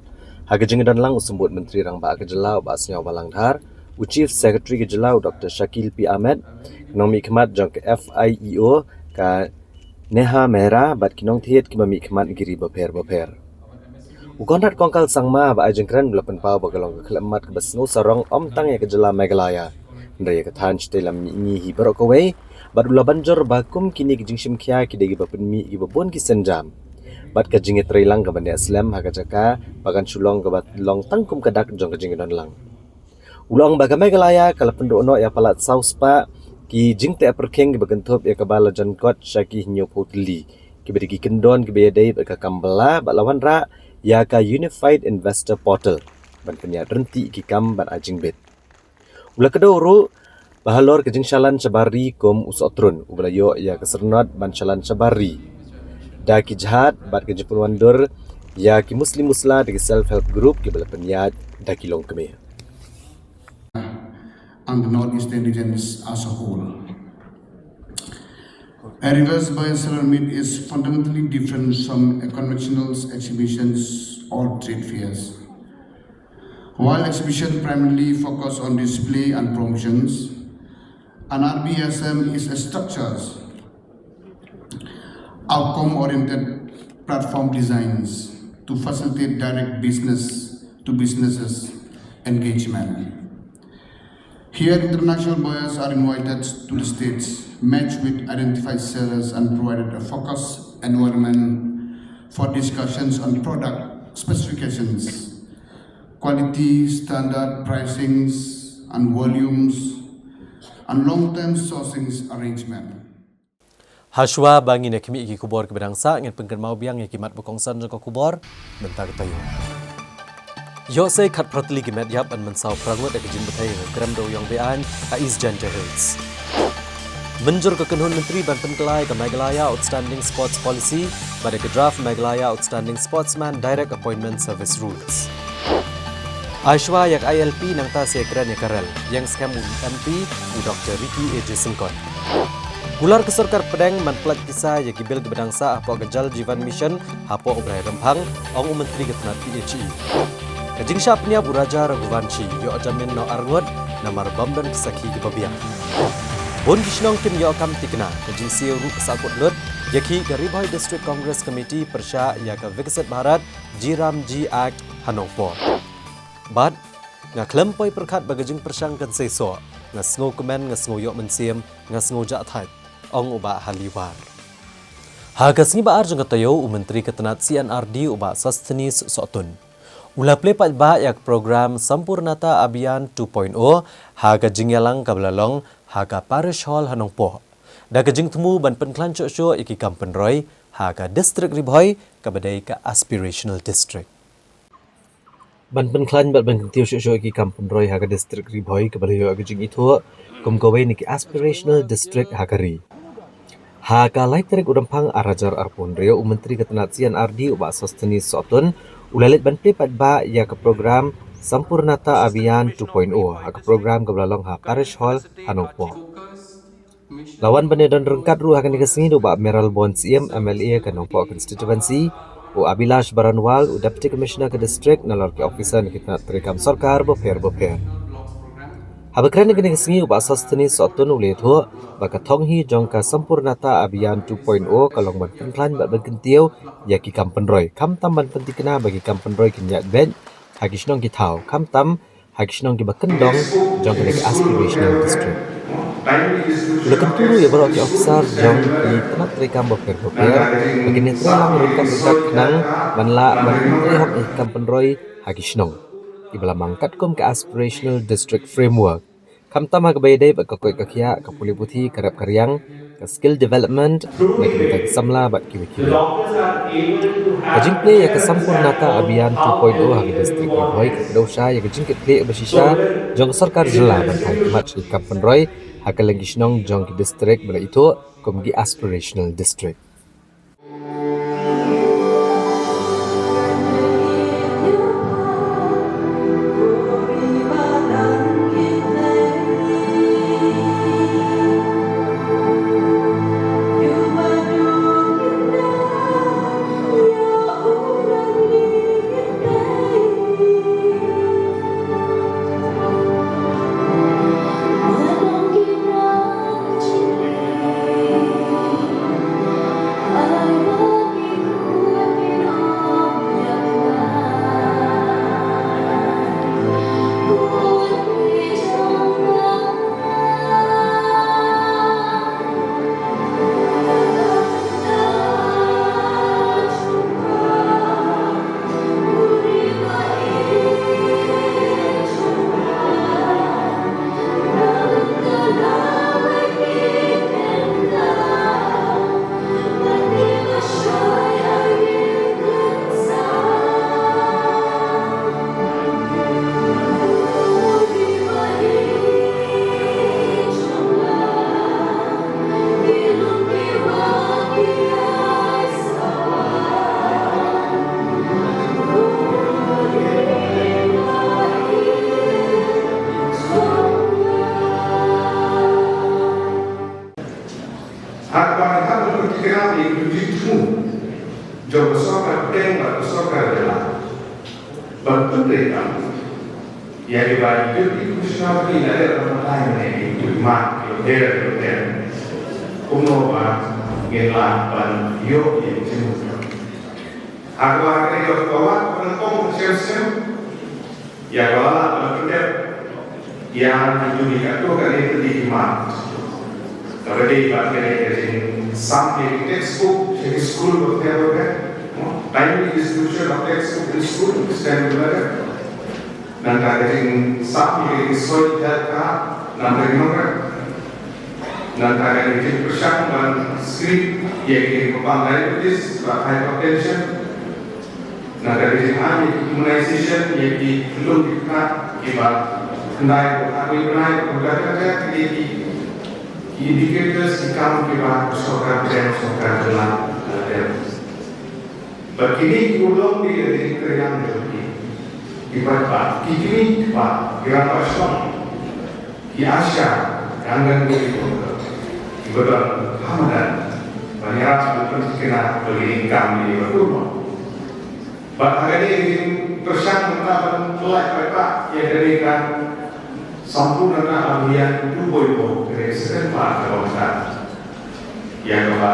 Ha ka jingdon lang u Symbud Myntri Rangbah ka jylla u Bah Sniawbhalang Dhar, u Chief Secretary ka jylla u Doctor Shakil P Ahmed, ki nongmihkhmat jong ka F I E O, ka Neha Mehra bad ki nongthied kiba mihkhmat na ki ri bapher bapher. U Conrad Kongkal Sangma ba ai jingkren u la pynpaw ba ka long ka khyllipmat kaba sngewsarong ym tang ïa ka jylla Meghalaya, hynrei ïa ka thaiñ shatei lam mihngi hi baroh kawei, bad u la ban jur ba kum kine ki jingshim khia ki dei kiba pynmih kiba bun ki sienjam. Bad ka jingïatreilang kaba neh slem ha ka jaka ba kan shu long kaba long tang kum ka dak jong ka jingdon lang. U la ong ba ka Meghalaya ka la pynduh noh ïa palat saw spah ki jingteh pyrkhing kiba kynthup ïa kaba la jan kot sha ki hynñiewphew tylli kiba dei ki kyndon kiba ïadei bad ka kam bylla bad la wanrah ïa ka Unified Investor Portal ban pynïaid ryntih ki kam ban ai jingbit. U la kdew ruh ba halor ka jingshalan shabar ri kum u Sohtrun uba la ïoh ïa ka syrnod ban shalan shabar ri da ki jhad bad ka jingpynwandur ïa ki musli musla da ki self help group kiba la pynïaid da ki longkmie. And the Northeastern regions as a whole. A Reverse Buyer Seller Meet is fundamentally different from a conventional exhibitions or trade fairs. While exhibitions primarily focus on display and promotions, an R B S M is a structure outcome-oriented platform designs to facilitate direct business to businesses engagement. Here, international buyers are invited to the States, matched with identified sellers and provided a focus environment for discussions on product specifications, quality, standard, pricings and volumes, and long-term sourcing arrangement. Hashwa ba ngin ïa khmih ki khubor kiba dang sah, ngin pynkynmaw biang ïa ki mat ba kongsan jong ka khubor mynta ka taïew. Ïoh sei khatphra tylli ki met ïap ban mynsaw phra ngut da ka jingbthei ha ka krem da u ïong be-aiñ ha East Jaintia Hills. Mynjur ka kynhun myntri ban pynkylla ïa ka Meghalaya Outstanding Sports Policy bad ïa ka draft Meghalaya Outstanding Sportsman Direct Appointment Service Rules. Hashwa ïa ka I L P nangta sa ïakren ïa ka rel, ïeng skhem u M P u Doctor Ricky A J Syngkon. Kular ka sorkar pdeng ban pyllait pisa ïa ki bill kiba dang sah hapoh ka Jal Jeevan Mission hapoh u Blai Rymphang, ong u Myntri ka tnat P H E. Ka jingshah pynïap u Raja Raghuvanshi ïoh jamin noh arngut namar bym don ki sakhi kiba biang. Bun ki shnong kim ïoh kam thikna, ka jingsiew ruh ka sahkut lut. Ïa ki, ka Ri Bhoi District Congress Committee pyrshah ïa ka Viksit Bharat G RAM G Act ha Nongpoh. Bad nga khlem poi pyrkhat ba ka jingpyrshang kan seisoh, nga sngewkmen, nga sngew ïoh mynsiem, nga sngew jah thait, ong u Bah Haliwar. Ha ka sngi ba ar jong ka taïew, u Myntri ka tnat C and R D u Bah Sosthenes Sohtun u la plie paidbah ïa ka program Sampoornata Abhiyan two point oh ha ka jingïalang kaba la long ha ka Parish Hall ha Nongpoh, da ka jingthmu ban pynkhlaiñ shuh shuh ïa ki kam pynroi ha ka District Ri Bhoi kaba dei ka Aspirational District. Ban pynkhlaiñ bad ban kyntiew shuh shuh ïa ki kam pynroi ha ka District Ri Bhoi kaba la ïoh ka jingithuh kum kawei na ki Aspirational District ha ka ri. Ha ka lai tarik u Rymphang ar hajar arphew hynriew, u Myntri ka tnat C and R D u Bah Sosthenes Sohtun u la leit ban plie paidbah ïa ka program Sampoornata Abhiyan two point oh ha ka program kaba la long ha Parish Hall ha Nongpoh. La wan ban ïadon ryngkat ruh ha kane ka sngi da u Bah Mayralborn Syiem, M L A ka Nongpoh Constituency, u Abhilash Baranwal, u Deputy Commissioner ka District, nalor ki officer na ki tnat treikam sorkar bapher bapher. Haba kren ha kane ka sngi, u Bah Sosthenes Sohtun u la ïathuh ba ka thong hi jong ka Sampoornata Abhiyan two point oh ka long ban pynkhlaiñ bad ban kyntiew ïa ki kam pynroi, khamtam ban pyntikna ba ki kam pynroi kin ïaid beit ha ki shnong ki thaw, khamtam ha ki shnong kiba kyndong jong kane ka aspirational district. U la kyntu ruh ïa baroh ki officer jong ki tnat treikam bapher bapher ba kin ïatrei lang ryngkat ryngkat khnang ban lah ban pyntrei hok ïa ki kam pynroi ha ki shnong kiba la mang katkum ka aspirational district framework, khamtam ha kaba ïadei bad ka koit ka khiah, ka pule puthi, ka rep ka riang, ka skill development na ka bynta ki samla bad kiwei kiwei. Ka jingplie ïa ka Sampoornata Abhiyan two point oh ha ka district Ri Bhoi ka kdew shai ïa ka jingkitkhlieh ba shisha jong ka sorkar jylla ban phai khmat sha ki kam pynroi ha kylleng ki shnong jong ki district ba la ithuh kum ki aspirational district. Ha kaba ngi hap ban pyntikna ïa ki jingthmu jong ka sorkar pdeng bad ka sorkar jylla ban pyntreikam ïa kiba ki deputy commissioner ki la dep ban batai mynne, ki la mad, ki la her, ki la her kumno ba ngin lah ban ïoh ïa ki jingmut. Ha kaba kane ka wad ka nyngkong shem shem ïa ka la lah ban pyndep ïa kito ki katto katne tylli ki mat. Kaba dei bad kane ka jingsam ïa ki textbook sha ki skul bapher bapher. Timely distribution of textbook in school, stem bapher. Nangta ka jingsam ïa ki soi health card, nangta ki nongkha. Nangta ka jingpyrshang ban screen ïa ki ba pang diabetes bad hypertension. Nangta ka jingai ïa ki immunization ïa ki khyllung ki khynnah kiba khyndai haduh arphew bnai, nangta ka jingkynnoh ïa ki, ki indicators ki kam kiba ka sorkar pdeng, sorkar jylla ka la dep. Bad kine ki urlong ki la dei ki treilang jong ki. Ki paidbah, ki kmie ki kpa, ki rangbah shnong, ki ASHA, ki Anganwadi worker, kiba don ha madan ban ïarap ban pyntikna ba kine ki kam kine ki ba kulmar. Bad ha kane ka jingpyrshang mynta ban pynlait paidbah ïa kane ka Sampoornata Abhiyan two point oh, kane ka second part kaba mynta. Ïa kaba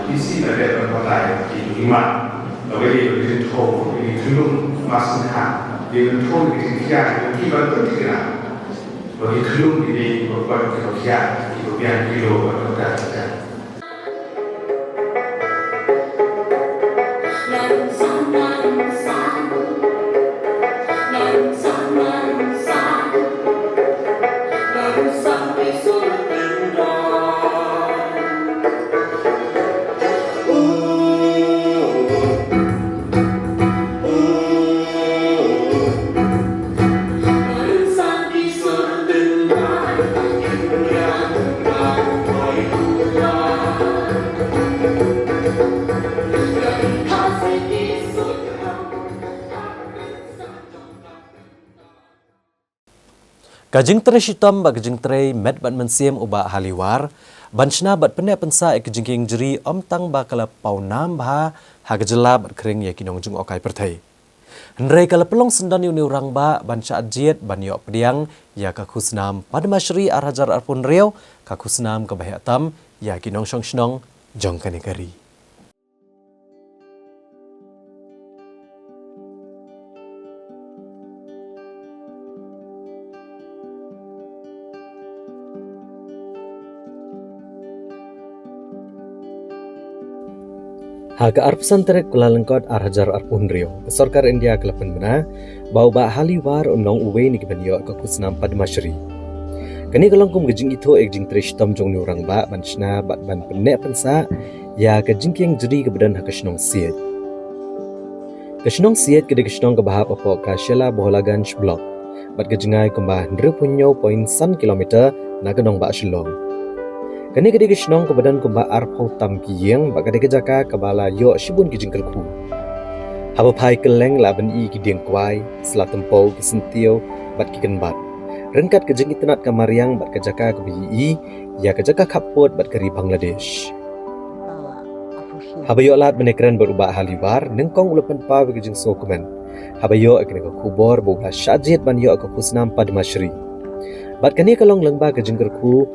i DC la dep ban batai ïa ki, i mat, kaba dei ban kynthoh ïa ki khyllung ba sngewthuh, dei ban kynthoh ïa ki jingkhiah ïa ki ban pyntikna ba ki khyllung ki dei kiba koit kiba khiah, kiba biang kilo bad kiba khat khat. Ka jingtrei shitom bad ka jingtrei met bad mynsiem u Bah Haliwar ban shna bad pynneh pynsah ïa ka jingkieng jri ym tang ba ka la pawnam bha ha ka jylla bad khring ïa ki nongjngohkai pyrthei. Hynrei ka la pynlong syndon ïa une u rangbah ban shah jied ban ïoh pdiang ïa ka khusnam Padma Shri ar hajar arphew hynriew, ka khusnam kaba heh tam ïa ki nongshong shnong jong kane ka ri. Ha ka arphew san tarik Kyllalyngkot ar hajar arphew hynriew, ka sorkar India ka la pynbna ba u Bah Hali War un long uwei na ki ban ïoh ka khusnam Padma Shri. Kane ka long kum ka jingithuh ïa ka jingtrei shitom jong une u rangbah ban shna bad ban pynneh pynsah ïa ka jingkieng jri kaba don ha ka shnong Siej. Ka shnong Siej ka dei ka shnong kaba hap hapoh ka Shella Baholaganj Block bad ka jngai kumba hynriewphew hynñiew point san kilometer na ka nongbah Shillong. Kane ka dei ka shnong kaba don kumba arphew tam ki ïing bad ka dei ka jaka kaba la ïoh shibun ki jingkyrkhu. Haba phai kylleng la ban ïohi ki dieng kwai, sla tympew, ki syntiew bad ki kynbat. Ryngkat ka jingitynnad ka mariang bad ka jaka kaba ïohi ïa ka jaka khappud bad ka ri Bangladesh. Haba ïoh lad ban ïakren bad u Bah Hali War, nyngkong u la pynpaw ïa ka jingsngewkmen haba ïoh ïa kane ka khubor ba u la shah jied ban ïoh ïa ka khusnam Padma Shri. Bad kane ka long lyngba ka jingkyrkhu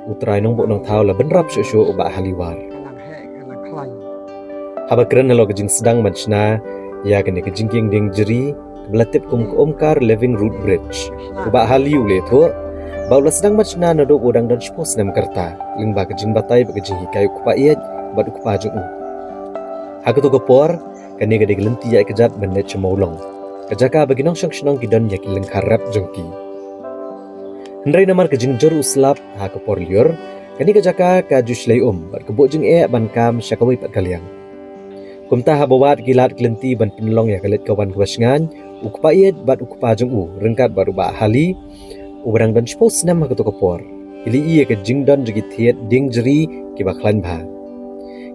U Trai Nongbuh Nongthaw, la bynrap shuh shuh u Bah Hali War. Haba kren halor ka jingsdang ban shna ïa kane ka jingkieng dieng jri kaba la tip kum ka Omkar Living Root Bridge, u Bah Hali u la ïathuh ba u la sdang ban shna naduh ba u dang don shiphew snem ka rta, lyngba ka jingbatai bad ka jinghikai u kpa ïeit bad u kpa jong u. Ha kato ka por, kane ka dei ka lynti ïaid kjat ban leit sha Mawlong, ka jaka ba ki nongshong shnong ki don ïa ki lyngkha rep jong ki. Hynrei namar ka jingjur u slap ha ka por lyiur, kane ka jaka ka ju shlei um bad ka buh jingeh ban kam sha kawei pat ka liang. Kumta haba wad ki lad ki lynti ban pynlong ïa ka leit ka wan kaba shngaiñ, u kpa ïeit bad u kpa jong u, ryngkat bad u Bah Hali, uba dang don shiphew snem ha kato ka por, ki la ïohi ïa ka jingdon jong ki thied dieng jri kiba khlaiñ bha.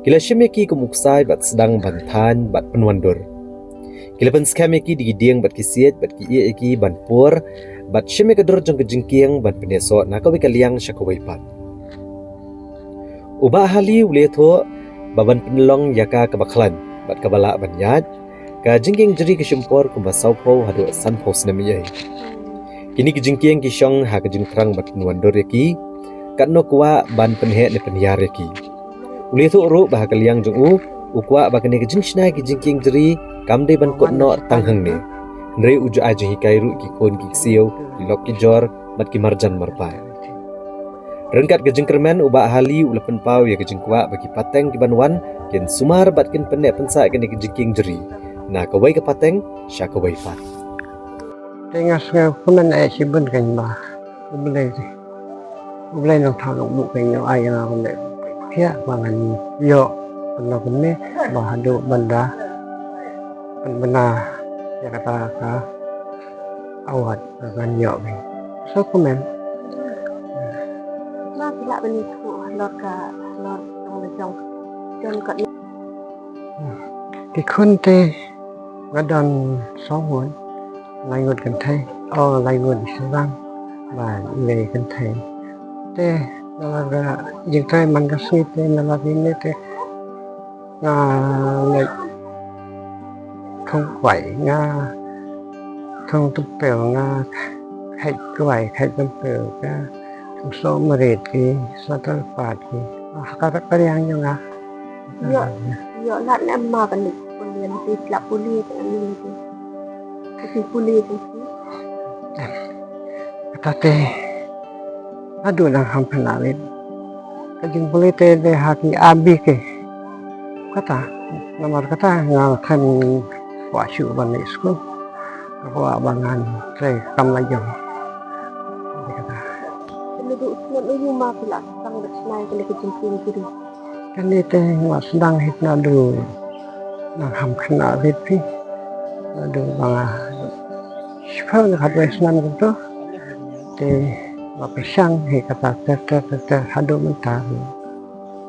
Ki la shim ïa ki kum u ksai bad sdang ban thaiñ bad pynwandur. Ki la pynskhem ïa ki da ki dieng bad ki siej bad ki ïeh ïa ki ban pur bad shim ïa ka dur jong ka jingkieng ban pynïasoh na kawei ka liang sha kawei pat. U Bah Hali u la ïathuh ba ban pynlong ïa ka kaba khlaiñ bad kaba lah ban ïaid, ka jingkieng jri ka shim por kumba sawphew haduh sanphew snem eiei. Kine ki jingkieng ki shong ha ka jingthrang ban pynwandur ïa ki, katno kwah ban pynheh ne pynhiar ïa ki. U la ïathuh ruh ba ha ka liang jong u, u kwah ba kane ka jingshna ïa ki jingkieng jri kam dei ban kut noh tang hangne, hynrei u ju ai jinghikai ruh ïa ki khun ki ksiew, ki lok ki jor bad ki marjan marpa. Ryngkat ka jingkyrmen, u Bah Hali u la pynpaw ïa ka jingkwah ba ki pateng ki ban wan kin sumar bad kin pynneh pynsah ïa kane ka jingkieng jri na kawei ka pateng sha kawei pat. Te nga sngewkmen eh shibun kein ba U Blei te, U Blei Nongthaw Nongbuh kein u ai ïa nga kumne, thiah ba ngan ïoh kumno kumne ba haduh ban da pynbna ïa kata ka award ba ngan ïoh kein. Sngewkmen. Ba phi lah ban ïathuh halor ka, halor ka jong, jong ka. Ki khun te nga don saw ngut, lai ngut kynthei, oh, lai ngut shynrang bad lai kynthei. Te namar ka jingtrei man ka sngi te, namar kine te nga leit thung kwai, nga thung tympew, nga kheit kwai kheit tympew, ka thung soh marit ki, soh tyrpad ki. Ah, ka rat ka riang jong nga. Ïoh, ïoh lad ne em ma ban leit pule, lada phi lah pule te em leit. Phi pule te phi. Kata te haduh dang kham khynnah rit. Ka jingpule te dei ha ki abi ki. Kata, namar kata nga khlem kwah shuh ban leit skul. Nga kwah ba ngan trei kam la jong. Dei kata. Kane du u snem aïu ma phi la sdang ban shna ïa kane ka jingkieng jri? Kane te nga sdang hi naduh nang kham khynnah rit phi. Naduh ba nga shiphew ne khatwei snem kumto. Te nga pyrshang hi kata ter ter ter ter haduh mynta.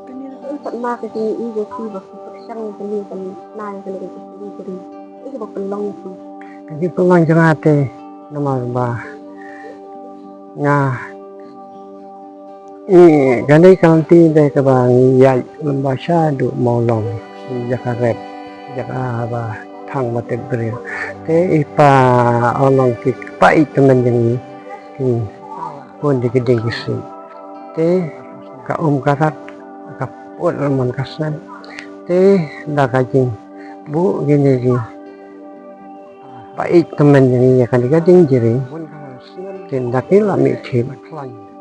Kane ruh pat ma ka jingïohi jong phi ba phi pyrshang ïa kane ban shna ïa kane ka jingkieng jri. Ïa kaba pynlong ïa phi. Ka jingpynlong jong nga te namar ba nga, eh, kane ka lynti dei kaba ngi ïaid lem ba shaduh Mawlong, jaka rep, jaka ba thang ba tep briew. Te i pa u ong ki pa i tymmen jong ngi ki bun di ki dieng ki siej. Te ka um ka rat ka put man ka snem. Te da ka jingbuh kine ki pa i tymmen jong ngi ïa kane ka dieng jri. Te da ki la mih thied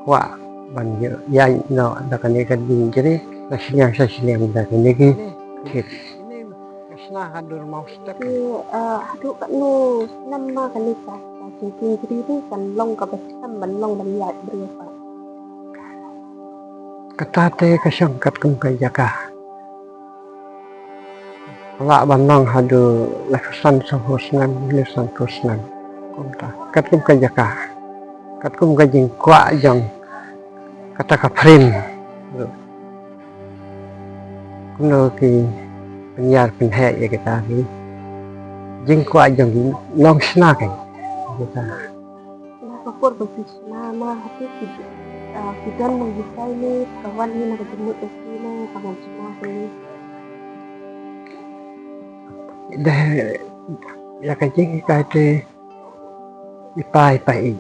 kwah ban ïaid noh da kane ka dieng jri. Ka shiliang sha shiliang da kine ki thied. Ki, ah, haduh katno snem ma kane ka, ka jingkieng jri ruh kan long kaba skhem ban long ban ïaid briew pat. Kata te ka shong katkum ka jaka. Lah ban long haduh laiphew san sanphew snem, laiphew sanphew snem. Kumta katkum ka jaka. Katkum ka jingkwah jong kata ka pyrthei. Kumno ki pynïar pynheh ïa kita ki jingkwah jong ki nongshna kein. Kita. Na ka por ba ki shna ma hati ki, ah, ki don nonghikai ne ka wan ne na ka jingmut ka ki ne ka nongshna kein. Da ïa ka jinghikai te i pa i pa i.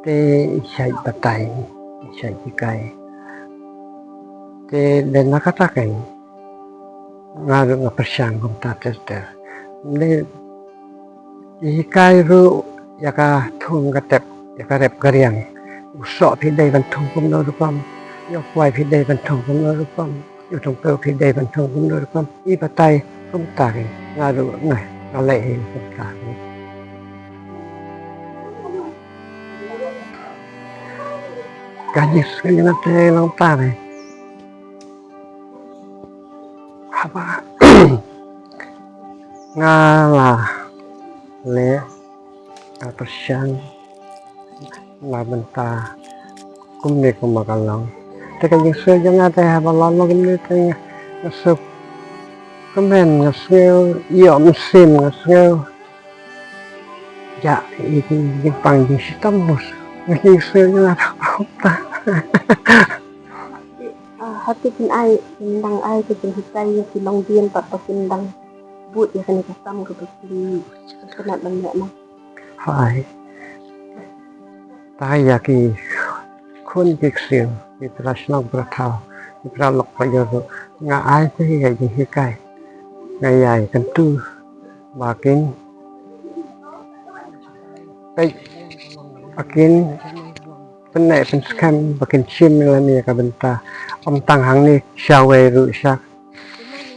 Te i shait batai, i shait hikai. Te dei na kata kein nga ruh nga pyrshang kumta ter ter. Dei i hikai ruh ïa ka thung ka tep, ïa ka rep ka riang. U soh phi dei ban thung kumno rukom, ïa u kwai phi dei ban thung kumno rukom. Ïa u tong peu phi dei ban thung kumno rukom. I batai kumta kein nga ruh nga, nga leh hi kumta kein. Ka jingshna te long ta ne. Haba nga la leh, nga pyrshang na bynta kumne kumba ka long. Te ka jingsngew jong nga te haba la long kumne te nga, nga sngewkmen, nga sngew ïoh mynsiem, nga sngew ïa i jingpang jingshitom bus. Nga jingsngew jong nga te haba kumta. Ah, hati kin ai, kin dang ai, kin hikai ïa ki longdien pat ba kin dang bud ïa kane ka kam kaba ki kynat ban leh ma. Hai. Ta ïa ki khun ki ksiew, ki para shnong para thaw, ki para lok para ïor ruh nga ai te ïa ki hikai. Nga ïai kyntu ba kin peit, ba kin pynneh pynskhem, ba kin shim lem ïa ka bynta. Ym tang hangne, shawei ruh sha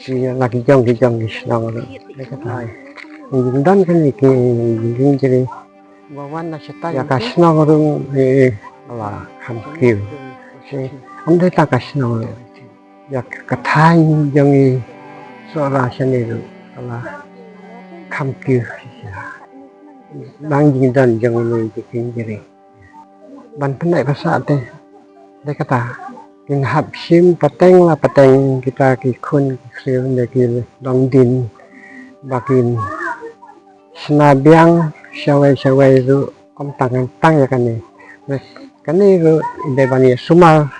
ki la ki jong ki jong ki shnong ruh. Ïa kata ai. Ngi don kane ki jingkieng jri. Ïa ka shnong ruh, eh, la kham kiew. Eh, ym dei tang ka shnong ruh. Ïa ka thaiñ jong ngi Sohra shane ruh la kham kiew. Nang jingdon jong ngi jingkieng jri. Ban pynneh pynsah te. Dei kata. Kin hap shim pateng la pateng kita ki khun ki ksiew ne ki longdien ba kin shna biang shawei shawei ruh ym tang tang ïa kane. Kane ruh dei ban ïa sumar,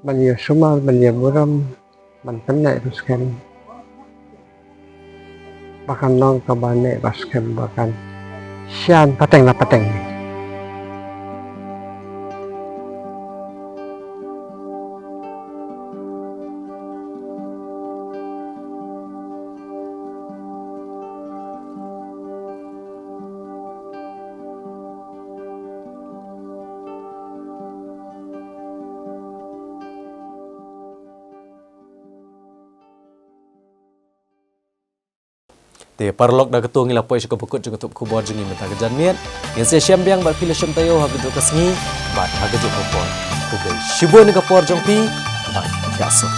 ban ïa sumar, ban ïa burom, ban pynneh pynskhem. Ba kan long kaba neh ba skhem ba kan shai pateng la pateng. Te paralok, da kato ngi la poi sha kaba kut jong ka tnat khubor jong ngi mynta ka janmiet. Ngin sa ïashem biang bad phi la shem taïew ha kajuh ka sngi bad ha kajuh ka por. Khublei shibun ïa ka por jong phi bad ïa suk.